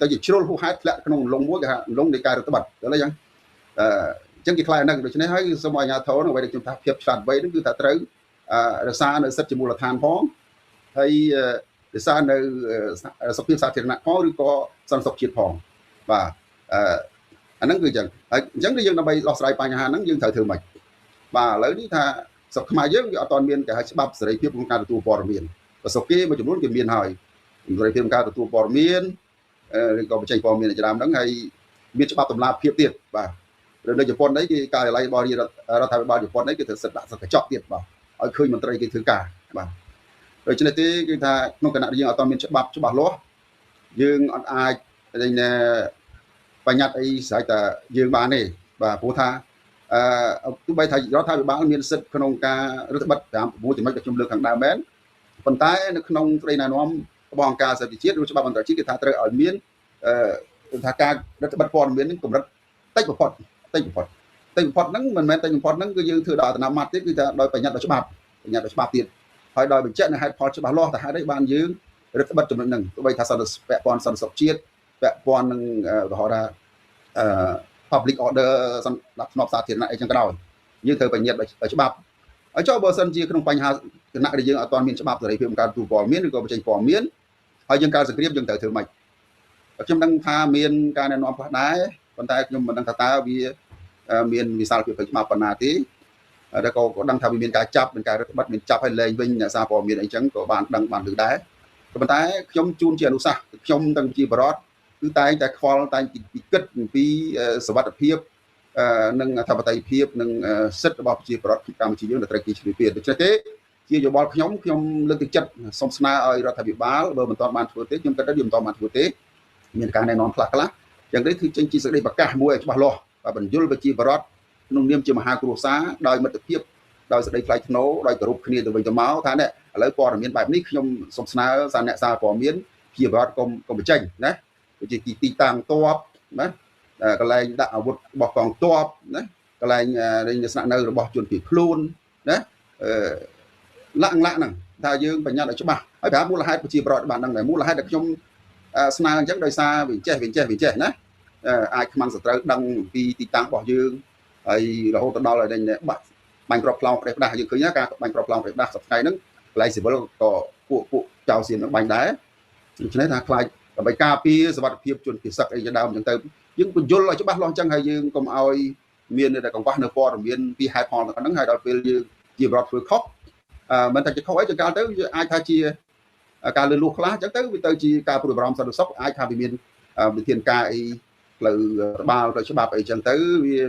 ទៅជាជ្រុលហួសហេតុធ្លាក់ក្នុងលងមួយគេថាលងនៃការរដ្ឋបတ်ដល់អញ្ចឹងអញ្ចឹងគេខ្លាចអាហ្នឹងដូច្នេះហើយសូមឲ្យអាជ្ញាធរអ្វីដែលខ្ញុំថាភាពឆ្លាតវៃហ្នឹងគឺថាត្រូវរក្សានៅសិទ្ធិជាមូលដ្ឋានផងហើយរក្សានៅសុខភាពសាធារណៈផងឬក៏សន្តិសុខជាតិផងបាទអាហ្នឹងគឺអញ្ចឹងហើយអញ្ចឹងគឺយើងដើម្បីដោះស្រាយបញ្ហាហ្នឹងយើងត្រូវធ្វើម៉េចបាទឥឡូវនេះថាស្រុកខ្មែរយើងវាអត់ទាន់មានគេហៅច្បាប់សេរីភាពក្នុងការទទួលព័ត៌មានបើស្រុកគេមួយចំនួនគេមានហើយសេរីភាពក្នុងការទទួលព័ត៌មានឬក៏បញ្ចេញព័ត៌មានជាដើមហ្នឹងហើយមានច្បាប់តម្លាភាពទៀតបាទនៅជប៉ុនអីគេការិយាល័យរបស់រដ្ឋាភិបាលជប៉ុនអីគេត្រូវសិទ្ធដាក់សិទ្ធកញ្ចក់ទៀតបាទឲ្យឃើញមន្ត្រីគេធ្វើការបាទដូច្នេះទេគឺថាក្នុងគណៈយើងអត់ទាន់មានច្បាប់ច្បាស់លាស់យើងអត់អាចបញ្ញត្តិអីស្រេចតែយើងបានទេបាទព្រោះថាទោះបីថារដ្ឋាភិបាលមានសិទ្ធិក្នុងការរដ្ឋបិទតាម6ចំណុចដែលខ្ញុំលើកខាងដើមមែនប៉ុន្តែនៅក្នុងស្ដីណែនាំរបស់អង្គការសហប្រជាជាតិឬច្បាប់អន្តរជាតិគេថាត្រូវឲ្យមានថាការរដ្ឋបិទព័ត៌មាននឹងកម្រិតតិចបំផុតតិចបំផុតតិចបំផុតហ្នឹងមិនមែនតិចបំផុតហ្នឹងគឺយើងធ្វើដោយអត្តនោម័តទេគឺថាដោយបញ្ញត្តិដោយច្បាប់បញ្ញត្តិដោយច្បាប់ទៀតហើយដោយបញ្ជាក់នៅហេតុផលច្បាស់លាស់តែហេតុអីបានយើងរដ្ឋបិទចំណុចហ្នឹងទោះបីថាសន្តិពាក់ព័ន្ធសន្តិសុខជាតិពាក់ព័ន្ធនឹងឧទាហរណ៍ថាpublic order សម្រាប់ធ្នាប់សាធារណៈអីចឹងក៏ដោយយើងត្រូវបញ្ញត្តិដោយច្បាប់ហើយចុះបើសិនជាក្នុងបញ្ហាគណៈដែលយើងអត់ទាន់មានច្បាប់សេរីភាពក្នុងការទទួលព័ត៌មានឬក៏បញ្ចេញព័ត៌មានហើយយើងកើតសង្គ្រាមយើងត្រូវធ្វើម៉េចខ្ញុំដឹងថាមានការណែនាំខ្លះដែរប៉ុន្តែខ្ញុំមិនដឹងថាតើវាមានវិសាលភាពច្បាប់ប៉ុណ្ណាទេតែក៏ដឹងថាវាមានការចាប់មានការរឹតបន្តឹងមានចាប់ឲ្យលែងវិញអ្នកសារព័ត៌មានអីចឹងក៏បានដឹងបានឮដែរប៉ុន្តែខ្ញុំជូនជាអនុសាសន៍ខ្ញុំទាំងជាបរដ្ឋគឺតែងតែខ្វល់តែងពីគិតអំពីសុវត្ថិភាពនិងអធិបតេយ្យភាពនិងសិទ្ធិរបស់ប្រជាពលរដ្ឋកម្ពុជាយើងដែលត្រូវគេឈ្លានពានដូច្នេះទេជាយោបល់ខ្ញុំលើកទឹកចិត្តសូមស្នើឲ្យរដ្ឋាភិបាលបើមិនទាន់បានធ្វើទេខ្ញុំគិតថាវាមិនទាន់បានធ្វើទេមានការណែនាំខ្លះខ្លះយ៉ាងនេះគឺចេញជាសេចក្តីប្រកាសមួយឲ្យច្បាស់លាស់បាទបញ្យលប្រជាពលរដ្ឋក្នុងនាមជាមហាគ្រួសារដោយមិត្តភាពដោយសេចក្តីថ្លៃថ្នូរដោយគោរពគ្នាទៅវិញទៅមកថានេះឥឡូវព័ត៌មានបែបនេះខ្ញុំសូមស្នើសារអ្នកសារព័ត៌មានជាពលរដ្ឋកុំបញ្ចេញណាដូចជាទីតាំងទ័ពណាកន្លែងដាក់អាវុធរបស់កងទ័ពណាកន្លែងស្នាក់នៅរបស់ជនភៀសខ្លួនណាលាក់ហ្នឹងថាយើងបញ្ញត្តិឲ្យច្បាស់ហើយប្រាប់មូលហេតុប្រជាពលរដ្ឋបានដឹងដែរមូលហេតុដែលខ្ញុំស្នើអញ្ចឹងដោយសារវាចេះណាអាចខ្មាំងសត្រូវដឹងពីទីតាំងរបស់យើងហើយរហូតទៅដល់ឲ្យបាក់បាញ់គ្រាប់ផ្លោងប្រេះផ្ដាស់យើងឃើញការបាញ់គ្រាប់ផ្លោងប្រេះផ្ដាស់សប្តាហ៍ហ្នឹងកន្លែងស៊ីវិលក៏ពួកចៅសៀមនឹងបាញ់ដែរដូច្នេះថាខ្លាចដើម្បីការពារសុវត្ថិភាពជនភៀសសឹកអីជាដើមអញ្ចឹងទៅយើងបញ្យល់ឲ្យច្បាស់លាស់អញ្ចឹងហើយយើងកុំឲ្យមានតែកង្វះនៅព័ត៌មានពីហេតុផលទាំងហ្នឹងហើយដល់ពេលយើងជាបរដ្ឋធ្វើខុសមិនថាជាខុសអីចង្កាលទៅអាចថាជាការលឺលួសខ្លះអញ្ចឹងទៅវាទៅជាការព្រួយបារម្ភសន្តិសុខអាចថាវាមានវិធានការអីផ្លូវបាលផ្លូវច្បាប់អីចឹងទៅ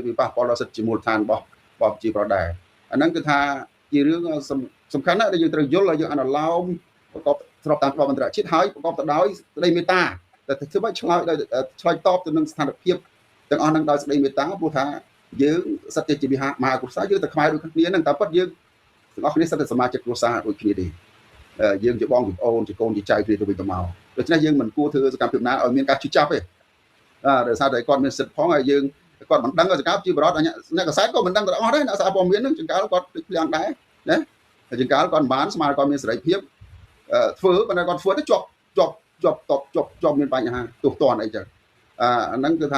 វាប៉ះពាល់ដល់សិទ្ធិជាមូលដ្ឋានរបស់ប្រជាពលរដ្ឋដែរអាហ្នឹងគឺថាជារឿងសំខាន់ណាស់ដែលយើងត្រូវយល់ហើយយើងអនុលោមប្រកបស្របតាមច្បាប់អន្តរជាតិហើយប្រកបទៅដោយសេចក្តីមេត្តាតែធ្វើម៉េចឆ្លើយតបទៅនឹងស្ថានភាពទាំងអស់ហ្នឹងដោយសេចក្តីមេត្តាព្រោះថាយើងសិទ្ធិជាមហាគ្រួសារយើងតែខ្មែរដូចគ្នាហ្នឹងតែពិតយើង ទាំងអស់គ្នាសិតតែសមាជិកគ្រួសារដូចគ្នាទេយើងជាបងជាប្អូនជាកូនជាចៅគ្នាទៅវិញទៅមកដូច្នេះយើងមិនគួរធ្វើសកម្មភាពណាឲ្យមានការជឿចាប់ទេដោយសារតែគាត់មានសិទ្ធិផងហើយយើងគាត់មិនដឹងសកម្មជាបរិបទអ្នកកសែតក៏មិនដឹងទាំងអស់ដែរអ្នកសារព័ត៌មាននឹងចង្កាលគាត់ភ្លេចភ្លាំងដែរណាចង្កាលគាត់មិនបានស្មានគាត់មានសេរីភាពធ្វើប៉ុន្តែគាត់ធ្វើទៅជាប់ជាប់ជាប់តបជាប់ជាប់មានបញ្ហាទោះតន់អីចឹងអាហ្នឹងគឺថ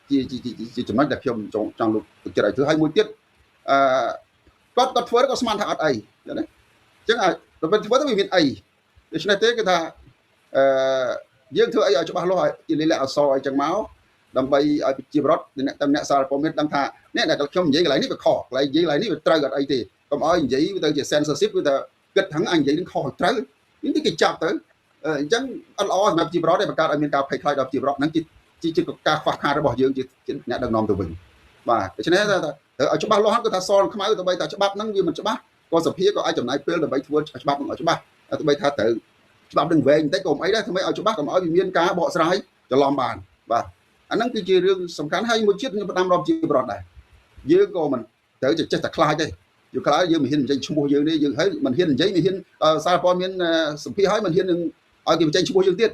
ាជាចំណុចដែលខ្ញុំចង់លើកទឹកចិត្តឲ្យធ្វើហើយមួយទៀតគាត់គាត់ធ្វើក៏ស្មានថាអត់អីណាអញ្ចឹងដល់ពេលធ្វើទៅវាមានអីដូច្នេះទេគឺថាយើងធ្វើអីឲ្យច្បាស់លាស់ឲ្យជាលិលាអក្សរអីចឹងមកដើម្បីឲ្យប្រជាពលរដ្ឋអ្នកតាមអ្នកសារព័ត៌មានដឹងថាអ្នកដែលខ្ញុំនិយាយកន្លែងនេះវាខុសកន្លែងនិយាយកន្លែងនេះវាត្រូវអត់អីទេកុំឲ្យនិយាយទៅជា censorship គឺថាគិតថាអញនិយាយនឹងខុសត្រូវនេះគេចាប់ទៅអញ្ចឹងអត់ល្អសម្រាប់ប្រជាពលរដ្ឋទេបង្កើតឲ្យមានការភ័យខ្លាចដល់ប្រជាពលរដ្ឋហ្នឹងជាការខ្វះខាតរបស់យើងជាអ្នកដឹកនាំទៅវិញបាទដូច្នេះត្រូវឲ្យច្បាស់លាស់គឺថាសនិងខ្មៅដើម្បីតែច្បាប់ហ្នឹងវាមិនច្បាស់ក៏សភាក៏អាចចំណាយពេលដើម្បីធ្វើច្បាប់ហ្នឹងឲ្យច្បាស់ដើម្បីថាត្រូវច្បាប់នឹងវែងបន្តិចក៏មិនអីដែរធ្វើឲ្យច្បាស់កុំឲ្យវាមានការបកស្រាយច្រឡំបានបាទអាហ្នឹងគឺជារឿងសំខាន់ហើយមួយជាតិខ្ញុំផ្ដាំដល់ប្រជាពលរដ្ឋដែរយើងក៏មិនត្រូវចេះតែខ្លាចទេយើងខ្លាចយើងមិនហ៊ានបញ្ចេញឈ្មោះយើងទេយើងហើយមិនហ៊ាននិយាយមិនហ៊ានសារព័ត៌មានសម្ភារហើយមិនហ៊ាននឹងឲ្យគេបញ្ចេញឈ្មោះយើងទៀត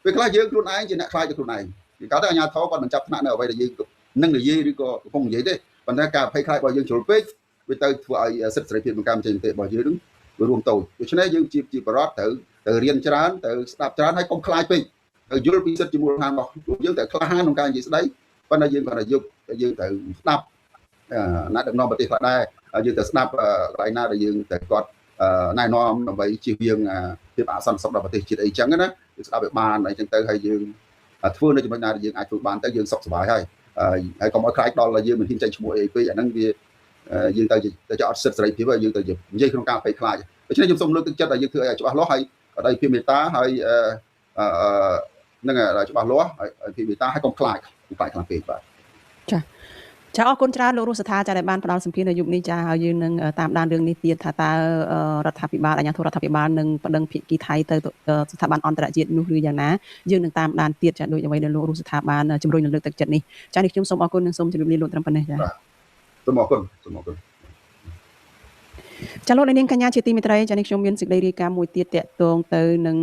ពេលខ្លះយើងខ្លួនឯងជាអ្នកខ្លាចទៅខ្លួនឯងពីកើតទៅអាជ្ញាធរគាត់មិនចាប់ថ្នាក់នៅអ្វីដែលយើងនឹងនិយាយឬក៏កំពុងនិយាយទេប៉ុន្តែការភ័យខ្លាចរបស់យើងជ្រុលពេកវាទៅធ្វើឲ្យសិទ្ធិសេរីភាពក្នុងការបញ្ចេញមតិរបស់យើងនឹងវារួមតូចដូច្នេះយើងជាពលរដ្ឋត្រូវរៀនច្រើនត្រូវស្ដាប់ច្រើនហើយកុំខ្លាចពេកត្រូវយល់ពីសិទ្ធិជាមូលដ្ឋានរបស់យើងត្រូវក្លាហានក្នុងការនិយាយស្ដីប៉ុន្តែយើងគាត់តែយកយើងត្រូវស្ដាប់ណាដឹកនាំប្រទេសខ្លះដែរយើងត្រូវស្ដាប់កន្លែងណាដែលយើងត្រូវគាត់ណែនាំដើម្បីជៀសវាងភាពអសន្តិសុខដល់ប្រទេសជាតិអីចឹងណាយើងស្ដាប់ឲ្យបានអីចឹងទៅហើយយើងធ្វើនៅចំណុចណាដែលយើងអាចធ្វើបានទៅយើងសុខសប្បាយហើយហើយកុំឲ្យខ្លាចដល់យើងមិនហ៊ានចេញឈ្មោះអីពេកអាហ្នឹងវាយើងទៅទៅអត់សិទ្ធិសេរីភាពហើយយើងទៅនិយាយក្នុងការភ័យខ្លាចដូច្នេះខ្ញុំសូមលើកទឹកចិត្តឲ្យយើងធ្វើឲ្យច្បាស់លាស់ហើយដោយភាពមេត្តាហើយនឹងច្បាស់លាស់ហើយភាពមេត្តាហើយកុំខ្លាចខ្លាចខ្លាំងពេកបាទចាចាអរគុណច្រើនលោករស់ស្ថាចាដែលបានផ្ដល់សម្ភារនៅយុគនេះចាហើយយើងនឹងតាមដានរឿងនេះទៀតថាតើរដ្ឋាភិបាលអាជ្ញាធររដ្ឋាភិបាលនឹងប្តឹងភាគីថៃទៅស្ថាប័នអន្តរជាតិនោះឬយ៉ាងណាយើងនឹងតាមដានទៀតចាដូចអ្វីដែលលោករស់ស្ថាបានជំរុញនឹងលើកទឹកចិត្តនេះចានេះខ្ញុំសូមអរគុណនិងសូមជម្រាបលាលោកត្រឹមប៉ុណ្ណេះចាសូមអរគុណសូមអរគុណចាលោកនាងកញ្ញាជាទីមេត្រីចានេះខ្ញុំមានសេចក្តីរាយការណ៍មួយទៀតតាក់ទងទៅនឹង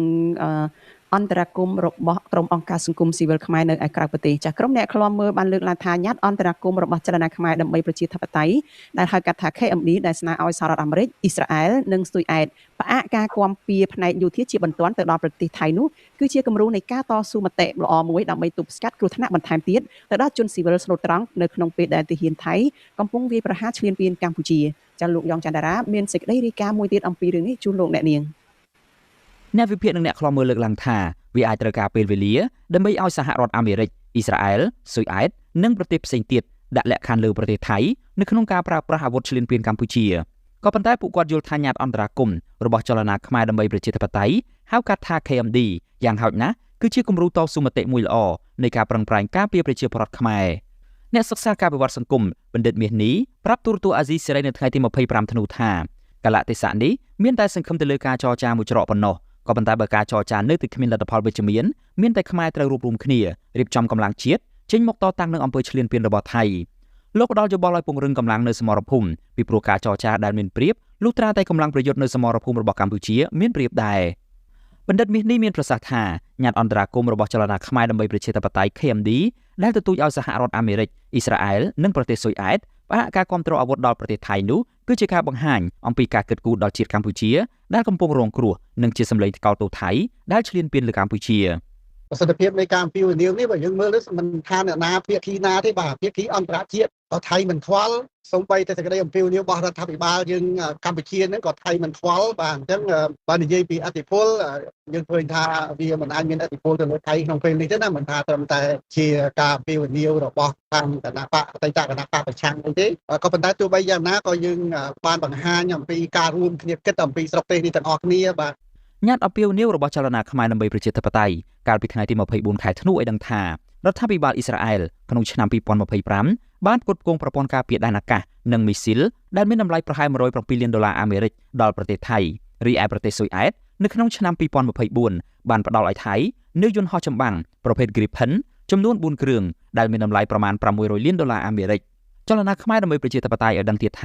អន្តរាគមន៍របស់ក្រុមអង្គការសង្គមស៊ីវិលខ្មែរនៅឯក្រៅប្រទេសចាក្រុមអ្នកឃ្លាំមើលបានលើកឡើងថាញត្តិអន្តរាគមន៍របស់ចលនាខ្មែរដើម្បីប្រជាធិបតេយ្យដែលហៅកាត់ថា KMD ដែលស្នើឲ្យសហរដ្ឋអាមេរិកអ៊ីស្រាអែលនិងស៊ុយអែតផ្អាកការគាំពៀផ្នែកយោធាជាបន្ទាន់ទៅដល់ប្រទេសថៃនោះគឺជាគំរូនៃការតស៊ូមតិល្អមួយដើម្បីទប់ស្កាត់គ្រោះថ្នាក់បន្ថែមទៀតទៅដល់ជនស៊ីវិលស្លូតត្រង់នៅក្នុងពេលដែលទាហានថៃកំពុងវាយប្រហារឈ្លានពានកម្ពុជាចាលោកយ៉ងច័ន្ទរាមានសេចក្តីរាយការណ៍មួយទៀតអំពីរឿងនេះជូនលោកអ្នកនាងអ្នកវិភាគនិងអ្នកឃ្លាំមើលលើកឡើងថាវាអាចត្រូវការពេលវេលាដើម្បីឲ្យសហរដ្ឋអាមេរិកអ៊ីស្រាអែលស៊ុយអែតនិងប្រទេសផ្សេងទៀតដាក់លក្ខខណ្ឌលើប្រទេសថៃនៅក្នុងការប្រើប្រាស់អាវុធឈ្លានពានកម្ពុជាក៏ប៉ុន្តែពួកគាត់យល់ថាញត្តិអន្តរាគមន៍របស់ចលនាខ្មែរដើម្បីប្រជាធិបតេយ្យហៅកាត់ថា KMD យ៉ាងហោចណាស់គឺជាគំរូតស៊ូមតិមួយល្អនៃការប្រឹងប្រែងការពារប្រជាពលរដ្ឋខ្មែរអ្នកសិក្សាការវិវត្តសង្គមបណ្ឌិតមាសនេះប្រាប់ទូរទស្សន៍អាស៊ីសេរីនៅថ្ងៃទី25ធ្នូថាកាលៈទេសៈនេះមានតែសង្ឃឹមទៅលើការចរចាមួយច្រកប៉ុណ្ណោះក៏ប៉ុន្តែបើការចរចានៅតែគ្មានលទ្ធផលវិជ្ជមានមានតែខ្មែរត្រូវរួបរួមគ្នារៀបចំកម្លាំងជាតិចេញមកតតាំងនឹងអំពើឈ្លានពានរបស់ថៃលោកផ្ដល់យោបល់ឲ្យពង្រឹងកម្លាំងនៅសមរភូមិពីព្រោះការចរចាដែលមានប្រៀបលុះត្រាតែកម្លាំងប្រយុទ្ធនៅសមរភូមិរបស់កម្ពុជាមានប្រៀបដែរបណ្ឌិតមាសនេះមានប្រសាសន៍ថាញត្តិអន្តរាគមន៍របស់ចលនាខ្មែរដើម្បីប្រជាធិបតេយ្យ KMD ដែលទទូចឲ្យសហរដ្ឋអាមេរិកអ៊ីស្រាអែលនិងប្រទេសស៊ុយអែតផ្អាកការគាំទ្រអាវុធដល់ប្រទេសថៃនោះគឺជាការបង្ហាញអំពីការគិតគូរដល់ជាតិកម្ពុជាដែលកំពុងរងគ្រោះនិងជាសម្លេងថ្កោលទោសថៃដែលឈ្លានពានលើកម្ពុជាប្រសិទ្ធភាពនៃការអំពាវនាវនេះបើយើងមើលទៅមិនថាអ្នកណាភាគីណាទេបាទភាគីអន្តរជាតិក៏ថៃមិនខ្វល់សូម្បីតែសេចក្តីអំពាវនាវរបស់រដ្ឋាភិបាលយើងកម្ពុជាហ្នឹងក៏ថៃមិនខ្វល់បាទអញ្ចឹងបើនិយាយពីឥទ្ធិពលយើងឃើញថាវាមិនអាចមានឥទ្ធិពលទៅលើថៃក្នុងពេលនេះទេណាមិនថាត្រឹមតែជាការអំពាវនាវរបស់ខាងគណៈបកអតីតគណៈបកប្រឆាំងអីទេក៏ប៉ុន្តែទោះបីយ៉ាងណាក៏យើងបានបង្ហាញអំពីការរួមគ្នាគិតអំពីស្រុកទេសនេះទាំងអស់គ្នាបាទញត្តិអំពាវនាវរបស់ចលនាខ្មែរដើម្បីប្រជាធិបតេយ្យកាលពីថ្ងៃទី24ខែធ្នូឲ្យដឹងថារដ្ឋាភិបាលអ៊ីស្រាអែលក្នុងឆ្នាំ2025បានផ្គត់ផ្គង់ប្រព័ន្ធការពារដែនអាកាសនិងមីស៊ីលដែលមានតម្លៃប្រហែល107លានដុល្លារអាមេរិកដល់ប្រទេសថៃរីឯប្រទេសស៊ុយអែតនៅក្នុងឆ្នាំ2024បានផ្ដល់ឲ្យថៃនូវយន្តហោះចម្បាំងប្រភេទ Gripen ចំនួន4គ្រឿងដែលមានតម្លៃប្រមាណ600លានដុល្លារអាមេរិក ចលនាខ្មែរដើម្បីប្រជាធិបតេយ្យឲ្យដឹងទៀតថ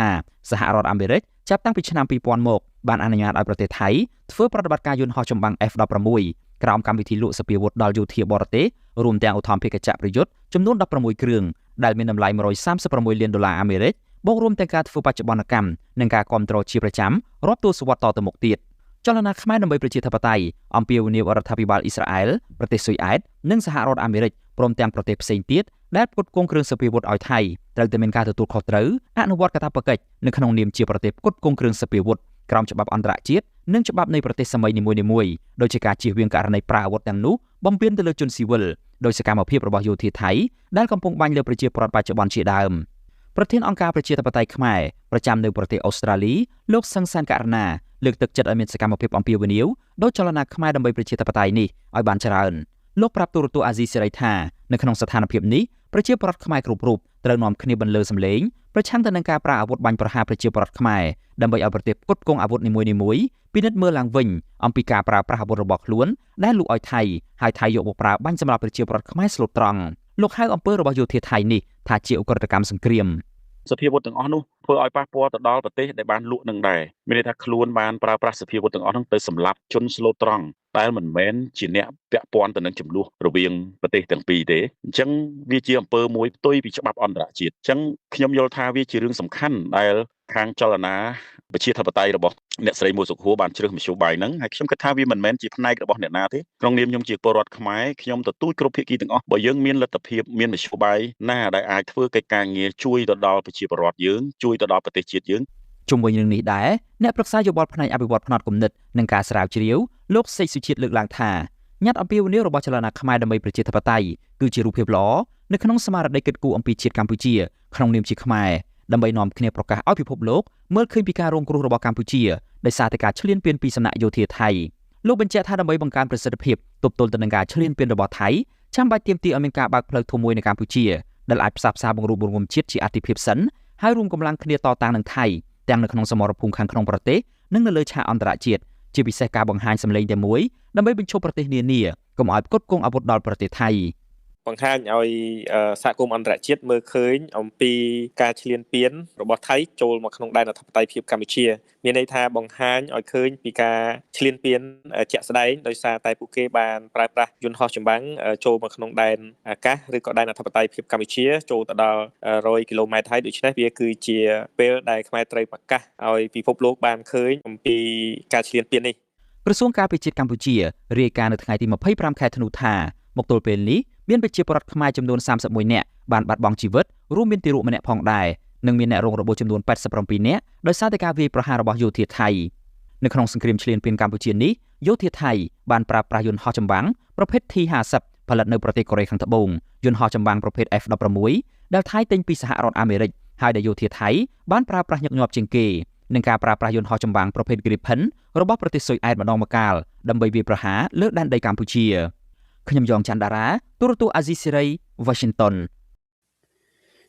ាសហរដ្ឋអាមេរិកចាប់តាំងពីឆ្នាំ2000មកបានអនុញ្ញាតឲ្យប្រទេសថៃធ្វើប្រតិបត្តិការយន្តហោះចម្បាំង F-16 ក្រោមកម្មវិធីលក់សព្វាវុធដល់យោធាបរទេសរួមទាំងឧទ្ធម្ភាគចក្រប្រយុទ្ធចំនួន16គ្រឿងដែលមានតម្លៃ136លានដុល្លារអាមេរិកបូករួមទាំងការធ្វើបច្ចុប្បន្នកម្មនិងការគាំទ្រជាប្រចាំរាប់ទសវត្សរ៍តទៅមុខទៀតចលនាខ្មែរដើម្បីប្រជាធិបតេយ្យអំពាវនាវឲ្យរដ្ឋាភិបាលអ៊ីស្រាអែលប្រទេសស៊ុយអែតនិងសហរដ្ឋអាមេរិកព្រមទាំងប្រទេសផ្សេងទៀតដែលផ្គត់ផ្គង់គ្រឿងសព្វាវុធឲ្យថៃត្រូវតែមានការទទួលខុសត្រូវអនុវត្តកាតព្វកិច្ចនៅក្នុងនាមជាប្រទេសផ្គត់ផ្គង់គ្រឿងសព្វាវុធក្រោមច្បាប់អន្តរជាតិនិងច្បាប់នៃប្រទេសសាមីនីមួយៗដូចជាការជៀសវាងករណីប្រើអាវុធទាំងនោះបំពានទៅលើជនស៊ីវិលដោយសកម្មភាពរបស់យោធាថៃដែលកំពុងបាញ់លើប្រជាពលរដ្ឋបច្ចុប្បន្នជាដើមប្រធានអង្គការប្រជាធិបតេយ្យខ្មែរប្រចាំនៅប្រទេសអូស្ត្រាលីលោកសឹងសានករណាលើកទឹកចិត្តឲ្យមានសកម្មភាពអំពាវនាវដោយចលនាខ្មែរដើម្បីប្រជាធិបតេយ្យនេះឲ្យបានច្រើនលោកប្រាប់ទូរទស្សន៍អាស៊ីសេរីថានៅក្នុងស្ថានភាពនេះប្រជាពលរដ្ឋខ្មែរគ្រប់រូបត្រូវនាំគ្នាបន្លឺសម្លេងប្រឆាំងទៅនឹងការប្រើអាវុធបាញ់ប្រហារប្រជាពលរដ្ឋខ្មែរដើម្បីឲ្យប្រទេសផ្គត់ផ្គង់អាវុធនីមួយៗពិនិត្យមើលឡើងវិញអំពីការប្រើប្រាស់អាវុធរបស់ខ្លួនដែលលក់ឲ្យថៃហើយថៃយកមកប្រើបាញ់សម្រាប់ប្រជាពលរដ្ឋខ្មែរស្លូតត្រង់លោកហៅអំពើរបស់យោធាថៃនេះថាជាឧក្រិដ្ឋកម្មសង្គ្រាមសភាវុធទាំងអស់នោះធ្វើឲ្យប៉ះពាល់ទៅដល់ប្រទេសដែលបានលក់នឹងដែរមានន័យថាខ្លួនបានប្រើប្រាស់សភាវុធទាំងអស់នោះទៅសម្លាប់ជនស្លូតត្រង់តែមិនមែនជាអ្នកពាក់ព័ន្ធទៅនឹងចំនួនរវាងប្រទេសទាំងពីរទេអញ្ចឹងវាជាអំពើមួយផ្ទុយពីច្បាប់អន្តរជាតិអញ្ចឹងខ្ញុំយល់ថាវាជារឿងសំខាន់ដែលខាងចលនាប្រជាធិបតេយ្យរបស់អ្នកស្រីមួសុខហួរបានជ្រើសមធ្យោបាយហ្នឹងហើយខ្ញុំគិតថាវាមិនមែនជាផ្នែករបស់អ្នកណាទេក្នុងនាមខ្ញុំជាពលរដ្ឋខ្មែរខ្ញុំទទូចគ្រប់ភាគីទាំងអស់បើយើងមានលទ្ធភាពមានមធ្យោបាយណាដែលអាចធ្វើកិច្ចការងារជួយទៅដល់ប្រជាពលរដ្ឋយើងជួយទៅដល់ប្រទេសជាតិយើងជុំវិញរឿងនេះដែរអ្នកប្រឹក្សាយោបល់ផ្នែកអភិវឌ្ឍផ្នត់គំនិតនិងការស្រាវជ្រាវលោកសេកសុជាតិលើកឡើងថាញត្តិអំពាវនាវរបស់ចលនាខ្មែរដើម្បីប្រជាធិបតេយ្យគឺជារូបភាពល្អនៅក្នុងស្មារតីគិតគូរអំពីជាតិកម្ពុជាក្នុងនាមជាខ្មែរដើម្បីនាំគ្នាប្រកាសឲ្យពិភពលោកមើលឃើញពីការរងគ្រោះរបស់កម្ពុជាដោយសារតែការឈ្លានពានពីសំណាក់យោធាថៃលោកបញ្ជាក់ថាដើម្បីបង្កើនប្រសិទ្ធភាពទប់ទល់ទៅនឹងការឈ្លានពានរបស់ថៃចាំបាច់ទាមទារឲ្យមានការបើកផ្លូវធំមួយនៅកម្ពុជាដែលអាចផ្សះផ្សាបង្រួបបង្រួមជាតិជាអាទិភាពសិនហើយរួមកម្លាំងគ្នាតតាំងនឹងថៃទាំងនៅក្នុងសមរភូមិខាងក្នុងប្រទេសនិងនៅលើឆាកអន្តរជាតិជាពិសេសការបង្ហាញសម្លេងតែមួយដើម្បីបញ្ឈប់ប្រទេសនានាកុំឲ្យផ្គត់ផ្គង់អាវុធដល់ប្រទេសថៃបង្ហាញឲ្យសហគមន៍អន្តរជាតិមើលឃើញអំពីការឈ្លានពានរបស់ថៃចូលមកក្នុងដែនអធិបតេយ្យភាពកម្ពុជាមានន័យថាបង្ហាញឲ្យឃើញពីការឈ្លានពានជាក់ស្ដែងដោយសារតែពួកគេបានប្រើប្រាស់យន្តហោះចម្បាំងចូលមកក្នុងដែនអាកាសឬក៏ដែនអធិបតេយ្យភាពកម្ពុជាចូលទៅដល់100គីឡូម៉ែត្រហើយដូច្នេះវាគឺជាពេលដែលខ្មែរត្រូវប្រកាសឲ្យពិភពលោកបានឃើញអំពីការឈ្លានពាននេះក្រសួងការពារជាតិកម្ពុជារាយការណ៍នៅថ្ងៃទី25ខែធ្នូថាមកទល់ពេលនេះមានប្រជាពលរដ្ឋខ្មែរចំនួន31នាក់បានបាត់បង់ជីវិតរួមមានទារកម្នាក់ផងដែរនិងមានអ្នករងរបួសចំនួន87នាក់ដោយសារតែការវាយប្រហាររបស់យោធាថៃនៅក្នុងសង្គ្រាមឈ្លានពានកម្ពុជានេះយោធាថៃបានប្រើប្រាស់យន្តហោះចម្បាំងប្រភេទ T-50 ផលិតនៅប្រទេសកូរ៉េខាងត្បូងយន្តហោះចម្បាំងប្រភេទ F-16 ដែលថៃទិញពីសហរដ្ឋអាមេរិកហើយដែលយោធាថៃបានប្រើប្រាស់ញឹកញាប់ជាងគេនឹងការប្រើប្រាស់យន្តហោះចម្បាំងប្រភេទ Gripen របស់ប្រទេសស៊ុយអែតម្ដងម្កាលដើម្បីវាយប្រហារលើដែនដីកម្ពុជាខ្ញុំយ៉ងច័ន្ទដារាទូរទស្សន៍អាស៊ីសេរី Washington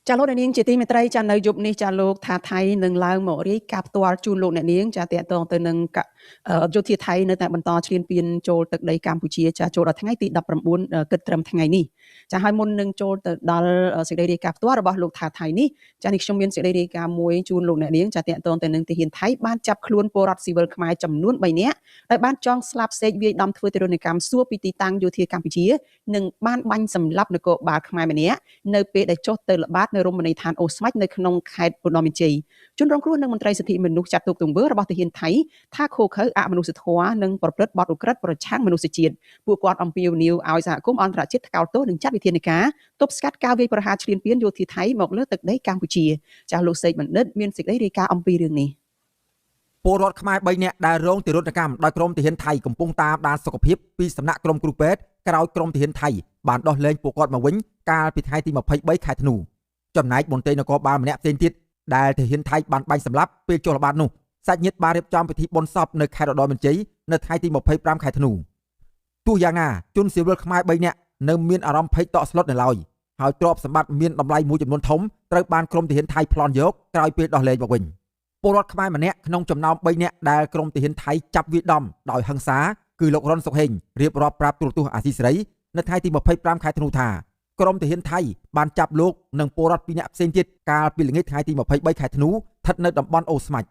ចាលោកអ្នកនាងជាទីមេត្រីចានៅយប់នេះចាលោកថាថៃនឹងឡើងមករាយការណ៍ផ្ទាល់ជូនលោកអ្នកនាងចាតកតងទៅនឹងយោធាថៃនៅតែបន្តឈ្លានពានចូលទឹកដីកម្ពុជាចាចូលដល់ថ្ងៃទី19គិតត្រឹមថ្ងៃនេះចាហើយមុននឹងចូលទៅដល់សេចក្តីរាយការណ៍ផ្ទាល់របស់លោកថាថៃនេះចានេះខ្ញុំមានសេចក្តីរាយការណ៍មួយជូនលោកអ្នកនាងចាតកតងទៅនឹងទាហានថៃបានចាប់ខ្លួនពលរដ្ឋស៊ីវិលខ្មែរចំនួន3នាក់ដែលបានចងស្លាប់សេកវាយដំធ្វើទារុណកម្មសួរពីទីតាំងយោធាកម្ពុជានិងបានបាញ់សម្លាប់នគរបាលខ្មែរម្នាក់នៅពេលដែលចុះទៅល្បាតនៅរមណីយដ្ឋានអូស្មាច់នៅក្នុងខេត្តឧត្តរមានជ័យជនរងគ្រោះនិងមន្ត្រីសិទ្ធិមនុស្សចាត់ទុកទង្វើរបស់ទាហានថៃថាឃោរឃៅអមនុស្សធម៌និងប្រព្រឹត្តបទឧក្រិដ្ឋប្រឆាំងមនុស្សជាតិពួកគាត់អំពាវនាវឲ្យសហគមន៍អន្តរជាតិថ្កោលទោសនិងចាត់វិធានការទប់ស្កាត់ការវាយប្រហារឈ្លានពានយោធាថៃមកលើទឹកដីកម្ពុជាចាស់លោកសេកបណ្ឌិតមានសេចក្តីរាយការណ៍អំពីរឿងនេះពលរដ្ឋខ្មែរ3នាក់ដែលរងទារុណកម្មដោយក្រុមទាហានថៃកំពុងតាមដានសុខភាពពីសំណាក់ក្រុមគ្រូពេទ្យក្រោយក្រុមទាហានថៃបានដោះលែងពួកគាត់មកវិញកាលពីថ្ងៃទី23ខែធ្នូចំណែកមន្ត្រីនគរបាលម្នាក់ផ្សេងទៀតដែលទាហានថៃបានបាញ់សម្លាប់ពេលចុះល្បាតនោះសាច់ញាតិបានរៀបចំពិធីបុណ្យសពនៅខេត្តឧត្តរមានជ័យនៅថ្ងៃទី25ខែធ្នូទោះយ៉ាងណាជនស៊ីវិលខ្មែរ3នាក់នៅមានអារម្មណ៍ភ័យតក់ស្លុតនៅឡើយហើយទ្រព្យសម្បត្តិមានតម្លៃមួយចំនួនធំត្រូវបានក្រុមទាហានថៃប្លន់យកក្រោយពេលដោះលែងមកវិញពលរដ្ឋខ្មែរម្នាក់ក្នុងចំណោម3នាក់ដែលក្រុមទាហានថៃចាប់វាយដំដោយហិង្សាគឺលោករុនសុកហេងរៀបរាប់ប្រាប់ទូរទស្សន៍អាស៊ីសេរីនៅថ្ងៃទី25ខែធ្នូថា ក្រុមទាហានថៃបានចាប់លោកនិងពលរដ្ឋ2នាក់ផ្សេងទៀតកាលពីល្ងាចថ្ងៃទី23ខែធ្នូស្ថិតនៅតំបន់អូស្មាច់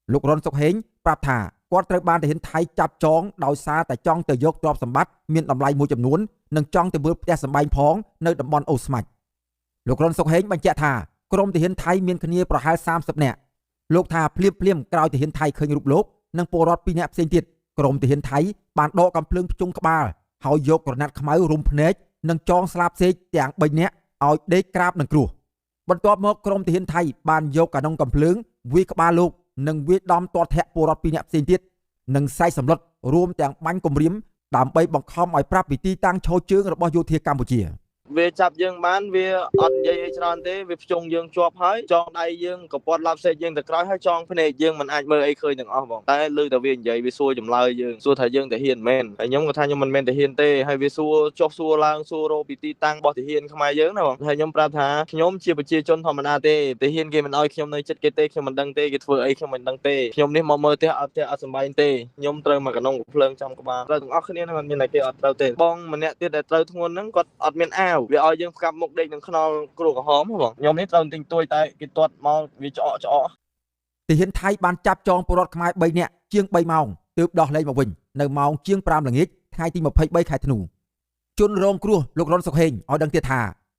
លោករុនសុកហេងប្រាប់ថាគាត់ត្រូវបានទាហានថៃចាប់ចងដោយសារតែចង់ទៅយកទ្រព្យសម្បត្តិមានតម្លៃមួយចំនួននិងចង់ទៅមើលផ្ទះសម្បែងផងនៅតំបន់អូស្មាច់លោករុនសុកហេងបញ្ជាក់ថាក្រុមទាហានថៃមានគ្នាប្រហែល30នាក់លោកថាភ្លាមៗក្រោយទាហានថៃឃើញរូបលោកនិងពលរដ្ឋ2នាក់ផ្សេងទៀតក្រុមទាហានថៃបានដកកាំភ្លើងភ្ជង់ក្បាលហើយយកក្រណាត់ខ្មៅរុំភ្នែកនិងចងស្លាបសេកទាំង3នាក់ឲ្យដេកក្រាបនឹងគ្រោះបន្ទាប់មកក្រុមទាហានថៃបានយកកាណុងកាំភ្លើងវាយក្បាលលោកនិងវាយដំទាត់ធាក់ពលរដ្ឋ2នាក់ផ្សេងទៀតនិងស្រែកសម្លុតរួមទាំងបាញ់គំរាមដើម្បីបង្ខំឲ្យប្រាប់ពីទីតាំងឈរជើងរបស់យោធាកម្ពុជា វាចាប់យើងបានវាអត់និយាយអីច្រើនទេវាភ្ជង់យើងជាប់ហើយចងដៃយើងកពត់ឡាប់សេកយើងទៅក្រោយហើយចងភ្នែកយើងមិនអាចមើលអីឃើញទាំងអស់បងតែឮតែវានិយាយវាសួរចម្លើយយើងសួរថាយើងទាហានមែនហើយខ្ញុំក៏ថាខ្ញុំមិនមែនទាហានទេហើយវាសួរចុះសួរឡើងសួររកពីទីតាំងរបស់ទាហានខ្មែរយើងណាបងហើយខ្ញុំប្រាប់ថាខ្ញុំជាប្រជាជនធម្មតាទេទាហានគេមិនអោយខ្ញុំនៅចិត្តគេទេខ្ញុំមិនដឹងទេគេធ្វើអីខ្ញុំមិនដឹងទេខ្ញុំនេះមកមើលផ្ទះអត់ផ្ទះអត់សំបែងទេខ្ញុំត្រូវមកកណ្ដុងភ្លើងចំក្បាលត្រូវទាំងអស់គ្នាហ្នឹងអត់មានតែគេអត់ត្រូវទេបងម្នាក់ទៀតដែលត្រូវធ្ងន់ហ្នឹងគាត់អត់មានអាវវាឲ្យយើងផ្កាប់មុខដេកនឹងខ្នល់គ្រូក្រហមបងខ្ញុំនេះត្រូវទិញទួយតែគេទាត់មកវាច្អកច្អកទាហានថៃបានចាប់ចងពលរដ្ឋខ្មែរ3នាក់ជាង3ម៉ោងទើបដោះលែងមកវិញនៅម៉ោងជាង5ល្ងាចថ្ងៃទី23ខែធ្នូជនរងគ្រោះលោករុនសុកហេងឲ្យដឹងទៀតថា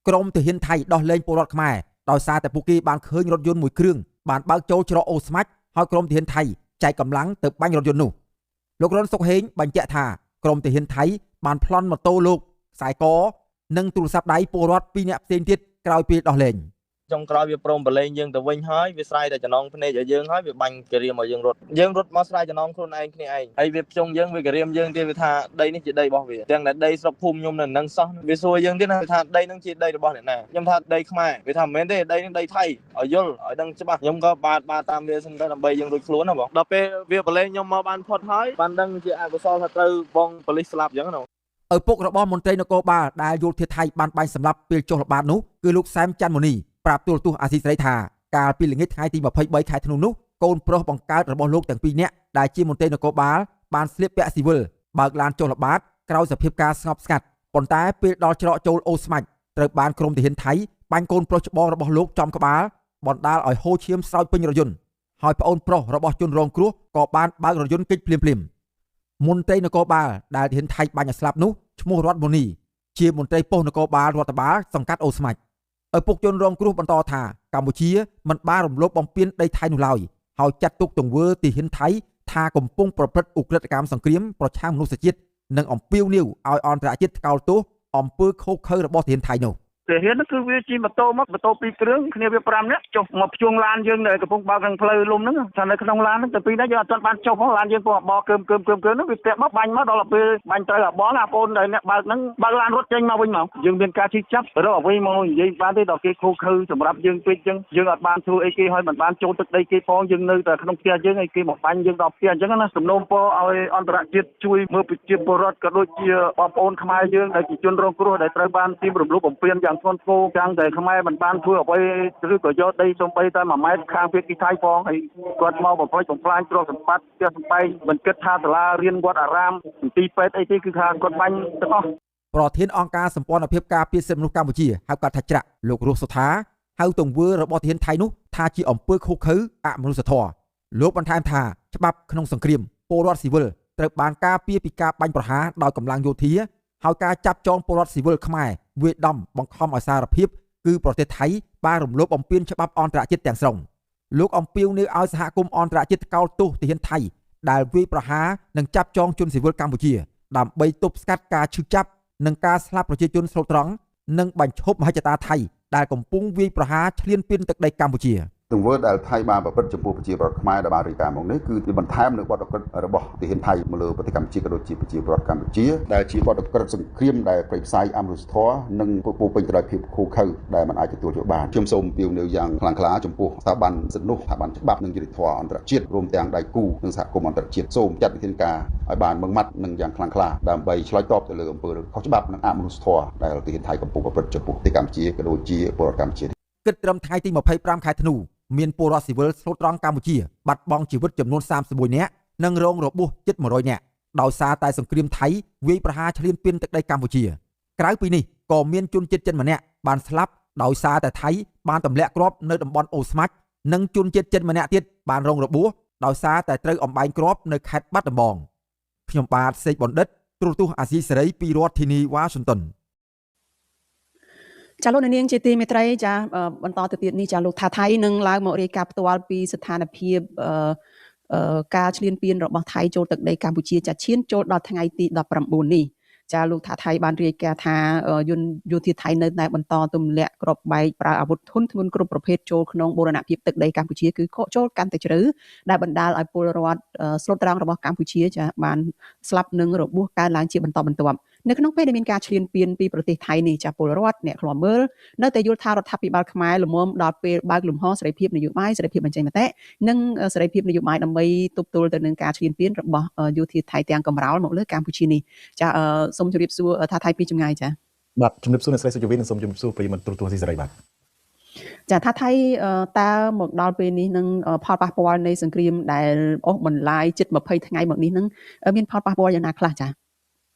ក្រុមទាហានថៃដោះលែងពលរដ្ឋខ្មែរដោយសារតែពួកគេបានឃើញរថយន្តមួយគ្រឿងបានបើកចូលច្រកអូស្មាច់ហើយក្រុមទាហានថៃចែកកម្លាំងទៅបាញ់រថយន្តនោះលោករុនសុកហេងបញ្ជាក់ថាក្រុមទាហានថៃបានប្លន់ម៉ូតូលោកខ្សែកនិងទូរស័ព្ទដៃពលរដ្ឋ2នាក់ផ្សេងទៀតក្រោយពេលដោះលែងចុងក្រោយវាព្រមប្រឡែងយើងទៅវិញហើយវាស្រ័យតែចំណងភ្នែកឲ្យយើងហើយវាបាញ់ការៀមឲ្យយើងរត់យើងរត់មកស្រ័យចំណងខ្លួនឯងគ្នាឯងហើយវាភ្ជង់យើងវាការៀមយើងទៀតវាថាដីនេះជាដីរបស់វាទាំងតែដីស្រុកភូមិខ្ញុំនៅនឹងសោះវាសួរយើងទៀតណាថាដីនឹងជាដីរបស់អ្នកណាខ្ញុំថាដីខ្មែរវាថាមិនមែនទេដីនឹងដីថៃឲ្យយល់ឲ្យដឹងច្បាស់ខ្ញុំក៏បាទតាមវាសិនទៅដើម្បីយើងរួចខ្លួនណាបងដល់ពេលវាប្រឡែងខ្ញុំមកបានផុតហើយបានដឹងជាអកុសលថាត្រូវបងប៉ូលីសស្លាប់អញ្ចឹងណាឪពុករបស់មន្ត្រីនគរបាលដែលយោធាថៃបានបាញ់សម្លាប់ពេលចុះល្បាតនោះគឺលោកសែមច័ន្ទមុនីប្រាប់ទូរទស្សន៍អាស៊ីសេរីថាកាលពីល្ងាចថ្ងៃទី23ខែធ្នូនោះកូនប្រុសបង្កើតរបស់លោកទាំងពីរនាក់ដែលជាមន្ត្រីនគរបាលបានស្លៀកពាក់ស៊ីវិលបើកឡានចុះល្បាតក្រោយសភាពការស្ងប់ស្ងាត់ប៉ុន្តែពេលដល់ច្រកចូលអូស្មាច់ត្រូវបានក្រុមទាហានថៃបាញ់កូនប្រុសច្បងរបស់លោកចំក្បាលបណ្ដាលឲ្យហូរឈាមស្រោចពេញរថយន្តហើយប្អូនប្រុសរបស់ជនរងគ្រោះក៏បានបើករថយន្តគេចភ្លាមៗមន្ត្រីនគរបាលដែលទាហានថៃបាញ់ឲ្យស្លាប់នោះឈ្មោះរដ្ឋមុនីជាមន្ត្រីប៉ុស្តិ៍នគរបាលរដ្ឋបាលសង្កាត់អូស្មាច់ឪពុកជនរងគ្រោះបន្តថាកម្ពុជាមិនបានរំលោភបំពានដីថៃនោះឡើយហើយចាត់ទុកទង្វើទាហានថៃថាកំពុងប្រព្រឹត្តឧក្រិដ្ឋកម្មសង្គ្រាមប្រឆាំងមនុស្សជាតិនិងអំពាវនាវឲ្យអន្តរជាតិថ្កោលទោសអំពើឃោរឃៅរបស់ទាហានថៃនោះ ទាហានគឺវាជិះម៉ូតូមកម៉ូតូ2គ្រឿងគ្នាវា5នាក់ចុះមកភ្ជួងឡានយើងនៅកំពុងបើកខាងផ្លូវលំហ្នឹងថានៅក្នុងឡានហ្នឹងតែពីរនាក់យើងអត់ទាន់បានចុះផងឡានយើងកំពុងបោកើមកើមកើមកើមហ្នឹងវាពាក់មកបាញ់មកដល់ពេលបាញ់ត្រូវអាបងអាប្អូនដែលអ្នកបើកហ្នឹងបើកឡានរត់ចេញមកវិញមកយើងមានការជិះចាប់រកអ្វីមកនិយាយបានទេដល់គេខូខើសម្រាប់យើងពេកអញ្ចឹងយើងអត់បានធ្វើអីគេហើយមិនបានចូលទឹកដីគេផងយើងនៅតែក្នុងផ្ទះយើងឲ្យគេមកបាញ់យើងដល់ផ្ទះអញ្ចឹងណាសំណូមពរឲ្យអន្តរជាតិជួយមើលប្រជាពលរដ្ឋក៏ដូចជាបងប្អូនខ្មែរយើងដែលជាជនរងគ្រោះដែលត្រូវបានទីរំលោភបំពានយ៉ាងធ្ងន់ធ្ងរទាំងតែខ្មែរមិនបានធ្វើអ្វីឬក៏យកដីសំបីតែ1ម៉ែត្រខាងភាគីថៃផងហើយគាត់មកបំផ្លិចបំផ្លាញទ្រព្យសម្បត្តិផ្ទះសម្បែងមិនគិតថាសាលារៀនវត្តអារាមមន្ទីរពេទ្យអីទេគឺថាគាត់បាញ់ទាំងអស់ប្រធានអង្គការសម្ព័ន្ធភាពការពារសិទ្ធិមនុស្សកម្ពុជាហៅកាត់ថាច្រាក់លោករស់សុថាហៅទង្វើរបស់ទាហានថៃនោះថាជាអំពើឃោរឃៅអមនុស្សធម៌លោកបន្ថែមថាច្បាប់ក្នុងសង្គ្រាមពលរដ្ឋស៊ីវិលត្រូវបានការពារពីការបាញ់ប្រហារដោយកម្លាំងយោធាហើយការចាប់ចងពលរដ្ឋស៊ីវិលខ្មែរវាយដំបង្ខំឲ្យសារភាពគឺប្រទេសថៃបានរំលោភបំពានច្បាប់អន្តរជាតិទាំងស្រុងលោកអំពាវនាវឲ្យសហគមន៍អន្តរជាតិថ្កោលទោសទាហានថៃដែលវាយប្រហារនិងចាប់ចងជនស៊ីវិលកម្ពុជាដើម្បីទប់ស្កាត់ការឈឺចាប់និងការស្លាប់ប្រជាជនស្លូតត្រង់និងបញ្ឈប់មហិច្ឆតាថៃដែលកំពុងវាយប្រហារឈ្លានពានទឹកដីកម្ពុជា ទង្វើដែលថៃបានប្រព្រឹត្តចំពោះប្រជាពលរដ្ឋខ្មែរដែលបានរាយការណ៍មកនេះគឺបន្ថែមនូវបទឧក្រិដ្ឋរបស់ទាហានថៃមកលើប្រទេសកម្ពុជាក៏ដូចជាប្រជាពលរដ្ឋកម្ពុជាដែលជាបទឧក្រិដ្ឋសង្គ្រាមដែលព្រៃផ្សៃអមនុស្សធម៌និងពោពេញទៅដោយភាពឃោរឃៅដែលមិនអាចទទួលយកបានខ្ញុំសូមអំពាវនាវយ៉ាងខ្លាំងក្លាចំពោះស្ថាប័នសិទ្ធិមនុស្សស្ថាប័នច្បាប់និងយុត្តិធម៌អន្តរជាតិរួមទាំងដៃគូនិងសហគមន៍អន្តរជាតិសូមចាត់វិធានការឲ្យបានម៉ឺងម៉ាត់និងយ៉ាងខ្លាំងក្លាដើម្បីឆ្លើយតបទៅលើអំពើខុសច្បាប់និងអមនុស្សធម៌ដែលទាហានថៃកំពុងប្រព្រឹត្តចំពោះប្រទេសកម្ពុជាក៏ដូចជាពលរដ្ឋកម្ពុជាគិតត្រឹមថ្ងៃទី25ខែធ្នូមានពលរដ្ឋស៊ីវិលស្លូតត្រង់កម្ពុជាបាត់បង់ជីវិតចំនួន31នាក់និងរងរបួសជិត100នាក់ដោយសារតែសង្គ្រាមថៃវាយប្រហារឈ្លានពានទឹកដីកម្ពុជាក្រៅពីនេះ ក៏មានជនជាតិចិនម្នាក់បានស្លាប់ដោយសារតែថៃបានទម្លាក់គ្រាប់នៅតំបន់អូស្មាច់និងជនជាតិចិនម្នាក់ទៀតបានរងរបួសដោយសារតែត្រូវអំបែងគ្រាប់នៅខេត្តបាត់ដំបងខ្ញុំបាទសេកបណ្ឌិតទូរទស្សន៍អាស៊ីសេរីពីរដ្ឋធានីវ៉ាស៊ីនតោនចាលោកនាងជាទីមេត្រីចាបន្តទៅទៀតនេះចាលោកថាថៃនឹងឡើងមករាយការណ៍ផ្ទាល់ពីស្ថានភាពការឈ្លានពានរបស់ថៃចូលទឹកដីកម្ពុជាចាឈានចូលដល់ថ្ងៃទី19នេះចាលោកថាថៃបានរាយការណ៍ថាយោធាថៃនៅតែបន្តទម្លាក់គ្រាប់បែកប្រើអាវុធធុនធ្ងន់គ្រប់ប្រភេទចូលក្នុងបូរណភាពទឹកដីកម្ពុជាគឺចូលកាន់តែជ្រៅដែលបណ្ដាលឲ្យពលរដ្ឋស្លូតត្រង់របស់កម្ពុជាចាបានស្លាប់និងរបួសកើនឡើងជាបន្តបន្ទាប់នៅក្នុងពេលដែលមានការឈ្លានពានពីប្រទេសថៃនេះចាពលរដ្ឋអ្នកឃ្លាំមើលនៅតែយល់ថារដ្ឋាភិបាលខ្មែរល្មមដល់ពេលបើកលំហសេរីភាពនយោបាយសេរីភាពបញ្ចេញមតិនិងសេរីភាពនយោបាយដើម្បីទប់ទល់ទៅនឹងការឈ្លានពានរបស់យោធាថៃទាំងកម្រោលមកលើកម្ពុជានេះចាសូមជម្រាបសួរថាថៃពីចម្ងាយចាបាទជម្រាបសួរអ្នកស្រីសុជីវីនិងសូមជម្រាបសួរប្រិយមិត្តទូរទស្សន៍ស៊ីសេរីបាទចាថាថៃតើមកដល់ពេលនេះនឹងផលប៉ះពាល់នៃសង្គ្រាមដែលអូសបន្លាយជិត20ថ្ងៃមកនេះនឹងមានផលប៉ះពាល់យ៉ាងណាខ្លះចា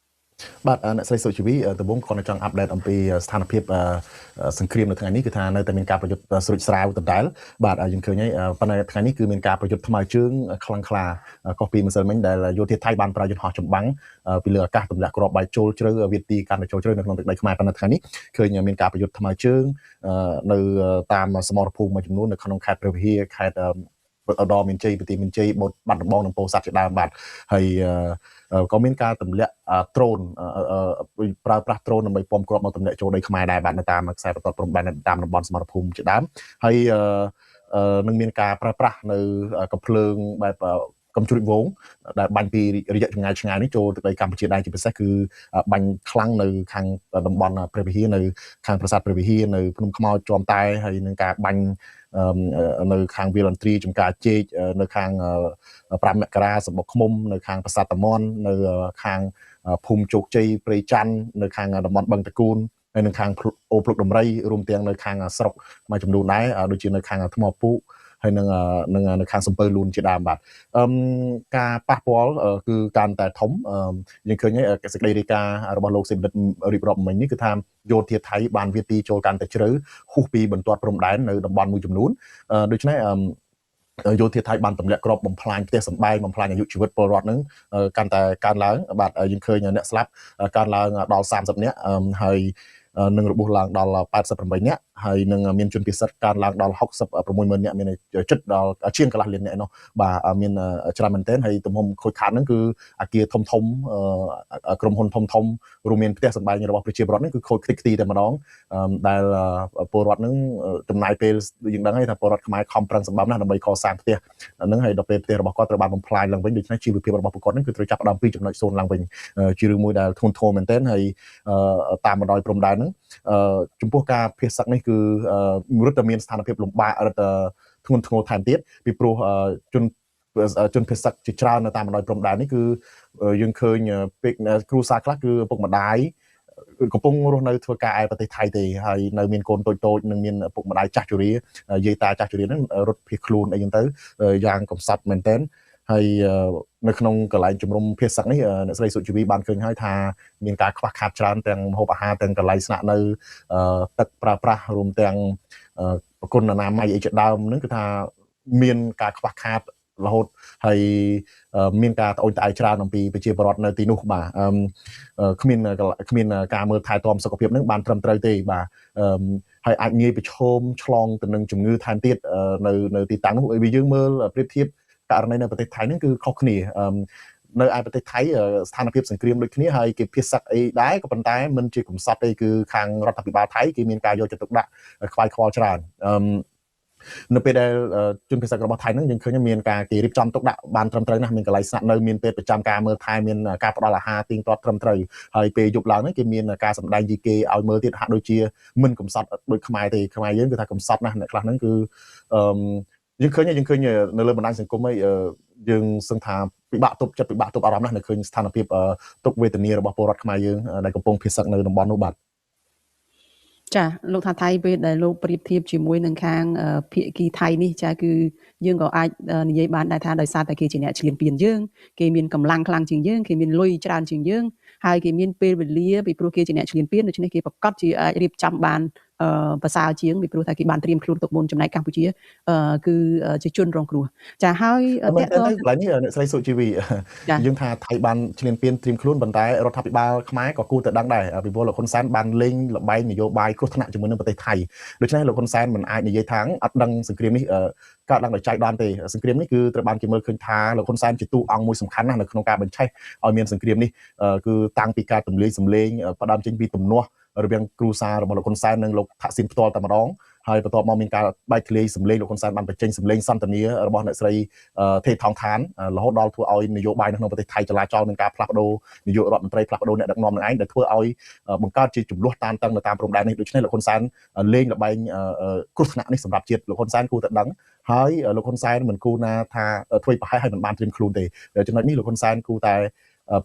បាទអ្នកស្រីសុជីវីដំបូងគាត់ចង់អាប់ដេតអំពីស្ថានភាពសង្គ្រាមនៅថ្ងៃនេះគឺថានៅតែមានការប្រយុទ្ធស្រួចស្រាវដដែលបាទយើងឃើញហើយប៉ុន្តែថ្ងៃនេះគឺមានការប្រយុទ្ធថ្មើរជើងខ្លាំងក្លាខុសពីម្សិលមិញដែលយោធាថៃបានប្រើយន្តហោះចម្បាំងពីលើអាកាសទម្លាក់គ្រាប់បែកចូលជ្រៅវាទីកាន់តែចូលជ្រៅនៅក្នុងទឹកដីខ្មែរប៉ុន្តែថ្ងៃនេះឃើញមានការប្រយុទ្ធថ្មើរជើងនៅតាមសមរភូមិមួយចំនួននៅក្នុងខេត្តព្រះវិហារខេត្តឧត្តរមានជ័យបន្ទាយមានជ័យបូតបាត់ដំបងនិងពោធិ៍សាត់ជាដើមបាទហើយក៏មានការទម្លាក់ដ្រូនប្រើប្រាស់ដ្រូនដើម្បីពំគ្រាប់មកទម្លាក់ចូលដីខ្មែរដែរបាទនៅតាមខ្សែបន្ទាត់ព្រំដែនតាមតំបន់សមរភូមិជាដើមហើយនឹងមានការប្រើប្រាស់នៅកំភ្លើងបែបកំជ្រួចវងដែលបាញ់ពីរយៈចម្ងាយឆ្ងាយនេះចូលទឹកដីកម្ពុជាដែរជាពិសេសគឺបាញ់ខ្លាំងនៅខាងតំបន់ព្រះវិហារនៅខាងប្រាសាទព្រះវិហារនៅភ្នំខ្មោចជាំតែហើយនឹងការបាញ់នៅខាងវាលអន្ទ្រីចំការជែកនៅខាង5មករាសម្បុកឃុំនៅខាងប្រាសាទតាមាន់នៅខាងភូមិជោគជ័យព្រៃច័ន្ទនៅខាងតំបន់បឹងតកូនហើយនៅខាងអូភ្លុកដំរីរួមទាំងនៅខាងស្រុកមួយចំនួនដែរដូចជានៅខាងថ្មពុហើយនឹងនៅខាងសំពៅលូនជាដើមបាទការប៉ះពាល់គឺកាន់តែធំយើងឃើញហើយសេចក្តីរាយការណ៍របស់លោកសេបណ្ឌិតរៀបរាប់មិញនេះគឺថាយោធាថៃបានវាទីចូលកាន់តែជ្រៅហួសពីបន្ទាត់ព្រំដែននៅតំបន់មួយចំនួនដូច្នេះយោធាថៃបានទម្លាក់គ្រាប់បំផ្លាញផ្ទះសម្បែងបំផ្លាញអាយុជីវិតពលរដ្ឋនឹងកាន់តែកើនឡើងបាទយើងឃើញអ្នកស្លាប់កើនឡើងដល់30នាក់ហើយនឹងរបួសឡើងដល់88នាក់ហើយនឹងមានជនពិសេសកើនឡើងដល់660,000នាក់មានជិតដល់ជាងកន្លះលាននាក់នោះបាទមានច្រើនមែនទែនហើយទំហំខូចខាតហ្នឹងគឺអាគារធំធំក្រុមហ៊ុនធំធំរួមមានផ្ទះសម្បែងរបស់ប្រជាពលរដ្ឋហ្នឹងគឺខូចខ្ទេចខ្ទីតែម្ដងដែលពលរដ្ឋហ្នឹងចំណាយពេលយើងដឹងហើយថាពលរដ្ឋខ្មែរខំប្រឹងសម្បំណាស់ដើម្បីកសាងផ្ទះហ្នឹងហើយដល់ពេលផ្ទះរបស់គាត់ត្រូវបានបំផ្លាញឡើងវិញដូច្នេះជីវភាពរបស់ពួកគាត់ហ្នឹងគឺត្រូវចាប់ផ្ដើមពីចំណុច0ឡើងវិញជារឿងមួយដែលធ្ងន់ធ្ងរមែនទែនហើយតាមបណ្ដោយព្រំដែនហ្នឹងចំពោះការភៀសសឹកនេះគឺរឹតតែមានស្ថានភាពលំបាករឹតតែធ្ងន់ធ្ងរថែមទៀតពីព្រោះជនភៀសសឹកជាច្រើននៅតាមបណ្ដោយព្រំដែននេះគឺយើងឃើញពេកគ្រួសារខ្លះគឺឪពុកម្ដាយកំពុងរស់នៅធ្វើការឯប្រទេសថៃទេហើយនៅមានកូនតូចៗនិងមានឪពុកម្ដាយចាស់ជរាយាយតាចាស់ជរាហ្នឹងរត់ភៀសខ្លួនអីចឹងទៅយ៉ាងកំសត់មែនទែនហើយនៅក្នុងកន្លែងជំរុំភៀសសឹកនេះអ្នកស្រីសុជីវីបានឃើញហើយថាមានការខ្វះខាតច្រើនទាំងម្ហូបអាហារទាំងកន្លែងស្នាក់នៅទឹកប្រើប្រាស់រួមទាំងប្រគុណអនាម័យអីជាដើមហ្នឹងគឺថាមានការខ្វះខាតរហូតហើយមានការត្អូញត្អែច្រើនអំពីប្រជាពលរដ្ឋនៅទីនោះបាទគ្មានការមើលថែទាំសុខភាពហ្នឹងបានត្រឹមត្រូវទេបាទហើយអាចងាយប្រឈមឆ្លងទៅនឹងជំងឺថែមទៀតនៅទីតាំងនោះវាយើងមើលប្រៀបធៀបករណីនៅប្រទេសថៃហ្នឹងគឺខុសគ្នានៅឯប្រទេសថៃស្ថានភាពសង្គ្រាមដូចគ្នាហើយគេភៀសសឹកអីដែរក៏ប៉ុន្តែមិនជាកំសត់ទេគឺខាងរដ្ឋាភិបាលថៃគេមានការយកចិត្តទុកដាក់ខ្វាយខ្វល់ច្រើននៅពេលដែលជនភៀសសឹករបស់ថៃហ្នឹងយើងឃើញមានការគេរៀបចំទុកដាក់បានត្រឹមត្រូវណាស់មានកន្លែងស្នាក់នៅមានពេទ្យប្រចាំការមើលថែមានការផ្ដល់អាហារទៀងទាត់ត្រឹមត្រូវហើយពេលយប់ឡើងហ្នឹងគេមានការសម្ដែងយីគេឲ្យមើលទៀតហាក់ដូចជាមិនកំសត់ដូចខ្មែរទេខ្មែរយើងគឺថាកំសត់ណាស់អ្នកខ្លះហ្នឹងគឺយើងឃើញនៅលើបណ្ដាញសង្គមអីយើងសឹងថាពិបាកទប់ចិត្តពិបាកទប់អារម្មណ៍ណាស់នៅឃើញស្ថានភាពទុក្ខវេទនារបស់ពលរដ្ឋខ្មែរយើងដែលកំពុងភៀសសឹកនៅតំបន់នោះបាទចាលោកថាថៃពេលដែលលោកប្រៀបធៀបជាមួយនឹងខាងភាគីថៃនេះចាគឺយើងក៏អាចនិយាយបានដែរថាដោយសារតែគេជាអ្នកឈ្លានពានយើងគេមានកម្លាំងខ្លាំងជាងយើងគេមានលុយច្រើនជាងយើង ហើយគេមានពេលវេលាពីព្រោះគេជាអ្នកឈ្លានពានដូច្នេះគេប្រកាសជាអាចរៀបចំបានប្រសើរជាងពីព្រោះថាគេបានត្រៀមខ្លួនទុកមុនចំណែកកម្ពុជាគឺជាជនរងគ្រោះចាហើយតើតើកន្លែងនេះអ្នកស្រីសុជីវីយើងថាថៃបានឈ្លានពានត្រៀមខ្លួនប៉ុន្តែរដ្ឋាភិបាលខ្មែរក៏គួរតែដឹងដែរពីព្រោះលោកហ៊ុនសែនបានលេងល្បែងនយោបាយគ្រោះថ្នាក់ជាមួយនឹងប្រទេសថៃដូច្នេះលោកហ៊ុនសែនមិនអាចនិយាយថាអត់ដឹងសង្គ្រាមនេះកើតឡើងដោយចៃដន្យទេសង្គ្រាមនេះគឺត្រូវបានគេមើលឃើញថាលោកហ៊ុនសែនជាតួអង្គមួយសំខាន់ណាស់នៅក្នុងការបញ្ឆេះឲ្យមានសង្គ្រាមនេះគឺតាំងពីការទម្លាយសម្លេងផ្ដើមចេញពីទំនាស់រវាងគ្រូសាររបស់លោកហ៊ុនសែននិងលោកថាក់ស៊ីនផ្ទាល់តែម្ដងហើយបន្ទាប់មកមានការបែកធ្លាយសម្លេងលោកហ៊ុនសែនបានបញ្ចេញសម្លេងសន្ទនារបស់អ្នកស្រីថេថងឋានរហូតដល់ធ្វើឲ្យនយោបាយនៅក្នុងប្រទេសថៃចលាចលមានការផ្លាស់ប្ដូរនាយករដ្ឋមន្ត្រីផ្លាស់ប្ដូរអ្នកដឹកនាំនឹងឯងដែលធ្វើឲ្យបង្កើតជាចំនួនតានតឹងនៅតាមព្រំដែននេះដូច្នេះលោកហ៊ុនសែនលេងល្បែងគ្រោះថ្នាក់នេះសម្រាប់ជាតិលោកហ៊ុនសែនគួរតែដឹងហើយលោកហ៊ុនសែនមិនគួរណាថាធ្វើប្រហែសឲ្យមិនបានត្រៀមខ្លួនទេចំណុចនេះលោកហ៊ុនសែនគួរតែ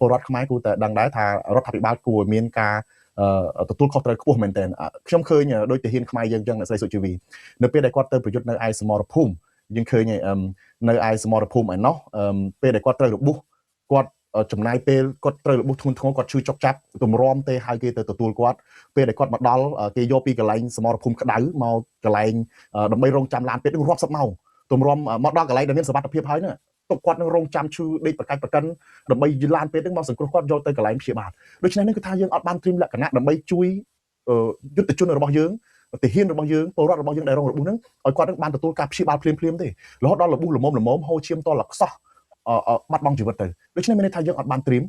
ពលរដ្ឋខ្មែរគួរតែដឹងដែរថារដ្ឋាភិបាលគួរមានការទទួលខុសត្រូវខ្ពស់មែនទែនខ្ញុំឃើញដូចទាហានខ្មែរយើងចឹងអ្នកស្រីសុជីវីនៅពេលដែលគាត់ទៅប្រយុទ្ធនៅឯសមរភូមិយើងឃើញនៅឯសមរភូមិឯណោះពេលដែលគាត់ត្រូវរបួសគាត់ចំណាយពេលគាត់ត្រូវរបួសធ្ងន់ធ្ងរគាត់ឈឺចុកចាប់ទម្រាំទេហើយគេទៅទទួលគាត់ពេលដែលគាត់មកដល់គេយកពីកន្លែងសមរភូមិក្តៅមកកន្លែងដើម្បីរងចាំឡានពេលនឹងរាប់សិបម៉ោងទម្រាំមកដល់កន្លែងដែលមានសុវត្ថិភាពហើយណាទុកគាត់នឹងរងចាំឈឺដេកប្រកាច់ប្រកិនដើម្បីឡានពេលហ្នឹងមកសង្គ្រោះគាត់យកទៅកន្លែងព្យាបាលដូច្នេះនឹងគឺថាយើងអត់បានត្រៀមលក្ខណៈដើម្បីជួយយុទ្ធជនរបស់យើងទាហានរបស់យើងពលរដ្ឋរបស់យើងដែលរងរបួសហ្នឹងឲ្យគាត់នឹងបានទទួលការព្យាបាលភ្លាមភ្លាមទេរហូតដល់របួសល្មមល្មមហូរឈាមតលខ្សោះបាត់បង់ជីវិតទៅដូច្នេះមានន័យថាយើងអត់បានត្រៀម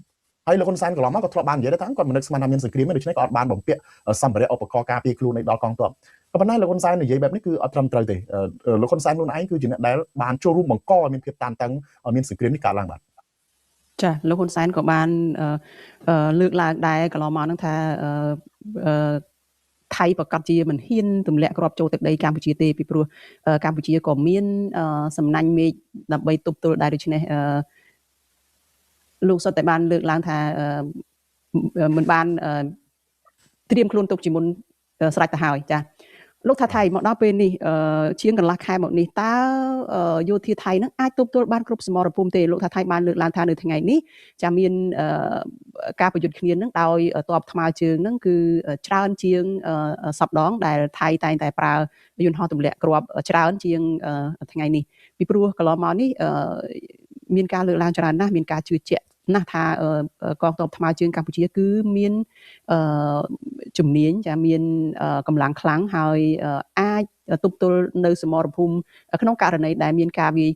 ហើយលោកហ៊ុនសែនកន្លងមកក៏ធ្លាប់បាននិយាយដែរថាគាត់មិននឹកស្មានថាមានសង្គ្រាមទេដូច្នេះក៏អត់បានបំពាក់សម្ភារៈឧបករណ៍ការពារខ្លួនឲ្យដល់កងទ័ពក៏ប៉ុន្តែលោកហ៊ុនសែននិយាយបែបនេះគឺអត់ត្រឹមត្រូវទេលោកហ៊ុនសែនខ្លួនឯងគឺជាអ្នកដែលបានចូលរួមបង្កឲ្យមានភាពតានតឹងឲ្យមានសង្គ្រាមនេះកើតឡើងបាទចាលោកហ៊ុនសែនក៏បានលើកឡើងដែរកន្លងមកហ្នឹងថាថៃប្រកាសជាមិនហ៊ានទម្លាក់គ្រាប់ចូលទឹកដីកម្ពុជាទេពីព្រោះកម្ពុជាក៏មានសំណាញ់មេឃដើម្បីទប់ទល់ដែរដូច្នេះលោកសុទ្ធតែបានលើកឡើងថាមិនបានត្រៀមខ្លួនទុកជាមុនស្រេចទៅហើយចាលោកថាថៃមកដល់ពេលនេះជាងកន្លះខែមកនេះតើយោធាថៃនឹងអាចទប់ទល់បានគ្រប់សមរភូមិទេលោកថាថៃបានលើកឡើងថានៅថ្ងៃនេះចាមានការប្រយុទ្ធគ្នានឹងដោយទ័ពថ្មើរជើងនឹងគឺច្រើនជាងសប្ដងដែលថៃតែងតែប្រើយន្តហោះទម្លាក់គ្រាប់ច្រើនជាងថ្ងៃនេះពីព្រោះកន្លងមកនេះមានការលើកឡើងច្រើនណាស់មានការជឿជាក់ណាស់ថាកងទ័ពថ្មើរជើងកម្ពុជាគឺមានជំនាញចាមានកម្លាំងខ្លាំងហើយអាចទប់ទល់នៅសមរភូមិក្នុងករណីដែលមានការវាយ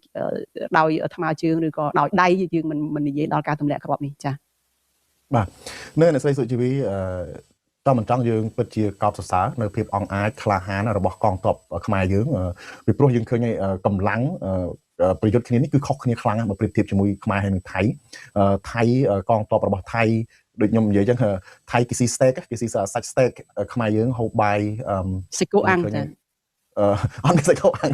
ដោយថ្មើរជើងឬក៏ដោយដៃយើងមិននិយាយដល់ការទម្លាក់គ្រាប់នេះចាបាទនៅអ្នកស្រីសុជីវីតមិនចង់យើងពិតជាកោតសរសើរនៅភាពអង់អាចក្លាហានរបស់កងទ័ពខ្មែរយើងពីព្រោះយើងឃើញកម្លាំងប្រយុទ្ធគ្នានេះគឺខុសគ្នាខ្លាំងណាស់បើប្រៀបធៀបជាមួយខ្មែរហើយនិងថៃថៃកងទ័ពរបស់ថៃដូចខ្ញុំនិយាយចឹងថៃគេស៊ីស្តេកគេស៊ីសាច់ស្តេកខ្មែរយើងហូបបាយសាច់គោអាំងចាអត់សាច់គោអាំង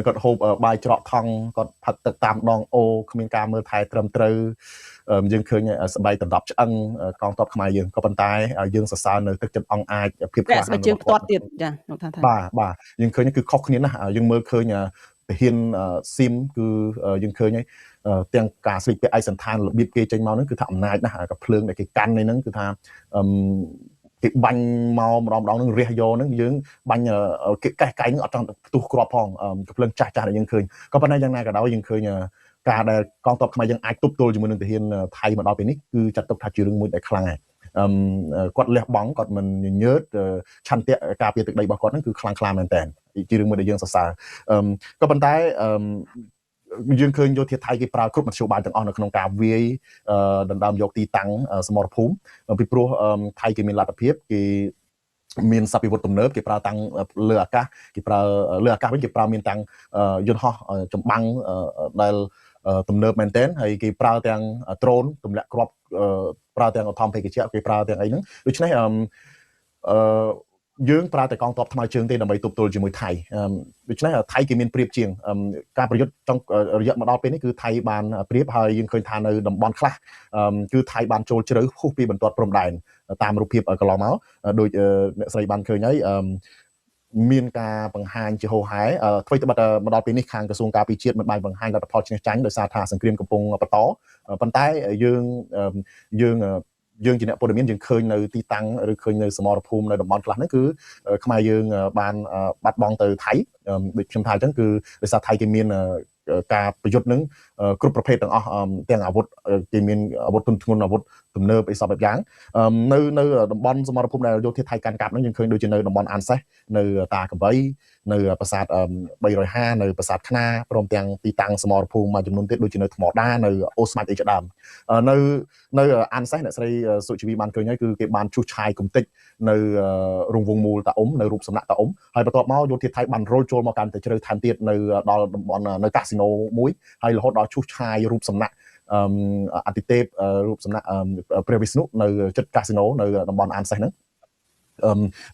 គាត់ហូបបាយច្រកថង់គាត់ផឹកទឹកតាមដងអូគ្មានការមើលថែត្រឹមត្រូវយើងឃើញស្បែកដណ្ដប់ឆ្អឹងកងទ័ពខ្មែរយើងក៏ប៉ុន្តែយើងសរសើរនៅទឹកចិត្តអង់អាចភាពក្លាហានស្បែកជើងផ្ទាត់ទៀតចាលោកថាបាទយើងឃើញគឺខុសគ្នាណាស់យើងមើលឃើញទាហានស៊ីមគឺយើងឃើញហើយទាំងការស្លៀកពាក់ឯកសណ្ឋានរបៀបគេចេញមកហ្នឹងគឺថាអំណាចណាស់កាភ្លើងដែលគេកាន់នេះហ្នឹងគឺថាគេបាញ់មកម្ដងម្ដងហ្នឹងរះយកហ្នឹងយើងបាញ់គេកេះកែងហ្នឹងអត់ចង់ផ្ទុះគ្រាប់ផងកាភ្លើងចាស់ចាស់ដែលយើងឃើញក៏ប៉ុន្តែយ៉ាងណាក៏ដោយយើងឃើញការដែលកងទ័ពខ្មែរយើងអាចទប់ទល់ជាមួយនឹងទាហានថៃមកដល់ពេលនេះគឺចាត់ទុកថាជារឿងមួយដែលខ្លាំងហើយគាត់លះបង់គាត់មិនញញើតឆន្ទៈការពារទឹកដីរបស់គាត់ហ្នឹងគឺខ្លាំងក្លាមែនតើជារឿងមួយដែលយើងសរសើរក៏ប៉ុន្តែយើងឃើញយោធាថៃគេប្រើគ្រប់មធ្យោបាយទាំងអស់នៅក្នុងការវាយដណ្ដើមយកទីតាំងសមរភូមិពីព្រោះថៃគេមានលទ្ធភាពគេមានសព្វវុធទំនើបគេប្រើតាំងលើអាកាសគេប្រើលើអាកាសវិញគេប្រើមានតាំងយន្តហោះចម្បាំងដែលទំនើបមែនទែនហើយគេប្រើទាំងដ្រូនទម្លាក់គ្រាប់ប្រើទាំងអធមភេកជ្ជៈគេប្រើទាំងអីហ្នឹងដូច្នេះយើងប្រើតែកងទ័ពថ្មើរជើងទេដើម្បីទប់ទល់ជាមួយថៃដូច្នេះថៃគេមានប្រៀបជាងការប្រយុទ្ធចង់រយៈមកដល់ពេលនេះគឺថៃបានប្រៀបហើយយើងឃើញថានៅតំបន់ខ្លះគឺថៃបានចូលជ្រៅហួសពីបន្ទាត់ព្រំដែនតាមរូបភាពកន្លងមកដោយអ្នកស្រីបានឃើញហើយមានការបង្ហាញជាហោហែអ្វីត្បិតមកដល់ពេលនេះខាងក្រសួងការពារជាតិមិនបានបង្ហាញលទ្ធផលឈ្នះចាញ់ដោយសារថាសង្គ្រាមកំពុងបន្តប៉ុន្តែយើង យើងជាអ្នកព័ត៌មានយើងឃើញនៅទីតាំងឬឃើញនៅសមរភូមិនៅតំបន់ខ្លះហ្នឹងគឺខ្មែរយើងបានបាត់បង់ទៅថៃដូចខ្ញុំថាអញ្ចឹងគឺដោយសារថៃគេមានការប្រយុទ្ធនឹងគ្រប់ប្រភេទទាំងអស់ទាំងអាវុធគេមានអាវុធទន់ធ្ងន់អាវុធទំនើបអីសពបែបយ៉ាងនៅតំបន់សមរភូមិដែលយោធាថៃកាន់កាប់ហ្នឹងយើងឃើញដូចជានៅតំបន់អានសេះនៅតាកបីនៅប្រាសាទ350នៅប្រាសាទខ្នាព្រមទាំងទីតាំងសមរភូមិមួយចំនួនទៀតដូចជានៅថ្មដានៅអូស្មាច់អីជាដើមនៅអានសេះអ្នកស្រីសុជីវីបានឃើញហើយគឺគេបានឈូសឆាយកំទេចនៅរង្វង់មូលតាអ៊ំនៅរូបសំណាក់តាអ៊ំហើយបន្ទាប់មកយោធាថៃបានរុលចូលមកកាន់តែជ្រៅថែមទៀតនៅដល់តំបន់នៅកាស៊ីណូមួយហើយរហូតដល់ឈូសឆាយរូបសំណាក់អតិទេពរូបសំណាក់ព្រះវិស្ណុនៅជិតកាស៊ីណូនៅតំបន់អានសេះហ្នឹង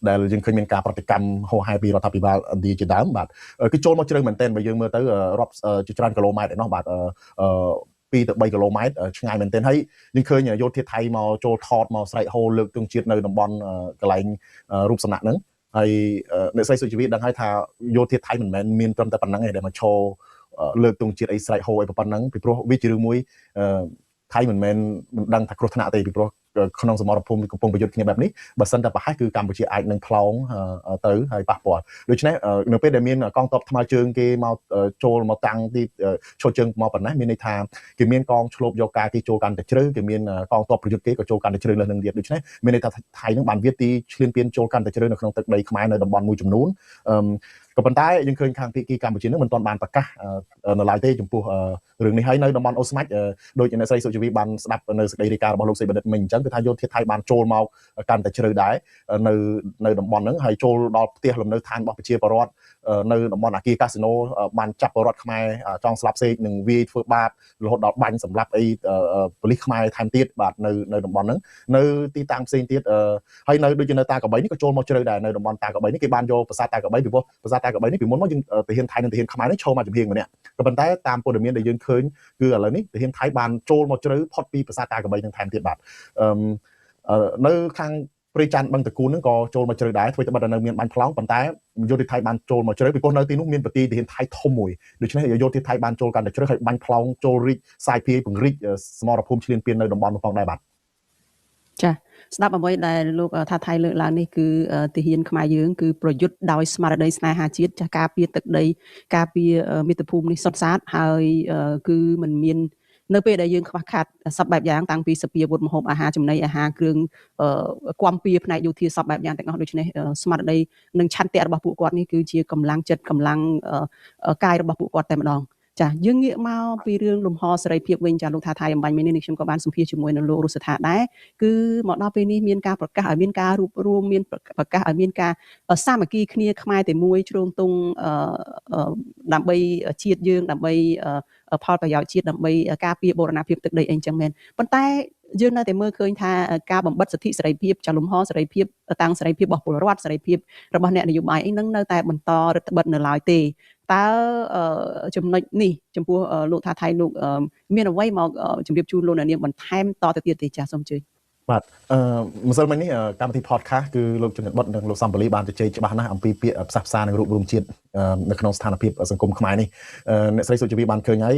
ដែលយើងឃើញមានការប្រតិកម្មហោហែពីរដ្ឋាភិបាលឥណ្ឌាជាដើមបាទគឺចូលមកជ្រៅមែនទែនបើយើងមើលទៅរាប់ជាច្រើនគីឡូម៉ែត្រឯណោះបាទ2ទៅ3គីឡូម៉ែត្រឆ្ងាយមែនទែនហើយយើងឃើញយោធាថៃមកចូលថតមកស្រែកហូលើកទង់ជាតិនៅតំបន់កន្លែងរូបសំណាក់ហ្នឹងហើយអ្នកស្រីសុជីវីដឹងហើយថាយោធាថៃមិនមែនមានត្រឹមតែប៉ុណ្្នឹងទេដែលមកឈរលើកទង់ជាតិអីស្រែកហូអីប៉ុណ្្នឹងពីព្រោះវាជារឿងមួយថៃមិនមែនមិនដឹងថាគ្រោះថ្នាក់ទេពីព្រោះក្នុងសមរភូមិកំពុងប្រយុទ្ធគ្នាបែបនេះបើសិនតែប្រហែលគឺកម្ពុជាអាចនឹងផ្លោងទៅហើយប៉ះពាល់ដូច្នេះនៅពេលដែលមានកងទ័ពថ្មើរជើងគេមកចូលមកតាំងទីឈរជើងមកប៉ុណ្ណេះមានន័យថាគេមានកងឆ្លូបយកការគេចូលកាន់តែជ្រៅគេមានកងទ័ពប្រយុទ្ធគេក៏ចូលកាន់តែជ្រៅលើសនឹងទៀតដូច្នេះមានន័យថាថៃនឹងបានវាទីឈ្លានពានចូលកាន់តែជ្រៅនៅក្នុងទឹកដីខ្មែរនៅតំបន់មួយចំនួនក៏ប៉ុន្តែយើងឃើញខាងភាគីកម្ពុជានឹងមិនទាន់បានប្រកាសនៅឡើយទេចំពោះរឿងនេះហើយនៅតំបន់អូស្មាច់ដូចអ្នកស្រីសុជីវីបានស្ដាប់នៅសេចក្តីរាយការណ៍របស់លោកសេបណ្ឌិតមិញអញ្ចឹងគឺថាយោធាថៃបានចូលមកកាន់តែជ្រៅដែរនៅតំបន់ហ្នឹងហើយចូលដល់ផ្ទះលំនៅឋានរបស់ប្រជាពលរដ្ឋនៅតំបន់អាគារកាស៊ីណូបានចាប់ពលរដ្ឋខ្មែរចង់ស្លាប់សេកនិងវាយធ្វើបាបរហូតដល់បាញ់សម្លាប់អីប៉ូលីសខ្មែរថែមទៀតបាទនៅតំបន់ហ្នឹងនៅទីតាំងផ្សេងទៀតហើយនៅដូចជានៅតាកបីនេះក៏ចូលមកជ្រៅដែរនៅតំបន់តាកបីនេះគេបានយកប្រាសាទតាកបីពីព្រោះប្រាសាទតាកបីនេះពីមុនមកយើងទាហានថៃនិងទាហានខ្មែរនេះចូលមកចំហៀងម្នាក់ក៏ប៉ុន្តែតាមព័ត៌មានដែលយើងឃើញគឺឥឡូវនេះទាហានថៃបានចូលមកជ្រៅផុតពីប្រាសាទតាកបីនឹងថែមទៀតបាទនៅខាងព្រៃច័ន្ទបឹងតកូនហ្នឹងក៏ចូលមកជ្រៅដែរធ្វើតែបាត់នៅមានបាញ់ផ្លោងប៉ុន្តែយោធាថៃបានចូលមកជ្រៅពីព្រោះនៅទីនោះមានប្រទីទាហានថៃធំមួយដូច្នេះយោធាថៃបានចូលកាន់តែជ្រៅហើយបាញ់ផ្លោងចូលរីកសាយភាយពង្រីកសមរភូមិឈ្លានពាននៅតំបន់នោះផងដែរបាទចាស្ដាប់អ្វីដែលលោកថាថៃលើកឡើងនេះគឺទាហានខ្មែរយើងគឺប្រយុទ្ធដោយស្មារតីស្នេហាជាតិចាស់ការពារទឹកដីការពារមាតុភូមិនេះសុទ្ធសាធហើយគឺមិនមាននៅពេលដែលយើងខ្វះខាតសពបែបយ៉ាងតាំងពីសភាវុធម្ហូបអាហារចំណីអាហារគ្រឿងគាំពៀផ្នែកយោធាសពបែបយ៉ាងទាំងអស់ដូច្នេះស្មារតីនិងឆន្ទៈរបស់ពួកគាត់នេះគឺជាកម្លាំងចិត្តកម្លាំងកាយរបស់ពួកគាត់តែម្ដងចាយើងងាកមកពីរឿងលំហសេរីភាពវិញចាលោកថាថៃអំបញ្ញមិញនេះខ្ញុំក៏បានសម្ភាសជាមួយនឹងលោករស់ស្ថាដែរគឺមកដល់ពេលនេះមានការប្រកាសឲ្យមានការរួបរួមមានប្រកាសឲ្យមានការសាមគ្គីគ្នាខ្មែរតែមួយជ្រងទងដើម្បីជាតិយើងដើម្បីផលប្រយោជន៍ជាតិដើម្បីការពារបូរណភាពទឹកដីអីចឹងមែនប៉ុន្តែយើងនៅតែមើលឃើញថាការបំបិទសិទ្ធិសេរីភាពចាលំហសេរីភាពតាំងសេរីភាពរបស់ពលរដ្ឋសេរីភាពរបស់អ្នកនយោបាយអីនឹងនៅតែបន្តរឹតបន្តឹងនៅឡើយទេតើចំណុចនេះចំពោះលោកថាថៃលោកមានអ្វីមកជម្រាបជូនលោកអ្នកនាងបន្ថែមតទៅទៀតទេចាសសូមអញ្ជើញបាទម្សិលមិញនេះកម្មវិធី podcast គឺលោកជំនិតបុត្រនិងលោកសំពលីបានជជែកច្បាស់ណាស់អំពីពាក្យផ្សះផ្សានិងរួបរួមជាតិនៅក្នុងស្ថានភាពសង្គមខ្មែរនេះអ្នកស្រីសុជីវីបានឃើញហើយ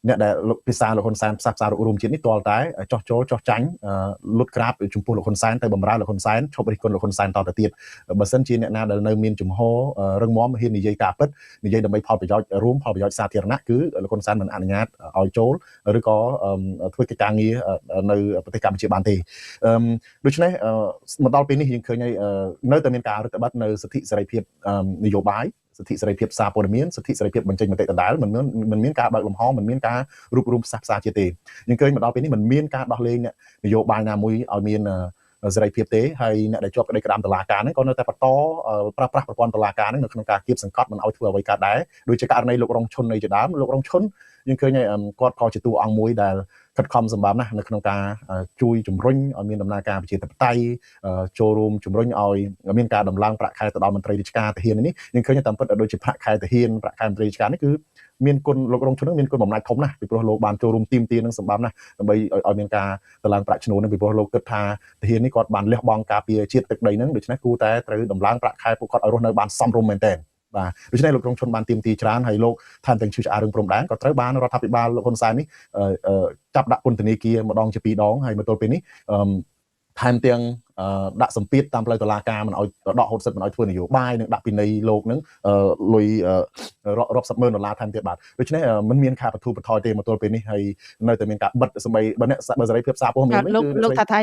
អ្នកដែលលោកភាសាលោកហ៊ុនសែនផ្សះផ្សារួមជាតិនេះទាល់តែចោះចូលចោះចាញ់លុតក្រាបចំពោះលោកហ៊ុនសែនទៅបម្រើលោកហ៊ុនសែនឈប់រិះគន់លោកហ៊ុនសែនតទៅទៀតបើសិនជាអ្នកណាដែលនៅមានជំហររឹងមាំហ៊ាននិយាយការពិតនិយាយដើម្បីផលប្រយោជន៍រួមផលប្រយោជន៍សាធារណៈគឺលោកហ៊ុនសែនមិនអនុញ្ញាតឲ្យចូលឬក៏ធ្វើកិច្ចការងារនៅប្រទេសកម្ពុជាបានទេដូច្នេះមកដល់ពេលនេះយើងឃើញហើយនៅតែមានការរឹតបន្តឹងនៅសិទ្ធិសេរីភាពនយោបាយសិទ្ធិសេរីភាពសារព័ត៌មានសិទ្ធិសេរីភាពបញ្ចេញមតិដដែលមិនមានការបើកលំហមិនមានការរួបរួមផ្សះផ្សាជាតិទេយើងឃើញមកដល់ពេលនេះមិនមានការដោះលែងអ្នកនយោបាយណាមួយឲ្យមានសេរីភាពទេហើយអ្នកដែលជាប់ក្តីក្តាមតុលាការហ្នឹងក៏នៅតែបន្តប្រើប្រាស់ប្រព័ន្ធតុលាការហ្នឹងនៅក្នុងការគៀបសង្កត់មិនឲ្យធ្វើអ្វីកើតដែរដូចជាករណីលោករងឈុននៃជាដើមលោករងឈុនយើងឃើញហើយគាត់ក៏ជាតួអង្គមួយដែលខិតខំសម្បើមណាស់នៅក្នុងការជួយជំរុញឲ្យមានដំណើរការប្រជាធិបតេយ្យចូលរួមជំរុញឲ្យមានការដំឡើងប្រាក់ខែទៅដល់មន្ត្រីរាជការទាហាននេះយើងឃើញតាមពិតដូចជាប្រាក់ខែទាហានប្រាក់ខែមន្ត្រីរាជការនេះគឺមានគុណលោករងឈុននឹងមានគុណបំណាច់ធំណាស់ពីព្រោះលោកបានចូលរួមទីមទានឹងសម្បើមណាស់ដើម្បីឲ្យមានការដំឡើងប្រាក់ឈ្នួលនឹងពីព្រោះលោកគិតថាទាហាននេះគាត់បានលះបង់ការពារជាតិទឹកដីនឹងដូច្នេះគួរតែត្រូវដំឡើងប្រាក់ខែពួកគាត់ឲ្យរស់នៅបានសមរម្យមែនទែន បាទដូច្នេះលោករងឈុនបានទាមទារច្រើនហើយលោកថែមទាំងឈឺឆ្អាលរឿងព្រំដែនក៏ត្រូវបានរដ្ឋាភិបាលលោកហ៊ុនសែននេះចាប់ដាក់ពន្ធនាគារម្ដងជាពីរដងហើយមកទល់ពេលនេះថែមទាំងដាក់សម្ពាធតាមផ្លូវតុលាការមិនឲ្យដកហូតសិទ្ធិមិនឲ្យធ្វើនយោបាយនិងដាក់ពិន័យលោកនឹងលុយរាប់សិបម៉ឺនដុល្លារថែមទៀតបាទដូច្នេះมันមានការបន្ធូរបន្ថយទេមកទល់ពេលនេះហើយនៅតែមានការបិទសម្បីបើអ្នកបើសេរីភាពសារព័ត៌មានវិញលោកថាថៃ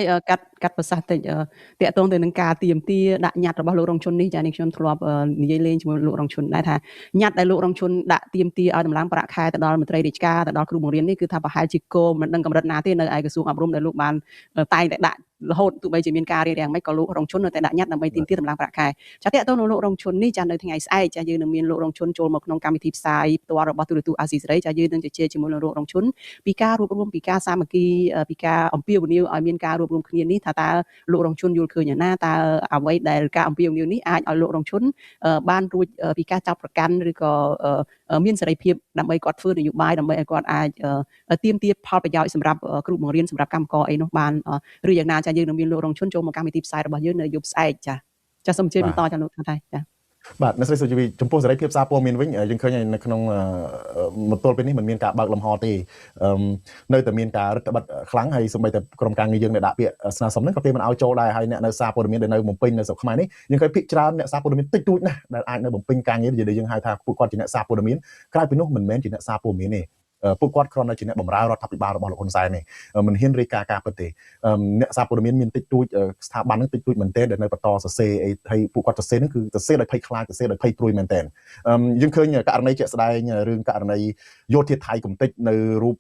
កាត់ប្រសាសន៍តិចតាក់ទងទៅនឹងការទាមទារដាក់ញត្តិរបស់លោករងឈុននេះចានេះខ្ញុំធ្លាប់និយាយលេងជាមួយលោករងឈុនដែរថាញត្តិដែលលោករងឈុនដាក់ទាមទារឲ្យដំឡើងប្រាក់ខែទៅដល់មន្ត្រីរាជការទៅដល់គ្រូបង្រៀននេះគឺថាប្រហែលជាគោមិនដឹងកម្រិតណាទេនៅឯក្រសួងអប់រំដែលលោកបានតែងតែដាក់រហូតទោះបីជាមានការរារាំងមិនក៏លោករងឈុននៅតែដាក់ញត្តិដើម្បីទាមទារដំឡើងប្រាក់ខែចាតើតើលោករងឈុននេះចានៅថ្ងៃស្អែកចាយើងនឹងមានលោករងឈុនចូលមកក្នុងកម្មវិធីផ្សាយផ្ទាល់របស់ទូរទស្សន៍អាស៊ីសេរីចាយើងនឹងជជែកជាមួយនឹងលោករងឈុនពីការរួបរួមពីការសាមគ្គីពីការអំពាវនាវឲ្យមានការរួបរួមគ្នានេះថាតើលោករងឈុនយល់ឃើញយ៉ាងណាតើអ្វីដែលការអំពាវនាវនេះអាចឲ្យលោករងឈុនបានរួចពីការចាប់ប្រកាន់ឬក៏មានសេរីភាពដើម្បីគាត់ធ្វើនយោបាយដើម្បីឲ្យគាត់អាចទាមទារផលប្រយោជន៍សម្រាប់គ្រូបង្រៀនសម្រាប់កម្មករអីនោះបានឬយ៉ាងណាចាយើងនឹងមានលោករងឈុនចូលមកកម្មវិធីផ្សាយរបស់យើងនៅយប់ស្អែកចាចាសូមអញ្ជើញបន្តចាលោកថាដែរចាបាទអ្នកស្រីសុជីវីចំពោះសេរីភាពសារព័ត៌មានវិញយើងឃើញនៅក្នុងមទល់ពេលនេះមិនមានការបើកលំហទេនៅតែមានការរឹតបន្តឹងខ្លាំងហើយសូម្បីតែក្រុមការងារយើងដែលដាក់ពាក្យស្នើសុំហ្នឹងក៏គេមិនឲ្យចូលដែរហើយអ្នកនៅសារព័ត៌មានដែលនៅបំពេញនៅស្រុកខ្មែរនេះយើងឃើញភាគច្រើនអ្នកសារព័ត៌មានតិចតួចណាស់ដែលអាចនៅបំពេញការងារដែលយើងហៅថាពួកគាត់ជាអ្នកសារព័ត៌មានក្រៅពីនោះមិនមែនជាអ្នកសារព័ត៌មានទេពួកគាត់គ្រាន់តែជាអ្នកបម្រើរដ្ឋាភិបាលរបស់លោកហ៊ុនសែនទេមិនហ៊ានរាយការណ៍ការពិតទេអ្នកសារព័ត៌មានមានតិចតួចស្ថាប័នហ្នឹងតិចតួចមែនទែនដែលនៅបន្តសរសេរអីហើយពួកគាត់សរសេរហ្នឹងគឺសរសេរដោយភ័យខ្លាចសរសេរដោយភ័យព្រួយមែនទែនយើងឃើញករណីជាក់ស្ដែងរឿងករណីយោធាថៃកំទេចនៅរូប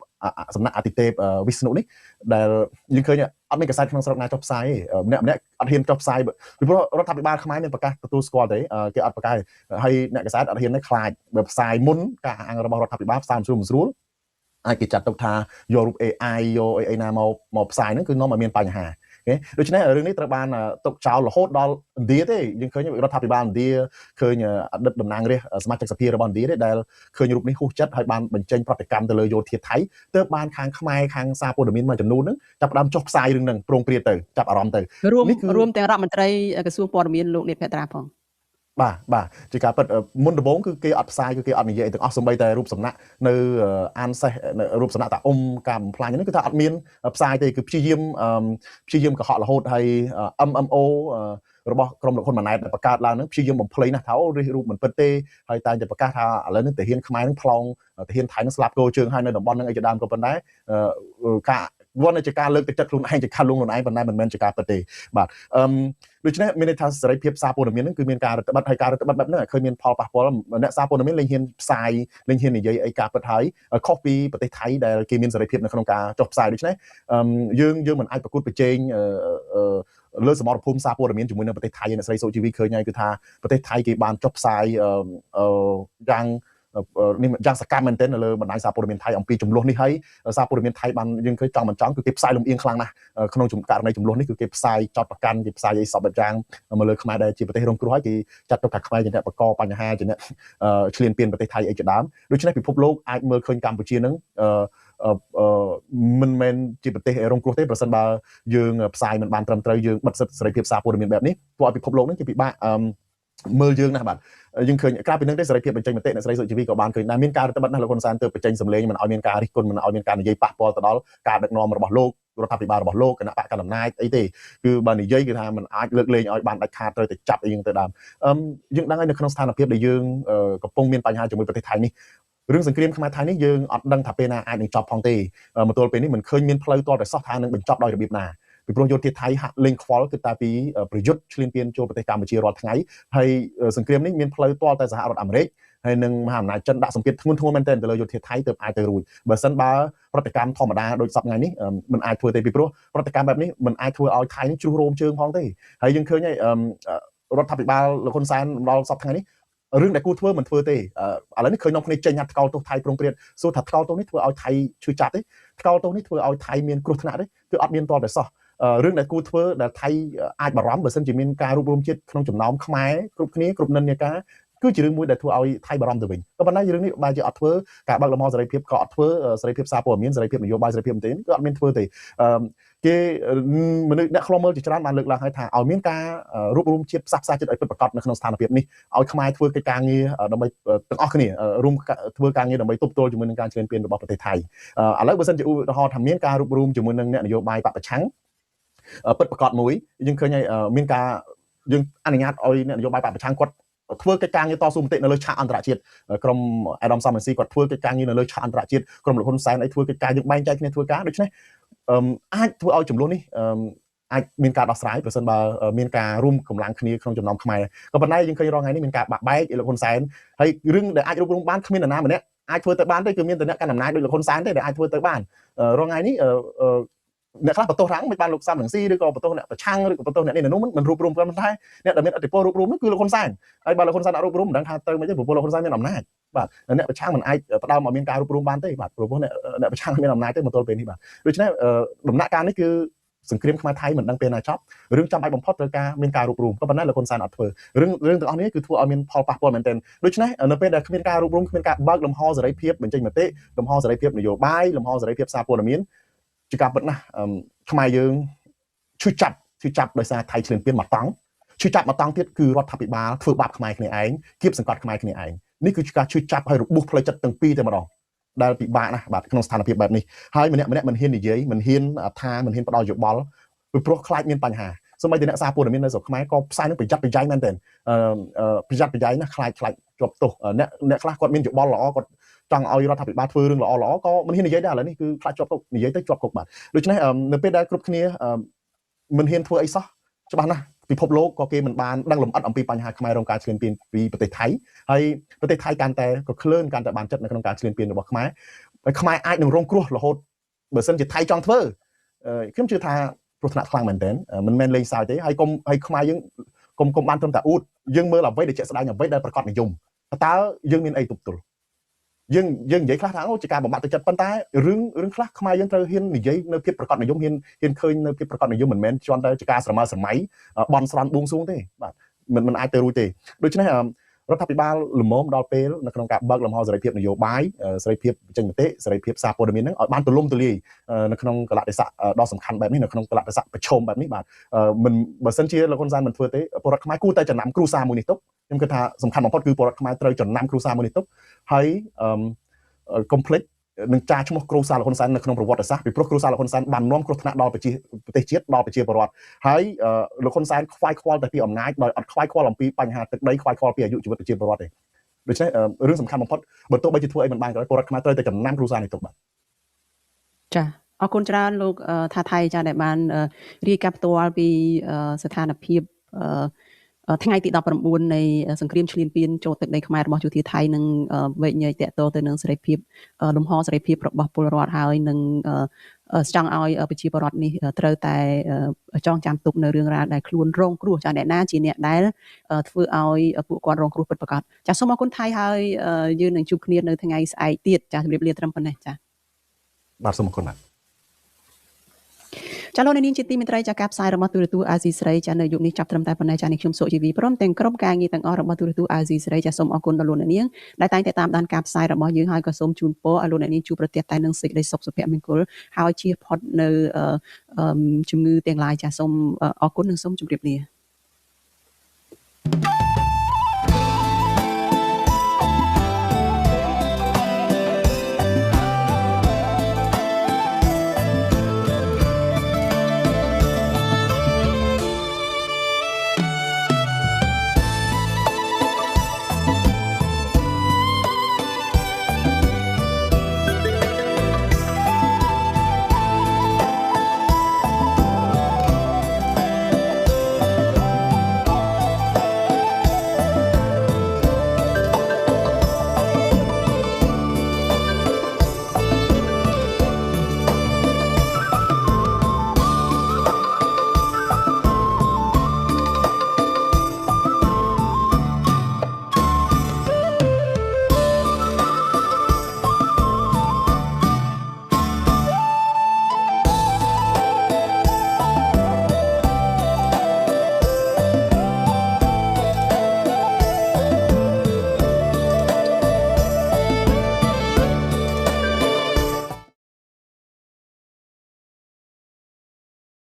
សំណាក់អតិទេពវិស្ណុនេះដែលយើងឃើញអត់មានកាសែតក្នុងស្រុកណាចុះផ្សាយទេម្នាក់អត់ហ៊ានចុះផ្សាយពីព្រោះរដ្ឋាភិបាលខ្មែរមានប្រកាសទទួលស្គាល់ទេគេអត់ប្រកាសហើយអ្នកកាសែតអត់ហ៊ានទេខ្លាចបើផ្សាយមុនការអាងរបស់រដ្ឋាភិបាលផ្សាយមិនស្រួលអាចគេចាត់ទុកថាយករូប AI យកអីណាមកផ្សាយហ្នឹងគឺនាំឲ្យមានបញ្ហាគេដូច្នេះរឿងនេះត្រូវបានទុកចោលរហូតដល់ឥណ្ឌាទេយើងឃើញរដ្ឋាភិបាលឥណ្ឌាឃើញអតីតតំណាងរាស្ត្រសមាជិកសភារបស់ឥណ្ឌាទេដែលឃើញរូបនេះហួសចិត្តហើយបានបញ្ចេញប្រតិកម្មទៅលើយោធាថៃទើបបានខាងខ្មែរខាងសារព័ត៌មានមួយចំនួនហ្នឹងចាប់ផ្ដើមចុះផ្សាយរឿងហ្នឹងប្រងព្រាតទៅចាប់អារម្មណ៍ទៅរួមទាំងរដ្ឋមន្ត្រីក្រសួងព័ត៌មានលោកនេតភត្រាផងបាទជាការពិតមុនដំបូងគឺគេអត់ផ្សាយគឺគេអត់និយាយទាំងអស់សូម្បីតែរូបសំណាក់នៅអានសេះរូបសំណាក់តាអ៊ុំការបំផ្លាញហ្នឹងគឺថាអត់មានផ្សាយទេគឺព្យាយាមកុហករហូតហើយ MMO របស់ក្រុមលោកហ៊ុនម៉ាណែតដែលបង្កើតឡើងហ្នឹងព្យាយាមបំភ្លៃណាស់ថាអូរូបមិនពិតទេហើយតែងតែប្រកាសថាឥឡូវនេះទាហានខ្មែរហ្នឹងប្លង់ទាហានថៃហ្នឹងស្លាប់គោជើងហើយនៅតំបន់ហ្នឹងអីជាដើមក៏ប៉ុន្តែការវត្តជាការលើកទឹកចិត្តខ្លួនឯងជាការលួងខ្លួនឯងប៉ុន្តែមិនមែនជាការពិតទេបាទដូច្នេះមានន័យថាសេរីភាពសារព័ត៌មានហ្នឹងគឺមានការរឹតបន្តឹងហើយការរឹតបន្តឹងបែបហ្នឹងឃើញមានផលប៉ះពាល់អ្នកសារព័ត៌មានលែងហ៊ានផ្សាយលែងហ៊ាននិយាយអីការពិតហើយខុសពីប្រទេសថៃដែលគេមានសេរីភាពនៅក្នុងការចុះផ្សាយដូច្នេះយើងមិនអាចប្រកួតប្រជែងលើសមរភូមិសារព័ត៌មានជាមួយនឹងប្រទេសថៃអ្នកស្រីសុជីវីឃើញហើយគឺថាប្រទេសថៃគេបានចុះផ្សាយយ៉ាងនេះយ៉ាងសកម្មមែនទែននៅលើបណ្ដាញសារព័ត៌មានថៃអំពីចំនួននេះហើយសារព័ត៌មានថៃបានយើងឃើញចង់មិនចង់គឺគេផ្សាយលំអៀងខ្លាំងណាស់ក្នុងករណីចំនួននេះគឺគេផ្សាយចោតប្រកាន់គេផ្សាយអីសពបែបយ៉ាងមកលើខ្មែរដែលជាប្រទេសរងគ្រោះហើយគេចាត់ទុកថាខ្មែរជាអ្នកបង្កបញ្ហាជាអ្នកឈ្លានពានប្រទេសថៃអីជាដើមដូច្នេះពិភពលោកអាចមើលឃើញកម្ពុជានឹងមិនមែនជាប្រទេសរងគ្រោះទេប្រសិនបើយើងផ្សាយមិនបានត្រឹមត្រូវយើងបិទសិទ្ធិសេរីភាពសារព័ត៌មានបែបនេះធ្វើឲ្យពិភពលោកនឹងគេពិបាកមើលយើងណាស់បាទយើងឃើញក្រៅពីនឹងទេសេរីភាពបញ្ចេញមតិអ្នកស្រីសុជីវីក៏បានឃើញដែរមានការរឹតបន្តឹងណាស់លោកហ៊ុនសែនទើបបញ្ចេញសម្លេងមិនឲ្យមានការរិះគន់មិនឲ្យមានការនិយាយប៉ះពាល់ទៅដល់ការដឹកនាំរបស់លោករដ្ឋាភិបាលរបស់លោកគណៈបកកណ្ដាលអំណាចអីទេគឺបើនិយាយគឺថាมันអាចលើកលែងឲ្យបានដាច់ខាតត្រូវតែចាប់អីយ៉ាងទៅដើមយើងដឹងហើយនៅក្នុងស្ថានភាពដែលយើងកំពុងមានបញ្ហាជាមួយប្រទេសថៃនេះរឿងសង្គ្រាមខ្មែរថៃនេះយើងអត់ដឹងថាពេលណាអាចនឹងចប់ផងទេមកទល់ពេលនេះមិនឃើញមានផ្លូវទាល់តែសោះថានឹងបញ្ចប់ដោយរបៀបណាពីព្រោះយោធាថៃហាក់លេងខ្វល់គឺតែពីប្រយុទ្ធឈ្លានពានចូលប្រទេសកម្ពុជារាល់ថ្ងៃហើយសង្គ្រាមនេះមានផ្លូវទាល់តែសហរដ្ឋអាមេរិកហើយនឹងមហាអំណាចចិនដាក់សម្ពាធធ្ងន់ធ្ងរមែនទែនទៅលើយោធាថៃទើបអាចទៅរួចបើសិនបើប្រតិកម្មធម្មតាដូចសប្តាហ៍ថ្ងៃនេះមិនអាចធ្វើទេពីព្រោះប្រតិកម្មបែបនេះមិនអាចធ្វើឲ្យថៃនឹងជ្រុះរោមជើងផងទេហើយយើងឃើញហើយរដ្ឋាភិបាលលោកហ៊ុនសែនដល់សប្តាហ៍ថ្ងៃនេះរឿងដែលគួរធ្វើមិនធ្វើទេឥឡូវនេះឃើញនាំគ្នាចេញថ្កោលទោសថៃប្រងព្រាតសួរថាថ្កោលទោសនេះធ្វើឲ្យថៃឈឺចាប់ទេថ្កោលទោសនេះធ្វើឲ្យថៃមានគ្រោះថ្នាក់ទេគឺអត់មានទាល់តែសោះរឿងដែលគួរធ្វើដែលថៃអាចបារម្ភបើសិនជាមានការរួបរวมជាតិក្នុងចំណោមខ្មែរគ្រប់គ្នាគ្រប់និន្នាការគឺជារឿងមួយដែលធ្វើឲ្យថៃបារម្ភទៅវិញក៏ប៉ុន្តែរឿងនេះបែរជាអត់ធ្វើការបើកលំហសេរីភាពក៏អត់ធ្វើសេរីភាពសារព័ត៌មានសេរីភាពនយោបាយសេរីភាពទេគឺអត់មានធ្វើទេ គេមនុស្សអ្នកខ្លំមើលជាច្រើនបានលើកឡើងហើយថាឲ្យមានការរួបរวมជាតិផ្សះផ្សាជាតិឲ្យពិតប្រាកដនៅក្នុងស្ថានភាពនេះឲ្យខ្មែរធ្វើកិច្ចការងារដើម្បីទាំងអស់គ្នារួមធ្វើការងារដើម្បីទប់ទល់ជាមួយនឹងការឈ្លានពានរបស់ប្រទេសថៃឥឡូវបើសិនជាឧទាហរណ៍ថាមានការរួបរวมជាមួយនឹងអ្នកនយោបាយបក្សប្រឆាំងពិតប្រាកដមួយយើងឃើញហើយមានការយើងអនុញ្ញាតឲ្យអ្នកនយោបាយបក្សប្រឆាំងគាត់ធ្វើកិច្ចការងារតស៊ូមតិនៅលើឆាកអន្តរជាតិក្រុមអាដាមសំរងស៊ីគាត់ធ្វើកិច្ចការងារនៅលើឆាកអន្តរជាតិក្រុមលោកហ៊ុនសែនអីធ្វើកិច្ចការយើងបែងចែកគ្នាធ្វើការដូច្នេះអាចធ្វើឲ្យចំនួននេះអាចមានការដោះស្រាយប្រសិនបើមានការរួមកម្លាំងគ្នាក្នុងចំណោមខ្មែរក៏ប៉ុន្តែយើងឃើញរាល់ថ្ងៃនេះមានការបាក់បែកលោកហ៊ុនសែនហើយរឿងដែលអាចរួបរวมបានគ្មាននរណាម្នាក់អាចធ្វើទៅបានទេគឺមានតែអ្នកកាន់អំណាចដូចលោកហ៊ុនសែនទេដែលអាចធ្វើទៅបានរាល់ថ្ងៃនេះអ្នកខ្លះបន្ទោសរាំងមិនបានលោកសំរងស៊ីឬក៏បន្ទោសអ្នកប្រឆាំងឬក៏បន្ទោសអ្នកនេះនោះមិនរួបរวมប៉ុន្តែអ្នកដែលមានឥទ្ធិពលរួបរวมនោះគឺលោកហ៊ុនសែនហើយបើលោកហ៊ុនសែនអត់រួបរวมមិនដឹងថាទៅមិនទេព្រោះលោកហ៊ុនសែនមានអំណាចបាទអ្នកប្រឆាំងមិនអាចផ្ដើមឲ្យមានការរួបរวมបានទេបាទព្រោះអ្នកប្រឆាំងមានអំណាចទេមកទល់ពេលនេះបាទដូច្នេះដំណាក់កាលនេះគឺសង្គ្រាមខ្មែរថៃមិនដឹងពេលណាចប់រឿងចាំបាច់បំផុតត្រូវការមានការរួបរวมក៏ប៉ុន្តែលោកហ៊ុនសែនអត់ធ្វើរឿងទាំងអស់នេះគឺធ្វើឲ្យមានផលប៉ះពាល់មែនទែនដូច្នេះនៅពេលដែលគ្មានការរួបរวมគ្មានការបើកលំហសេរីភាពបញ្ចេញមតិលំហសេរីភាពនយោបាយលំហសេរីភាពសារព័ត៌មានជាការពិតណាស់ខ្មែរយើងឈឺចាប់ដោយសារថៃឈ្លានពានមកតង់ឈឺចាប់មកតង់ទៀតគឺរដ្ឋាភិបាលធ្វើបាបខ្មែរគ្នាឯងគៀបសង្កត់ខ្មែរគ្នាឯងនេះគឺជាការឈឺចាប់ហើយរបួសផ្លូវចិត្តទាំងពីរតែម្ដងដែលពិបាកណាស់បាទក្នុងស្ថានភាពបែបនេះហើយម្នាក់មិនហ៊ាននិយាយមិនហ៊ានថាមិនហ៊ានផ្ដល់យោបល់ពីព្រោះខ្លាចមានបញ្ហាសូម្បីតែអ្នកសារព័ត៌មាននៅស្រុកខ្មែរក៏ផ្សាយនឹងប្រយ័ត្នប្រយែងមែនទែនប្រយ័ត្នប្រយែងណាស់ខ្លាចជាប់ទោសអ្នកខ្លះគាត់មានយោបល់ល្អគាត់ចង់ឲ្យរដ្ឋាភិបាលធ្វើរឿងល្អៗក៏មិនហ៊ាននិយាយដែរឥឡូវនេះគឺខ្លាចជាប់គុកនិយាយទៅជាប់គុកបាទដូច្នេះនៅពេលដែលគ្រប់គ្នាមិនហ៊ានធ្វើអីសោះច្បាស់ណាស់ពិភពលោកក៏គេមិនបានដឹងលម្អិតអំពីបញ្ហាខ្មែររងការឈ្លានពានពីប្រទេសថៃហើយប្រទេសថៃកាន់តែក៏ក្លឿនកាន់តែបានចិត្តនៅក្នុងការឈ្លានពានរបស់ខ្មែរហើយខ្មែរអាចនឹងរងគ្រោះរហូតបើសិនជាថៃចង់ធ្វើខ្ញុំជឿថាគ្រោះថ្នាក់ខ្លាំងមែនទែនមិនមែនលេងសើចទេហើយកុំហើយខ្មែរយើងកុំបានត្រឹមតែអួតយើងមើលអ្វីដែលជាក់ស្ដែងអ្វីដែលប្រកបនិយមតើយើងមានអីទប់ទល់យើងនិយាយខ្លះថាអូជាការបំបាក់ទឹកចិត្តប៉ុន្តែរឿងខ្លះខ្មែរយើងត្រូវហ៊ាននិយាយនៅភាពប្រកបនិយមហ៊ានឃើញនៅភាពប្រកបនិយមមិនមែនជន់តែជាការស្រមើស្រមៃបន់ស្រន់បួងសួងទេបាទមិនអាចទៅរួចទេដូច្នេះរដ្ឋាភិបាលល្មមដល់ពេលនៅក្នុងការបើកលំហសេរីភាពនយោបាយសេរីភាពបញ្ចេញមតិសេរីភាពសារព័ត៌មានហ្នឹងឲ្យបានទូលំទូលាយនៅក្នុងកលៈទេសៈដ៏សំខាន់បែបនេះនៅក្នុងកលៈទេសៈប្រឈមបែបនេះបាទមិនបើសិនជាលោកហ៊ុនសែនមិនធ្វើទេពលរដ្ឋខ្មែរគួរតែចំណាំគ្រួសារមួយនេះទុកខ្ញុំគិតថាសំខាន់បំផុតគឺពលរដ្ឋខ្មែរត្រូវចំណាំគ្រួសារមួយនេះទុកហើយកុំភ្លេចនឹងចារឈ្មោះគ្រួសារលោកហ៊ុនសែននៅក្នុងប្រវត្តិសាស្ត្រពីព្រោះគ្រួសារលោកហ៊ុនសែនបាននាំគ្រោះថ្នាក់ដល់ប្រទេសជាតិដល់ប្រជាពលរដ្ឋហើយលោកហ៊ុនសែនខ្វាយខ្វល់តែពីអំណាចដោយអត់ខ្វាយខ្វល់អំពីបញ្ហាទឹកដីខ្វាយខ្វល់ពីអាយុជីវិតប្រជាពលរដ្ឋទេដូច្នេះរឿងសំខាន់បំផុតបើទោះបីជាធ្វើអីមិនបានក៏ដោយពលរដ្ឋខ្មែរត្រូវតែចំណាំគ្រួសារនេះទុកបាទចាអរគុណច្រើនលោកថាថៃចាដែលបានរាយការណ៍ផ្ទាល់ពីស្ថានភាពថ្ងៃទី19នៃសង្គ្រាមឈ្លានពានចូលទឹកដីខ្មែររបស់យោធាថៃនឹងវែកញែកតាក់ទងទៅនឹងសេរីភាពលំហសេរីភាពរបស់ពលរដ្ឋហើយនឹងចង់ឲ្យប្រជាពលរដ្ឋនេះត្រូវតែចងចាំទុកនៅរឿងរ៉ាវដែលខ្លួនរងគ្រោះចាអ្នកណាជាអ្នកដែលធ្វើឲ្យពួកគាត់រងគ្រោះពិតប្រាកដចាសូមអរគុណថៃហើយយើងនឹងជួបគ្នានៅថ្ងៃស្អែកទៀតចាជម្រាបលាត្រឹមប៉ុណ្ណេះចាបាទសូមអរគុណបាទចាលោកនាងជាទីមេត្រីចាការផ្សាយរបស់ទូរទស្សន៍អាស៊ីសេរីចានៅយុគនេះចាប់ត្រឹមតែប៉ុណ្ណេះចានេះខ្ញុំសុជីវីព្រមទាំងក្រុមការងារទាំងអស់របស់ទូរទស្សន៍អាស៊ីសេរីចាសូមអរគុណដល់លោកនាងដែលតែងតែតាមដានការផ្សាយរបស់យើងហើយក៏សូមជូនពរឲ្យលោកនាងជួបប្រទះតែនឹងសេចក្តីសុខសុភមង្គលហើយជៀសផុតនៅជំងឺទាំងឡាយចាសូមអរគុណនិងសូមជម្រាបលា